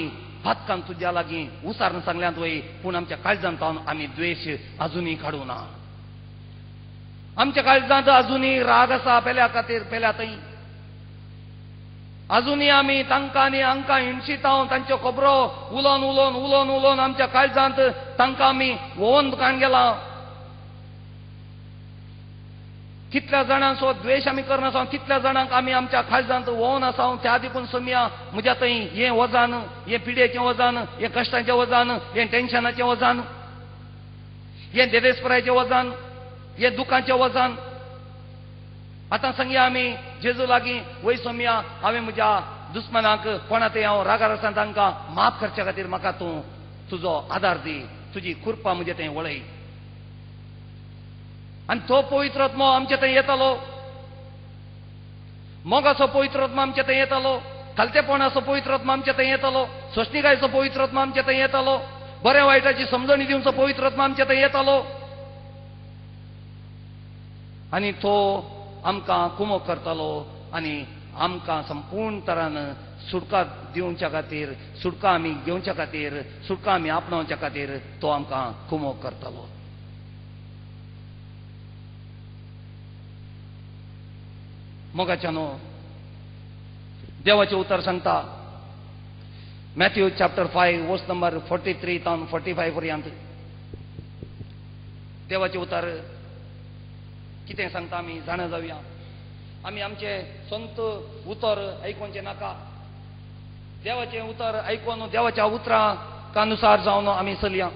Speaker 2: पातकान तुज्या लागीं उसारून सांगल्यांत वय, पूण आमच्या काळजांत आमी द्वेश अजुनूय काडूं ना. आमच्या काळजांत अजुनूय राग आसा पेल्या खातीर, पेल्या थंय अजुनूय आमी तांकां आनी हांकां हिणशीताव, तांच्यो खबरो उलोवन उलोवन उलोवन उलोवन आमच्या काळजांत तांकां आमी वोवन काण गेला. कितल्या जाणांचो द्वेश आमी करना आसा, कितल्या जाणांक आमी आमच्या काळजांत वोवन आसा. त्या देखून सोमया म्हज्या थंय हें वजन, हें पिडेचें वजन, हें कश्टांचें वजन, हें टेन्शनाचें वजन, हें देदेस्पराचें वजन, हें दुखाचें वजन. आतां सांगया आमी जेजू लागीं, वय सोमया हांवें म्हज्या दुस्मनाक कोणा थंय हांव रागार आसा तांकां माफ करच्या खातीर म्हाका तूं तुजो आदार दी, तुजी कृपा म्हजे थंय वळय. आनी तो पवित्र आत्मो आमचे थंय येतालो, मोगाचो पवित्र आत्मो आमचे थंय येतालो, खालतेपणाचो पवित्र आत्मो आमचे थंय येतालो, सोंसणीकायेचो पवित्र आत्मो आमचे थंय येतालो, बऱ्या वायटाची समजणी दिवचो पवित्र आत्मो आमचे थंय येतालो. आनी तो आमकां कुमोक करतालो आनी आमकां संपूर्ण तरान सुटका दिवच्या खातीर, सुटका आमी घेवच्या खातीर, सुटका आमी आपणावच्या खातीर तो आमकां कुमोक करतालो. मोगाच्यानो देवाचें उतर सांगता मॅथ्यू चॅप्टर 5 वर्स नंबर 43 तावन 45 पर्यंत देवाचें उतर कितें सांगता आमी जाणा जावया. आमी आमचें संत उतर आयकुचें नाका, देवाचें उतर आयकून देवाच्या उतरानुसार जावन आमी चलया.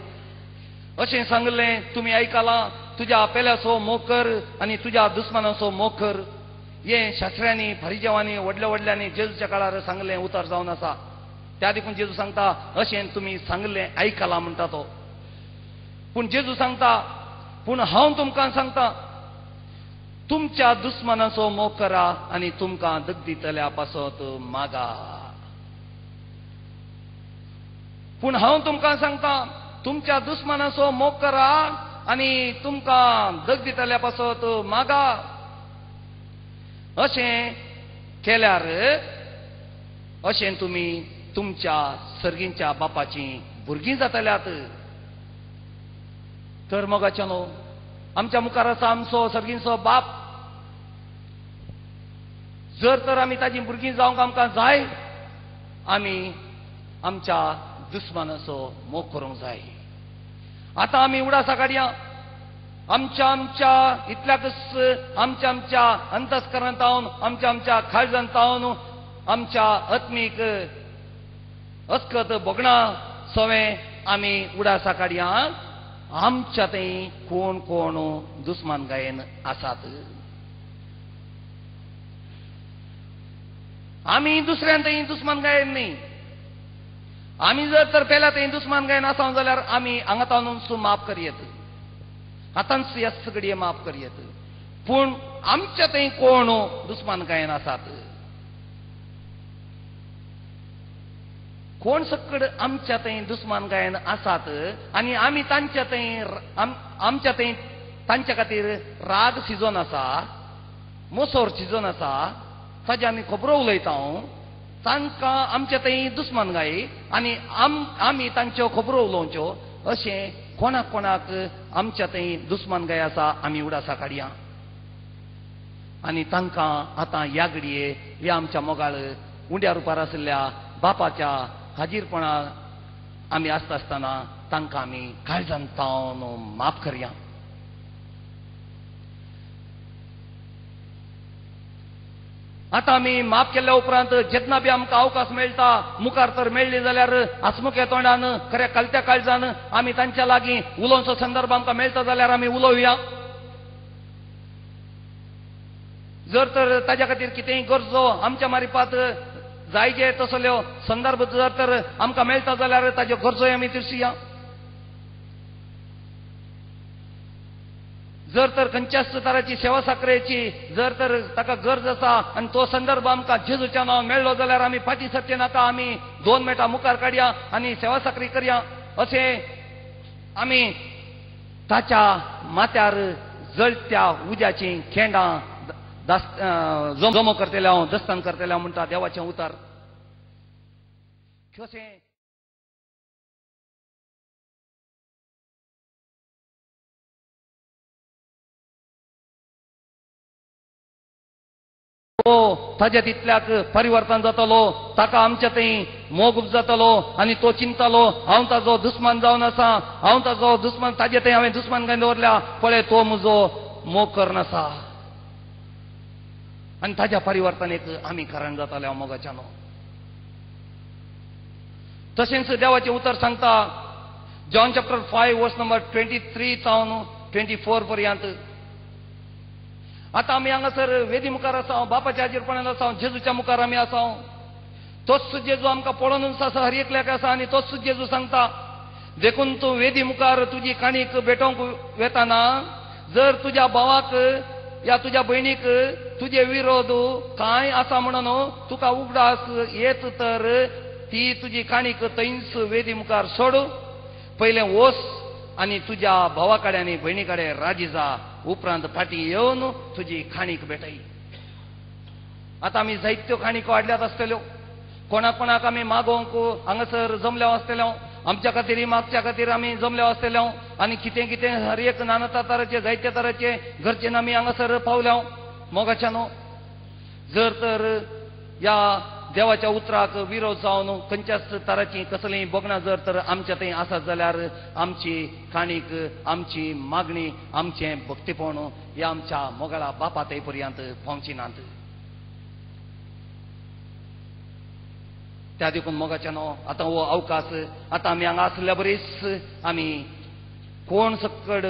Speaker 2: अशें सांगलें तुमी आयकलां, तुज्या पेल्याचो मोग कर आनी तुज्या दुस्मानाचो मोग कर. हें शास्त्र्यांनी फरिजेवांनी व्हडल्या व्हडल्यांनी जेजूच्या काळार सांगलें उतर जावन आसा. त्या देखून जेजू सांगता अशें तुमी सांगलें आयकलां म्हणटा तो. पूण जेजू सांगता पूण हांव तुमकां सांगता तुमच्या दुस्मानाचो मोग करा आनी तुमकां दगदितल्या पासत मागा. पूण हांव तुमकां सांगता तुमच्या दुस्मानाचो मोग करा आनी तुमकां दगदितल्या पासत मागा. अशें केल्यार अशें तुमी तुमच्या सर्गींच्या बापाची भुरगीं जातल्यात. तर मोगाच्या न्हू आमच्या मुखार आसा आमचो सर्गींचो बाप. जर तर आमी ताजी भुरगीं जावंक आमकां जाय आमी आमच्या दुस्मानाचो मोग करूंक जाय. आतां आमी उडासा काडया आमच्या आमच्या इतल्याकच आमच्या आमच्या अंतस्करणांत आमच्या आमच्या काळजांत आमच्या आत्मीक अस्कत भोगणा सवें आमी उडासा काडया आमच्या थंय कोण कोण दुस्मान गायन आसात. आमी दुसऱ्यान थंय दुस्मान गायन न्ही. आमी जर तर पेल्या थंय दुस्मान गायन आसा जाल्यार आमी हांगा ताणून माफ करयेत, आतांच ह्या सगळी माफ करयेत. पूण आमच्या थंय कोण दुस्मान गायन आसात, कोण सकड आमच्या थंय दुस्मान गायन आसात आनी आमी तांच्या थंय आमच्या थंय तांच्या खातीर राग सिजन आसा, मोसोर सिजन आसा, ताजे आमी खबरो उलयता. तांकां आमच्या थंय दुस्मान गाय आनी आमी तांच्यो खबरो उलोवच्यो अशें कोणाक कोणाक आमच्या थंय दुस्मान गाय आसा आमी उडासा काडया आनी तांकां आतां ह्या घडये ह्या आमच्या मोगाळ उंड्या रुपार आशिल्ल्या बापाच्या हाजीरपणा आमी आसता आसतना तांकां आमी काळजान तावन माफ करया. आतां आमी माफ केल्या उपरांत जेन्ना बी आमकां अवकाश मेळटा मुखार तर मेळ्ळी जाल्यार आसमुख्या तोंडान खऱ्या कलत्या काळजान आमी तांच्या लागीं उलोवचो संदर्भ आमकां मेळटा जाल्यार आमी उलोवया. जर तर ताज्या खातीर कितेंय गरजो आमच्या मारिपात जायजे तसल्यो संदर्भ जर तर आमकां मेळटा जाल्यार ताज्यो गरजोय आमी तिरसुया. जर तर खंयच्याच तराची सेवा साकरेची जर तर ताका गरज आसा आनी तो संदर्भ आमकां जेजूच्या नांवान मेळ्ळो जाल्यार आमी फाटीं सरचें नाका, आमी 2 मिनटां मुखार काडया आनी सेवा साकरी करया. अशें आमी ताच्या माथ्यार जळत्या उज्याचीं खेंडां जमो करतले हांव, दस्तान करतले हांव म्हणटा देवाचें उतर. कशें ताज्या तितल्याक परिवर्तन जातलो, ताका आमच्या थंय मोग जातलो आनी तो चिंतलो हांव ताजो दुस्मान जावन आसा, हांव ताजो दुस्मान, ताजे थंय हांवें दुस्मान काय दवरल्या, पळय तो म्हजो मोग करनासा आनी ताज्या परिवर्तनेक आमी कारण जाताले हांव मोगाच्यान. तशेंच देवाचें उतर सांगता जॉन चॅप्टर 5 वर्स नंबर 23 जावन 24 पर्यंत. आतां आमी हांगासर वेदी मुखार आसा, बापाच्या हाजीरपणान आसा, जेजूच्या मुखार आमी आसा. तोच जेजू आमकां पळोवनूच आसा, हर एकल्याक आसा आनी तोच जेजू सांगता देखून तूं वेदी मुखार तुजी काणीक भेटोवंक वेताना जर तुज्या भावाक या तुज्या भयणीक तुजे विरोध कांय आसा म्हणून तुका उगडास येत तर ती तुजी काणीक थंयच वेदी मुखार सोड, पयलें वच आनी तुज्या भावा कडेन आनी भयणी कडेन राजी जा, उपरांत फाटीं येवन तुजी खाणीक भेटय. आतां आमी जायत्यो खाणीको हाडल्यात आसतल्यो, कोणा कोणाक आमी मागोवंक हांगासर जमल्या आसतल्यो, आमच्या खातीर मागच्या खातीर आमी जमल्या आसतल्यो आनी कितें कितें हर एक नाना तराचे जायत्या तराचे घरचे आमी हांगासर पावल्या. मोगाच्या न्हू जर तर ह्या देवाच्या उतराक विरोध जावन खंयच्याच तराची कसलीय भोगणां जर तर आमच्या थंय आसत जाल्यार आमची काणीक, आमची मागणी, आमचें भक्तीपण ह्या आमच्या मोगाळा बापा थंय पर्यंत पावची नात. त्या देखून मोगाच्या न्हू आतां हो अवकाश आतां आमी हांगा आसल्या बरीच आमी कोण सकड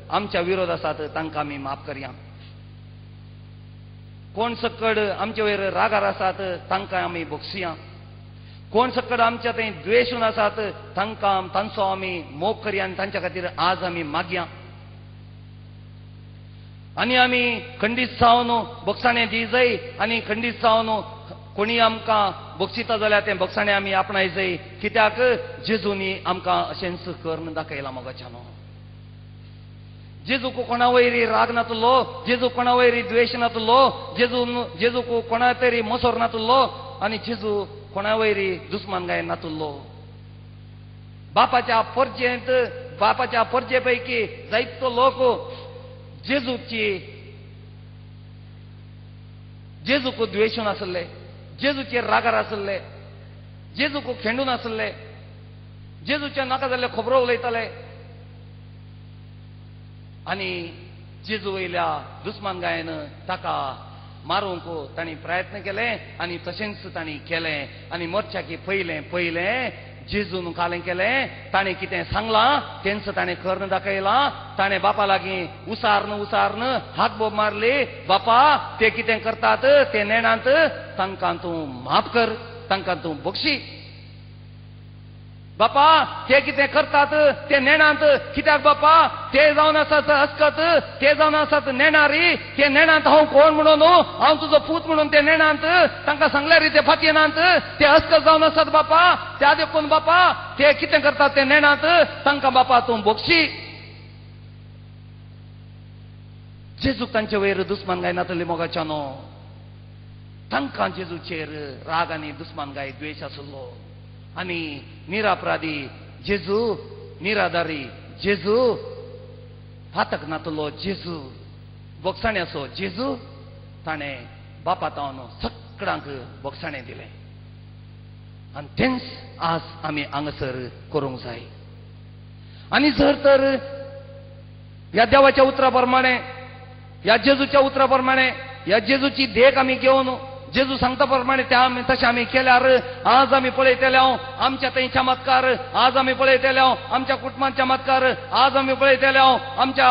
Speaker 2: आमच्या विरोध आसात तांकां आमी माफ करया.
Speaker 5: कोण सकड आमचे वयर रागार आसात तांकां आमी बक्षिया, कोण सकड आमच्या थंय द्वेशून आसात तांकां तांचो आमी मोग करया आनी तांच्या खातीर आज आमी मागया. आनी आमी खंडीत जावन बक्षाणें दी जाय आनी खंडीत जावन कोणी आमकां बक्षिता जाल्यार तें बक्षाणें आमी आपणाय जाय, कित्याक जेजूनी आमकां अशेंच करून दाखयलां मोगाच्यानो. जेजूक कोणा वयरी राग नातलो, जेजू कोणा वयरी द्वेश नातलो, जेजूक कोणा तरी मसोर नातलो आनी जेजू कोणा वयरी दुस्मान गाय नातलो. बापाच्या परजेंत बापाच्या परजे पैकी जायतो लोक जेजूची जेजूक द्वेशून आसले, जेजूचेर रागार आसले, जेजूक खेंडून आसले, जेजूच्या नाका जाल्ले खबरो उलयताले आनी जेजू वयल्या दुस्मान गायन ताका मारूंक तांणी प्रयत्न केले आनी तशेंच तांणी केलें. आनी मरच्याकी पयलें पयलें जेजून कालें केलें, ताणें कितें सांगलां तेंच ताणें करून दाखयलां. ताणें बापा लागीं उसार्न उसार्न हात बोब मारली, बापा ते कितें करतात ते नेणांत, तांकां तूं माफ कर, तांकां तूं बक्षी. बापा ते कितें करतात ते नेणांत, कित्याक बापा ते जावन आसात अस्कत, ते जावन आसात नेणारी, ते नेणांत हांव कोण म्हणून, हांव तुजो पूत म्हणून ते नेणांत, तांकां सांगल्यार ते फातयेनांत, ते अस्कत जावन आसात बापा, त्या देखून बापा ते कितें करतात ते नेणांत, तांकां बापा तूं बक्षी. जेजूक तांचे वयर दुस्मान गाय नातली मोगाच्यानो, तांकां जेजूचेर राग आनी दुस्मान गाय द्वेश आसलो. आनी निरापराधी जेजू, निराधारी जेजू, फातक नातलो जेजू, बोगसाण्याचो जेजू, ताणें बापा तावन सगळ्यांक बोगसाणें दिलें. आनी तेंच आज आमी हांगासर करूंक जाय. आनी जर तर ह्या देवाच्या उतरा प्रमाणे, ह्या जेजूच्या उतरा प्रमाणे, ह्या जेजूची देख आमी घेवन जेजू सांगता प्रमाणे त्या आमी तशें आमी केल्यार आज आमी पळयतले आमच्या थंय चमत्कार, आज आमी पळयतले आमच्या कुटुंबांत चमत्कार, आज आमी पळयतले आमच्या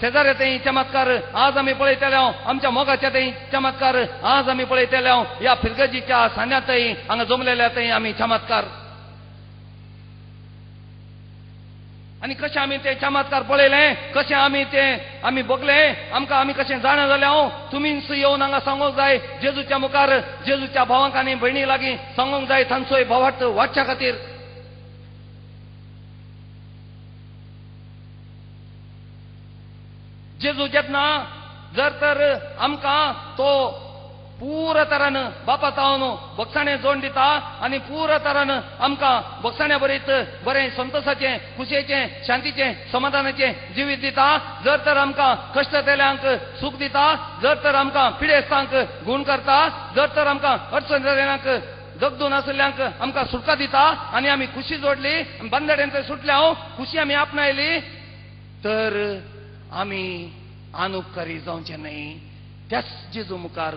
Speaker 5: शेजाऱ्या थंय चमत्कार, आज आमी पळयतले आमच्या मोगाच्या थंय चमत्कार, आज आमी पळयतले ह्या फिरगजीच्या सांद्या थंय हांगा जमलेल्या थंय आमी चमत्कार. आनी कशें आमी ते चमत्कार पळयले, कशें आमी ते आमी बगले, आमकां आमी कशें जाणा जाले हांव तुमीच येवन हांगा सांगूंक जाय जेजूच्या मुखार, जेजूच्या भावांक आनी भयणी लागीं सांगूंक जाय तांचोय भावार्थ वाडच्या खातीर. जेजू जेन्ना जर तर आमकां तो पूरा तरान बापा तावन बक्षाणें जोड दिता आनी पूरा तरान आमकां बक्षाण्या बरीत बरें संतोषाचें, खुशयेचें, शांतीचें, समाधानाचें जिवीत दिता, जर तर आमकां कश्ट जाल्ल्यांक सूख दिता, जर तर आमकां पिडेस्तांक गूण करता, जर तर आमकां अडचण जाल्ल्यांक जगदून आशिल्ल्यांक आमकां सुटका दिता आनी आमी खुशी जोडली, बंदड्यांत सुटले हांव खुशी आमी आपणायली, तर आमी अनुपकारी जावचें न्हय. त्याच जेजू मुखार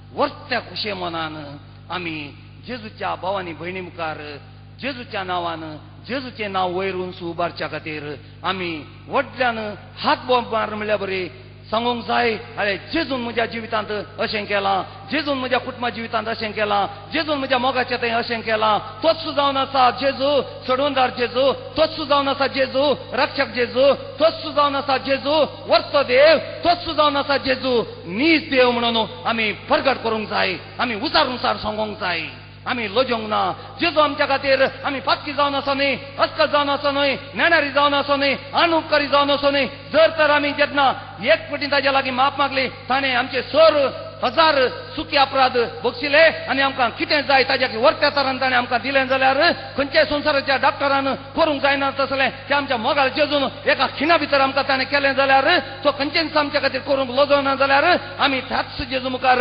Speaker 5: वर्त्या खुशे मनान आमी जेजूच्या भावानी भयणी मुखार जेजूच्या नांवान जेजूचें नांव वयर उंच उबारच्या खातीर आमी व्हडल्यान हात बोंब मार म्हणल्यार बरी सांगूंक जाय, अरे जेजून म्हज्या जिवितांत अशें केलां, जेजून म्हज्या कुटुंबा जिवितांत अशें केलां, जेजून म्हज्या मोगाच्या थंय अशें केलां, तोच जावन आसा जेजू सोडूनदार जेजू, तोच जावन आसा जेजू रक्षक जेजू, तोच जावन आसा जेजू वर्तो देव, तोच जावन आसा जेजू नीज देव म्हणून आमी परगट करूंक जाय, आमी उचार उचार सांगूंक जाय, आमी लजोंक ना. जेजू आमच्या खातीर आमी पातकी जावन आसो न्हय, अस्कत जावन आसो न्हय, नेणारी जावन आसो न्हय, अनुपकारी जावन आसो न्हय, जर तर आमी जेन्ना एक पटी ताज्या लागीं माफ मागली ताणें आमचे सर हजार सुखी अपराध बक्षिले आनी आमकां कितें जाय ताज्या वर्त्या तरान ताणें आमकां दिलें जाल्यार खंयच्याय संवसाराच्या डॉक्टरान करूंक जायना तसलें तें आमच्या मोगाळ जेजून एका खिणा भितर आमकां ताणें केलें जाल्यार तो खंयचेंच आमच्या खातीर करूंक लजोना जाल्यार आमी त्याच जेजू मुखार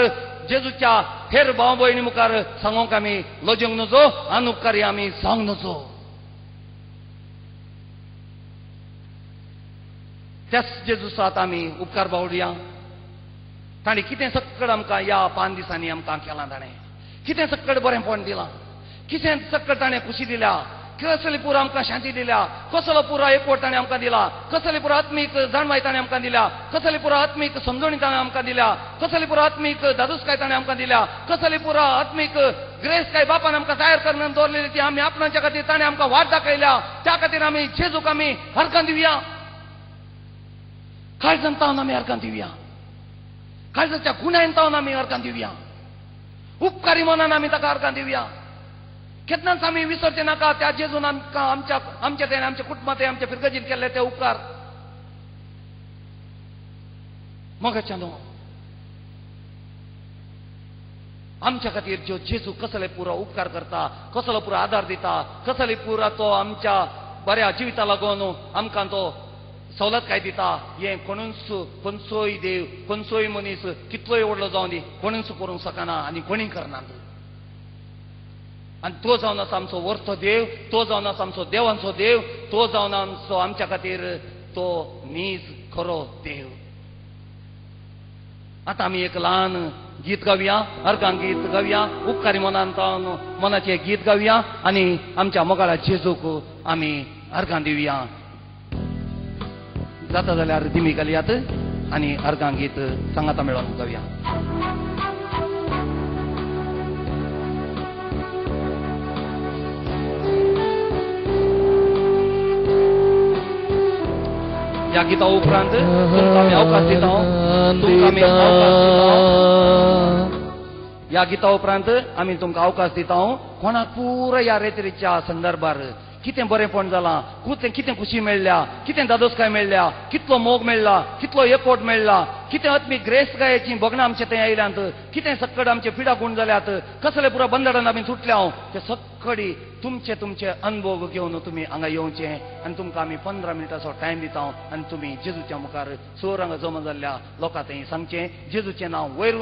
Speaker 5: जेजूच्या हेर भाव भयणी मुखार सांगूंक आमी लजोंक नजो, अनुपकारी आमी जावंक नजो. त्याच जेजू सात आमी उपकार बावडया. ताणें कितें सक्कड आमकां ह्या 5 दिसांनी आमकां केलां, ताणें कितें सक्कड बरेंपण दिलां, कितें सक्कड ताणें खुशी दिल्या, कसली पुरा आमकां शांती दिल्या, कसलो पुरा एकवट ताणें आमकां दिला, कसली पुरा आत्मीक जाणवाय ताणें आमकां दिल्या, कसली पुरा आत्मीक समजणी ताणें आमकां दिल्या, कसली पुरा आत्मीक दादूसकाय ताणें आमकां दिल्या, कसली पुरा आत्मीक ग्रेस काय बापान आमकां तयार करून दवरलेली ती आमी आपणाच्या खातीर ताणें आमकां वाट दाखयल्या. त्या खातीर आमी जेजूक आमी हरकान दिवया, काळजान तावन आमी हरकान दिवया, काळजाच्या गुणायन तावन आमी हरकान दिवया, उपकारी मनान आमी ताका हरकान दिवया. केन्नाच आमी विसरचे नाका त्या जेजून आमकां आमच्या आमच्या तेणे आमच्या कुटुंबात आमच्या फिरगजीन केल्ले ते उपकार. मोगाच्या न्हू आमच्या खातीर ज्यो जेजू कसले पुरो उपकार करता, कसलो पुरो आदार दिता, कसले पुरो तो आमच्या बऱ्या जिविता लागून आमकां तो सवलत काय दिता, हें कोणूच खंयचोय देव खंयचोय मनीस कितलोय व्हडलो जावन दी कोणूच करूंक शकना आनी कोणीय करना. आनी तो जावन आसा आमचो वर्तो देव, तो जावन आसा आमचो देवांचो देव, तो जावन आमचो आमच्या खातीर तो नीज खरो देव. आतां आमी एक ल्हान गीत गावया, अर्गां गीत गावया, उपकारी मनान मनाचें गीत गावया आनी आमच्या मोगाळा जेजूक आमी अर्गां दिवया. जाता जाल्यार दिमी घालयात आनी अर्गां गीत सांगाता मेळोवन गावया. ह्या गीता उपरांत तुमकां आमी अवकाश दिता, तुमकां आमी अवकाश दिता. ह्या गीता उपरांत आमी तुमकां अवकाश दिता. कोणाक पुरो ह्या रेत्रीच्या संदर्भार कितें बरेंपण जालां, कितें खुशी मेळ्ळ्या, कितें दादोसकाय मेळ्ळ्या, कितलो मोग मेळ्ळा, कितलो एकवट मेळ्ळा, कितें आत्मीक ग्रेसकायेची भगणां आमचे थंय आयल्यांत, कितें सक्कड आमचे पिडा गूण जाल्यात, कसले पुरो बंदडान आमी सुटल्या, ते सक्कडी तुमचे तुमचे अनुभव घेवन तुमी हांगा येवचे आनी तुमकां आमी 15 मिनटांचो टायम दिता आनी तुमी जेजूच्या मुखार चोर हांगा जमा जाल्ल्या लोकां थंय सांगचें, जेजूचें नांव वयर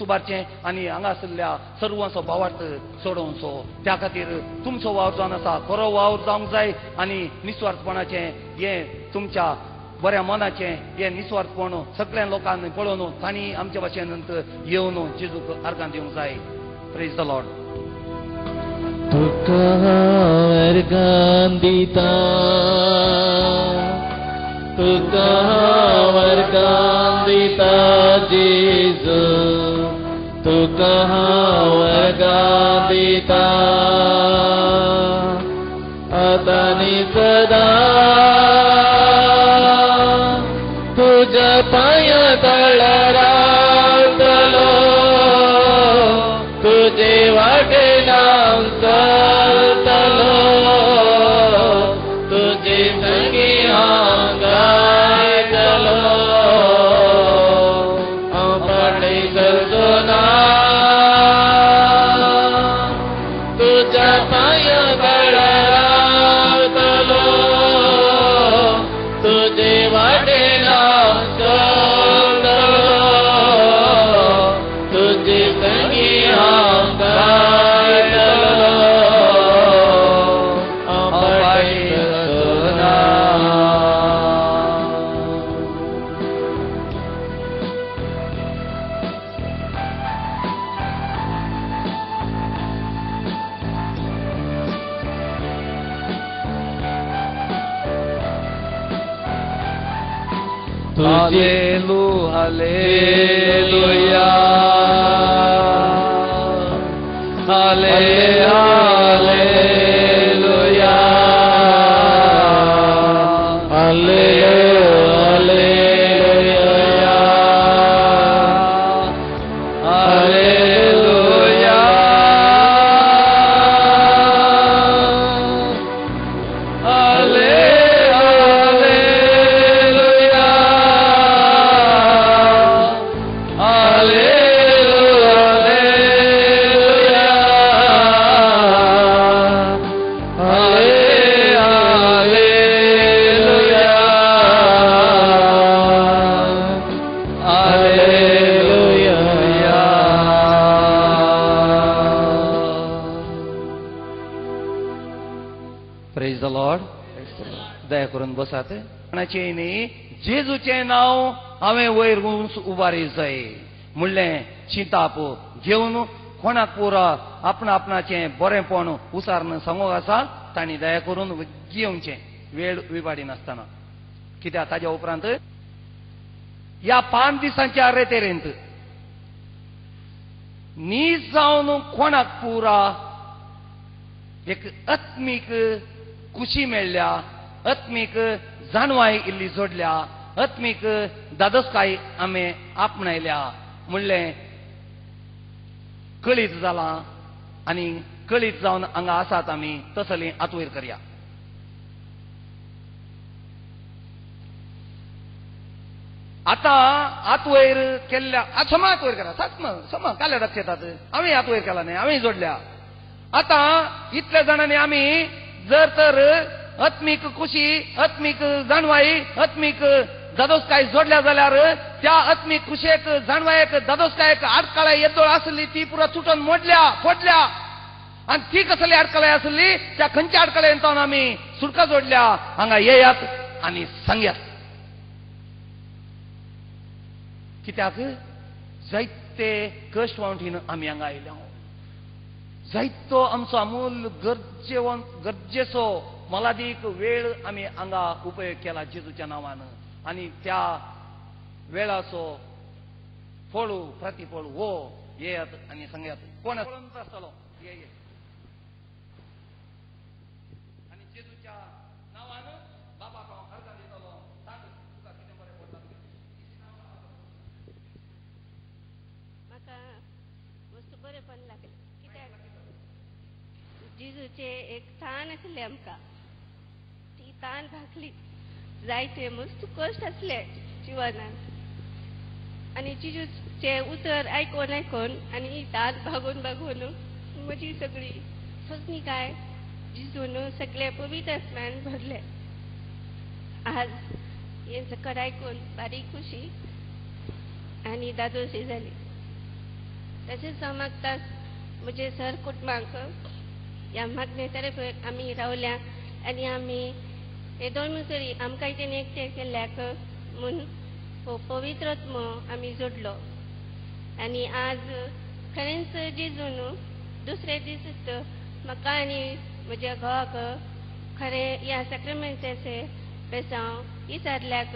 Speaker 5: उबारचें आनी हांगा आशिल्ल्या सर्वांचो भावार्थ सोडोवचो. त्या खातीर तुमचो वावर जावन आसा खरो वावर जावंक जाय आनी निस्वार्थपणाचें हें तुमच्या बऱ्या मनाचें हें निस्वार्थपण सगळ्या लोकांनी पळोवन तांणी आमच्या भाशेन येवन जेजूक अर्गां दिवंक जाय. Praise the Lord.
Speaker 1: तुका हांव अर्गां दिता, तुका हांव अर्गां दिता जेजू, तुका हांव अर्गां दिता आतां आनी सदां तुज्या पांयां तळा रावतलो, तुजे वाटेन हांव चलतलो, तुजे संगी हांव गायतलो, हांव फाटीं सरचो ना, तुज्या पांयां तळा रावतलो, तुजे वाटेन हांव चलतलो, तुजे संगी हांव गायतलो, हांव फाटीं सरचो ना.
Speaker 5: हालेलू हालेलुया, हाले हालेलुया,
Speaker 1: हालेलुया,
Speaker 5: हालेलुया, हाले हालेलुया, हालेलुया, हाले hallelujah, hallelujah. Praise the Lord. दया करून बसात. कोणाचें न्ही जेजूचें नांव हांवें वयर उबारी जाय म्हणलें चिंताप घेवन कोणाक पुरो आपणा आपणाचें बरेंपण उसारून सांगूंक आसा. तांणी दया करून वग्गी येवचें, वेळ विबाडी नासतना. कित्याक ताज्या उपरांत ह्या 5 दिसांच्या रेतेरेंत नीज जावन कोणाक पुरा एक आत्मीक खुशी मेळ्ळ्या, आत्मीक जाणवाय इल्ली जोडल्या, आत्मीक दादोसकाय आमी आपणायल्या म्हणलें कळीत जालां आनी कळीत जावन हांगा आसात आमी, तसली आतवयर करया. आतां आतवयर केल्ल्या समा आतवयर केला, समा काल्या दाखयतात हांवें आतवयर केला न्ही, हांवें जोडल्या. आतां इतल्या जाणांनी आमी जर तर आत्मीक खुशी, आत्मीक जाणवाय, आत्मीक दादोसकाय जोडल्या जाल्यार त्या आत्मीक खुशेक, जाणवायेक, दादोसकायेक आडकाळाय येदोळ आसली ती पुरा तुटून मोडल्या, फोडल्या. आनी ती कसली आडकळाय आसली त्या खंयच्या आडकळ्यान आमी सुटका जोडल्या. हांगा येयात आनी सांगयात. कित्याक जायते कश्ट वांटीन आमी हांगा आयल्या, जायतो आमचो अमूल गरजेचो मोलादीक वेळ आमी हांगा उपयोग केला जेजूच्या नांवान. आनी त्या वेळाचो फळू प्रतिफळ हो येयात आनी सांगयात. कोण आसतलो ये आनी जेजूच्या नांवान बाबाक हांव अर्गां दितलो, सांग तुका कितें बरें पडटा.
Speaker 6: म्हाका मस्त बरें पण लागलें कित्याक जेजूचें एक तान आसलें आमकां, ती तान भागली. जायते मस्त कश्ट आसले जिवनान आनी जेजूचें उतर आयकोन आयकोन आनी ही तान भागून भागून म्हजी सगळी सजनिकाय जेजून सगळे पवित्र आत्म्यान भरले. आज हें सकट आयकून बारीक खुशी आनी दादोशी जाली. तशेंच हांव मागता म्हजे सर कुटुंबांक ह्या मागणे तरफ आमी रावल्या आनी आमी हे दोन मुसरी आमकां तेणी एकटें केल्ल्याक म्हूण हो पवित्र आत्मो आमी जोडलो. आनी आज खरेंच जेजून दुसरे दीस म्हाका आनी म्हज्या घोवाक खरें ह्या साक्रामेंताचें बेसांव विचारल्याक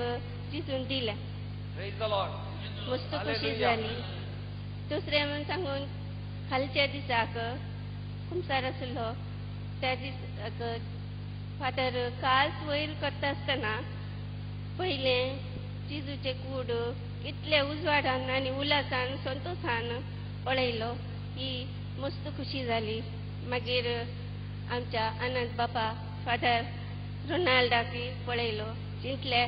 Speaker 6: जेजून दिलें. मस्त खुशी जाली. दुसरें म्हूण सांगून खालच्या दिसाक कुमसार आसलो त्या दिसाक फादर कास वयर करता आसतना पयलें जेजूचें कूड इतले उजवाडान आनी उल्हासान संतोशान पळयलो ही मस्त खुशी जाली. मागीर आमच्या आनंद बापा फादर रोनाल्डाकय पळयलो, चिंतले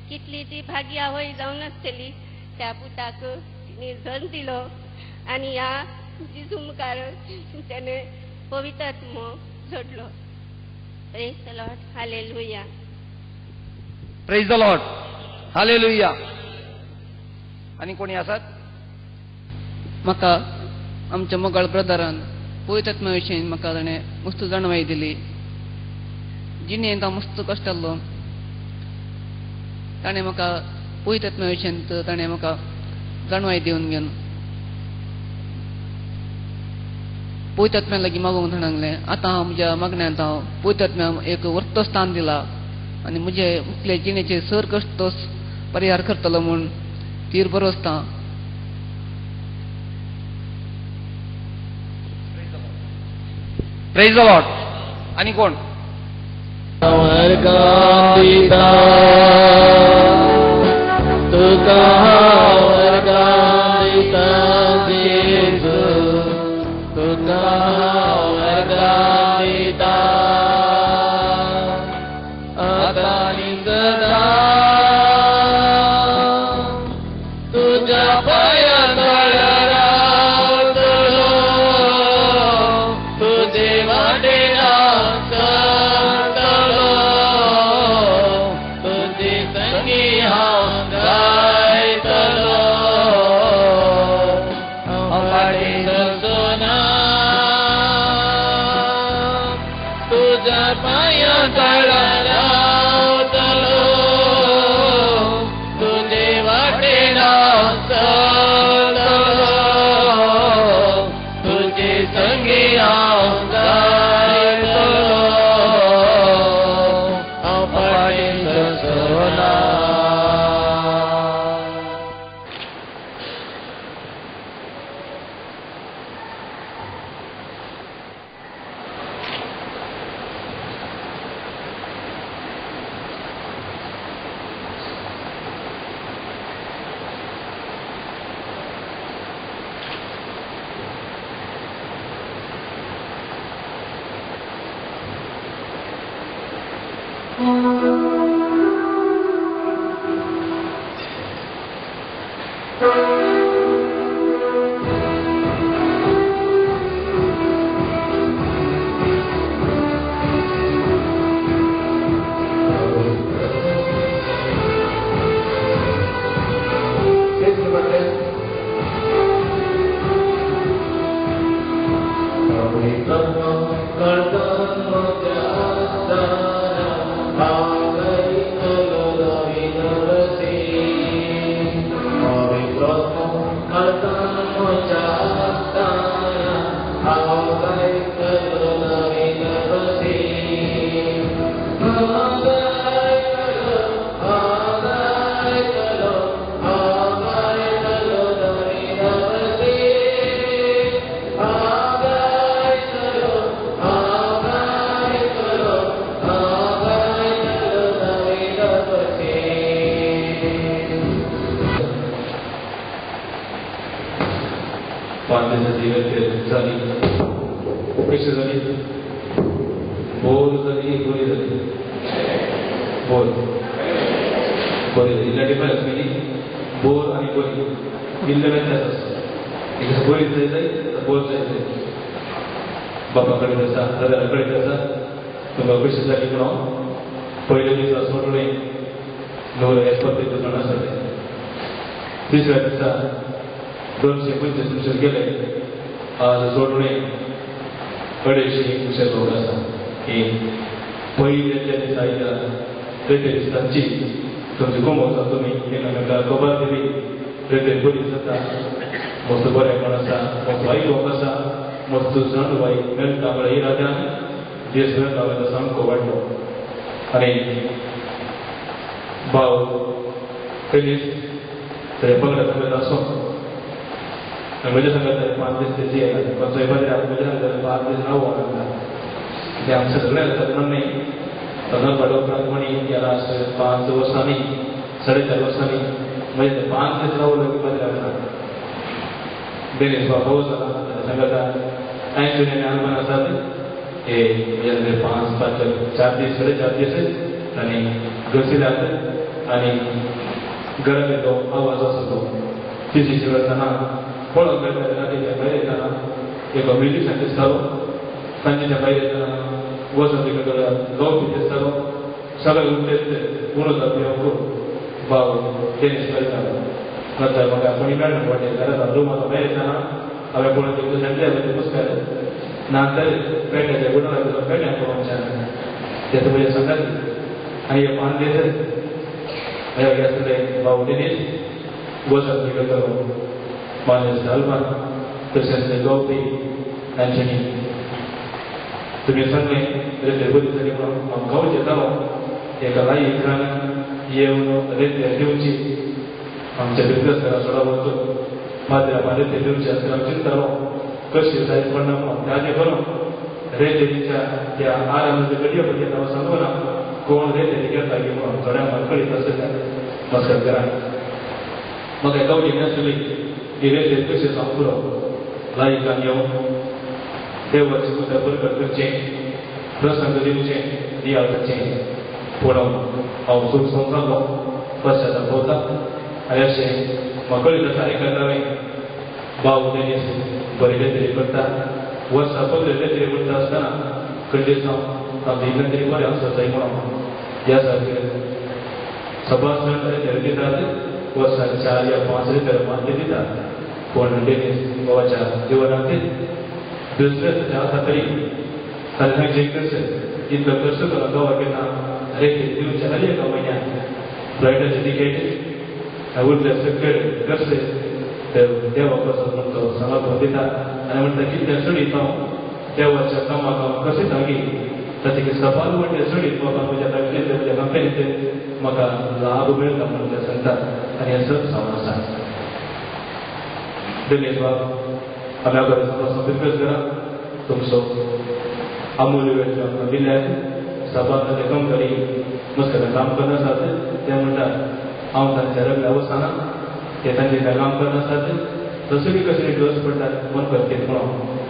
Speaker 6: कितली ती भागी आवय जावन आसतली त्या पुताक तिणें जल्म दिलो आनी ह्या जेजू मुखार तेणें पवित्र आत्मो जोडलो. Praise the Lord, hallelujah.
Speaker 5: Praise the Lord, hallelujah. आनी कोणी आसात?
Speaker 7: म्हाका आमच्या मोगाळ ब्रदरान पवित्र आत्म्या विशीं म्हाका ताणें मस्त जाणवाय दिली. जिणेंत हांव मस्त कश्ट जाल्लो, ताणें म्हाका पवित्र आत्म्या विशीं ताणें म्हाका जाणवाय दिवन घेवन पवित्र आत्म्या लागीं मागूंक सांगलें. आतां हांव म्हज्या मागण्यांत हांव पवित्र आत्म्याक एक वर्त स्थान दिला आनी म्हजे मुखले जिणेचे सर कश्ट परिहार करतलो म्हूण तीर बरोसता.
Speaker 5: Praise the Lord. आनी कोण?
Speaker 1: तुका वर्गां जेजू, तुका वर्गां दिता आतां आनी सदां तुज्या पांयां तळा रावतलो, तुजे वाटेन चलतलो, तुजे संगी हांव गायतलो. हांव फाटीं सरचो ना, तुज्या पांयां तळा रावतलो, तुजे वाटेन चलतलो, तुजे संगी हांव गायतलो.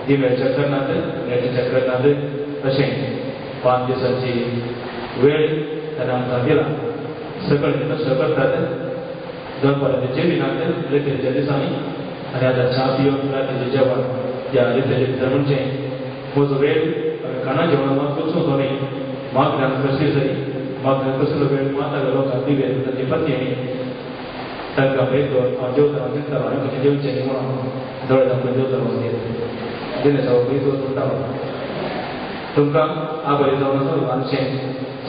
Speaker 3: ईमेल चेक करनात, नेट चेक करनात, अशें 5 दिसांची वेळ ताणें आमकां दिला. सकाळीं कश्ट करतात, दनपारांचे जेविनात रेतेच्या दिसांनी, आनी आतां च्या पिवन रातीचें जेवण ह्या रेतेच्या भितर. म्हणजे म्हजो वेळ हांवें खाणा जेवणां मात वचूंक न्ही, मागण्यांक कशी जाली मागण्यांक कसलो वेळ माता लोकांक दिवे तांची पत्नी तांकां भेद हांव जेवतालो चिंततालो हांवें कशें जेवचें न्ही म्हणून दोळे धांपून जेवतालो. दिनेश हांव खंय वचून म्हणटालो तुमकां आभारी जावन आसा. ल्हानशें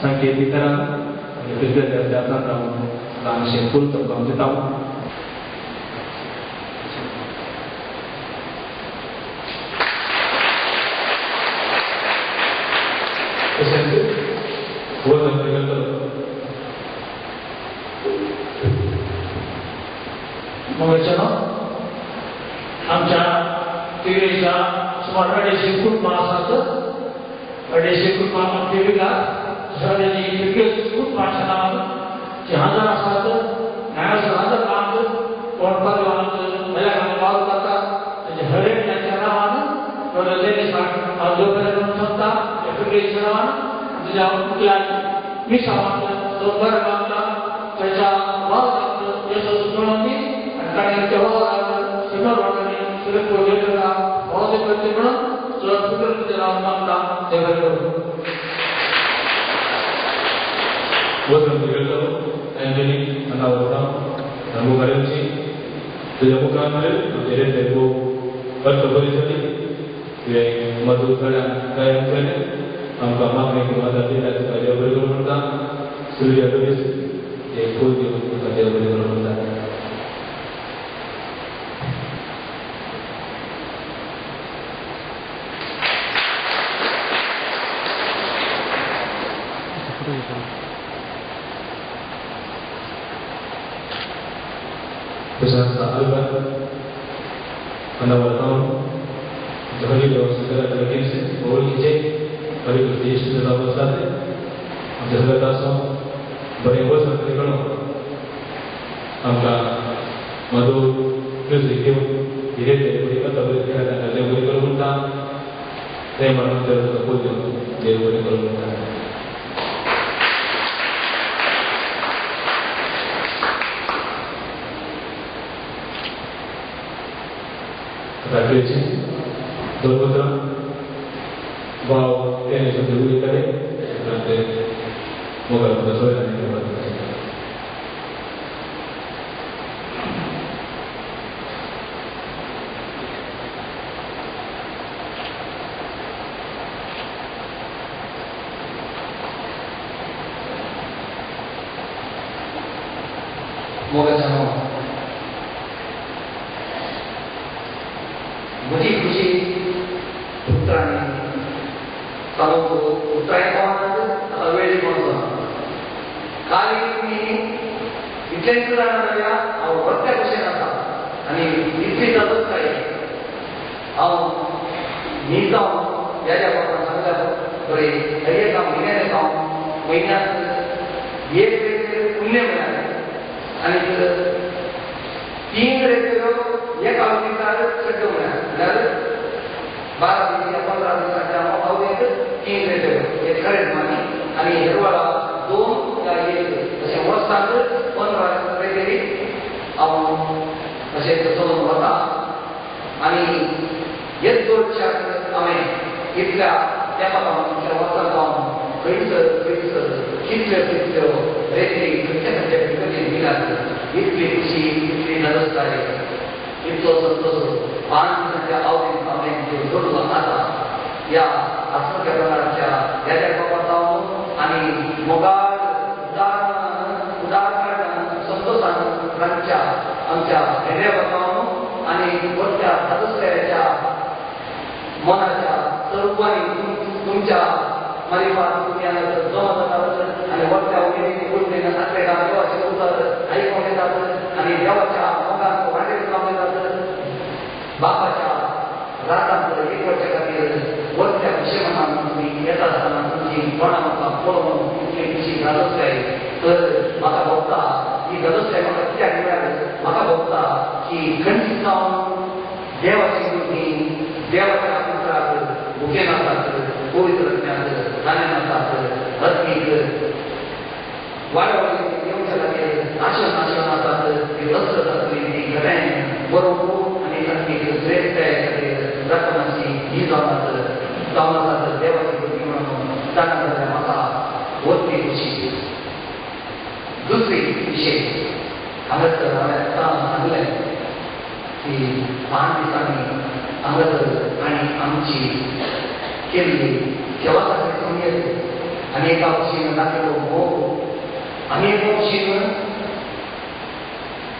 Speaker 3: सांकेतीकरण आनी प्रिस्बिटेराच्या हातांत हांव ल्हानशें फूल तुमकां हांव दिता. तशेंच वजन करतलो
Speaker 8: मोगाच्यानो, आमच्या तिवेच्या सुमार 250 कुटुंबां आसात. 250 कुटुंबां तिवेगा सगळ्यांनी कुटुंबाच्या नांवान जे हजर आसात, न्यायासनाच्या नांवान कोण परिवारांत महिला वावर करता तांच्या हरेक तांच्या नांवान हांव देव बरें करूंक सोदता. पिगेच्या नांवान तुज्या मुखल्यान मिसावांत तो बरें मागता, ताच्या वावरांत येसो मेळोवन दी आनी ताणें त्या वावरांत सिमर वाटांनी सुरेख भोवते करचे म्हणून चड तुजें नांव मागता. देव बरें करूं.
Speaker 3: वचन करतलो अँजनी अनावरता मुखार तुज्या मुखार आमचे रेते खूब अर्थ बरी जाली. तुवें मधूर सगळ्यांक तयार केलें, आमकां मागणें किंवा दिल्या तुका देव बरें करूं म्हणटा. सुर्या डोरीस एक फूल दिवन तुका देव बरें करूं म्हणटा. तशेंच आल्बर्ट अनावरतावन हरी वळखीचे हरी इश्ट जावन आसात. आमच्या सगळ्या आसा बरें वचन करून आमकां मधू म्युजीक घेवन धीरे धीरे बरी कथा बरी तांकां देव बरी करूं म्हणटा. तें म्हणून फूल दिवन देव बरी करूं म्हणटा. रात्रीची दोन उतरां भाव तेणे शब्द उलयताले उपरांत मोगाल सोयरांनी.
Speaker 5: मोगाच्या म्हजी खुशी उतरांनी सांगू उतरांनी कोण आतां वेळी कोण काल तुमी इतलेंच जाणा जाल्यार हांव व्हडल्या भशेन आसा आनी इतली जातच काय हांव न्हिजांव ह्या ज्या बाबान सांगल्या बरें हर एका म्हयन्यान हांव म्हयन्याक एक रेट पुण्य म्हळ्यार आनी 3 रेटल्यो एका दिसार सड्यो म्हळ्यार म्हळ्यार 12 दीस या 15 दिसाच्या अवधीत 3 रेटल्यो एक खरें मानी आनी हेरवाळा 2 या 1 अशें वर्साक 15 रेटेरी हांव अशें चलोवन वता. आनी हेच जोडच्याक हांवें इतल्या तेंपा इतल्या वर्सां जावन खंयसर खंयसर कितल्यो कितल्यो रेती खंयच्या खंयच्या पिकली दिल्यात. इतली खुशी, इतली नदस्ताय, इतलो संतोष 5 दिसांच्या आवडीन हांवें त्यो जोडलो आसा. ह्या आसंख्य प्रकाराच्या ह्या बाबा जावन आनी मोगाळ उदार संतोषान तांच्या आमच्या हेऱ्या जावन आनी वरत्या सदस्याच्या मनाच्या सर्वांनी तुमच्या मारिफात तुमी हांगा जमा जातात आनी वरत्या उमेदीन उमेदीन आसलेल्या देवाचें उतर आयकूंक येतात आनी देवाच्या मोगान वांटेक जावन येतात. बापाच्या रागांत एकवटच्या खातीर वरत्या खुशेमनान तुमी येता आसतना तुमची तोंडां म्हाका पळोवन इतली खुशी जातच तर म्हाका भोगता ही गरज म्हाका कित्याक मेळ्ळ्या. म्हाका भोगता की खंयची जावन देवाची तुमी देवाच्या उतराक भुकेन आसात, पवित्र आत्म्याक तानेन आसात, आत्मीक
Speaker 9: वाडवली येवच्या खातीर आशेन आशेन आसात ती वस्त्र जातली ती घरांत बरोवंक आनी सामकी श्रेश्ठताये खातीर रक्कमाची ही जावन आसात देवाची भुरगीं म्हणून जाणा जाल्यार म्हाका वतली खुशी. दुसरी विशय हांगासर हांवें आतां सांगलें की 5 दिसांनी हांगासर आनी आमची केल्ली सेवा खातीर संगीत आनी एका भशेन दाखयलो मोग आनी एका भशेन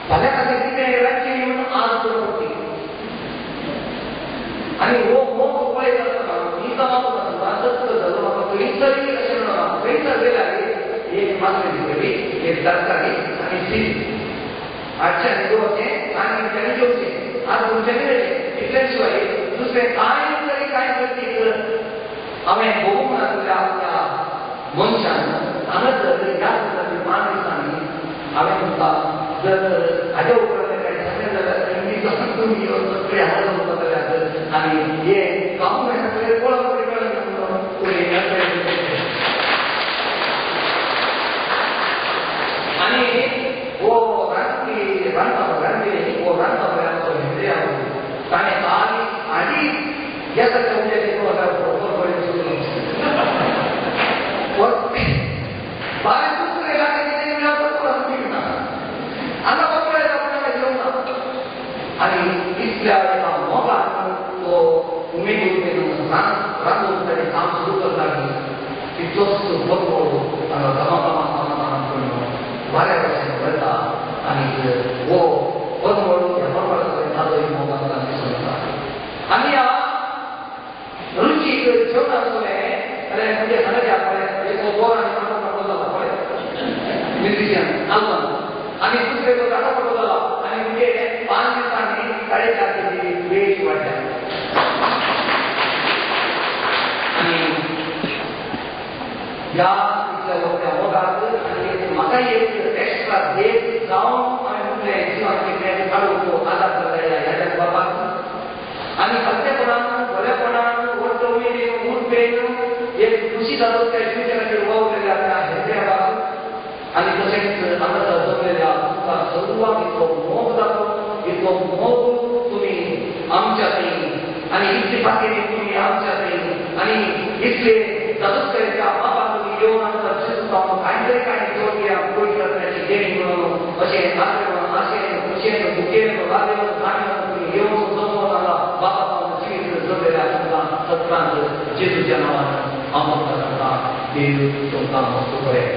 Speaker 9: फाल्यां खातीर कितें रातचें येवन आज करपी आनी हो मोग पळयत आसतना ही जमातो आसत जालो म्हाका खंयसरी अशें म्हणून खंयसर गेल्यार एक मात्रे दितली एक तरकारी आनी सीट हाडचें दवरचें आनी तुमच्यांनी जेवचें आज तुमच्यांनी मेळचें इतले शिवाय दुसरें कांय तरी कांय करतीक हांवें भोगूंक नासलें आपल्या मनशान हांगासर ह्या दिसांनी 5 दिसांनी हांवें तुमकां जर हाज्या उपरांत कांय सांगलें जाल्यार इंग्लीश तुमी येवन सगळें हाडून वतले आनी हें काम सगळें कोणा तरी मेळून आनी हो रांदपी रांदता रांदपी हो रांदता पळय आमचो हेंद्रे ताणें आनी आनी गॅसाच्या उद्याचे बारीक दुसरे लागीं कितें मेळपाक ना आतां पळयता आपणाक जेवना आनी इतल्या एका मोगान तो उमेद उमेद रांदून ताणें काम सुरू करता तितलोच बरो हांगा कामा कामा कामा कामा करून बऱ्या भशेन वता आनी हो परमळ ह्या परमळाचो ताजो मोग आमकां दिसून येता. आनी ह्या रुचीक जेवण आसलें जाल्यार म्हणजे हांगा पळय एक बोर आनी कांटो पडलो जाला पळय म्युझिशियन आल्बम आनी दुसरे तो कांटो पडलो जाला आनी म्हणजे 5 दिसांनी 4.5 केजी वेट वाडल्या. आनी ह्या इतल्या व्हडल्या मोगाक आनी म्हाका एक एक्स्ट्रा देश जावन हांवें म्हणलें जिवान कितें काडूंक आदार जाता ह्या बाबाक आनी सत्यपणान बरेपणान व्हड उमेदीन उर्बेन एक खुशी जातो त्या जिविता खातीर वावरलेल्या त्या हेद्या बाबाक आनी तशेंच हांगासर जमलेल्या तुमकां सर्वांक इतलो मोग जातो इतलो मोग तुमी आमच्या थंय आनी इतली फाटीं तुमी आमच्या थंय आनी इतले जादूसकायेच्या बाबा तुमी येवन आमकां जेजू कांय तरी कांय जोडया पयस करण्याची देणी म्हणून अशें आशेन खुशेन दुखेन वादेवन काणयेन तुमी येवन जमोवन हांगा बाबा जिवीत जगलेल्या तुमकां सत्कांत जेजूच्या नांवान हांव तुमकां सांगता देव तुमकां मस्त बरें.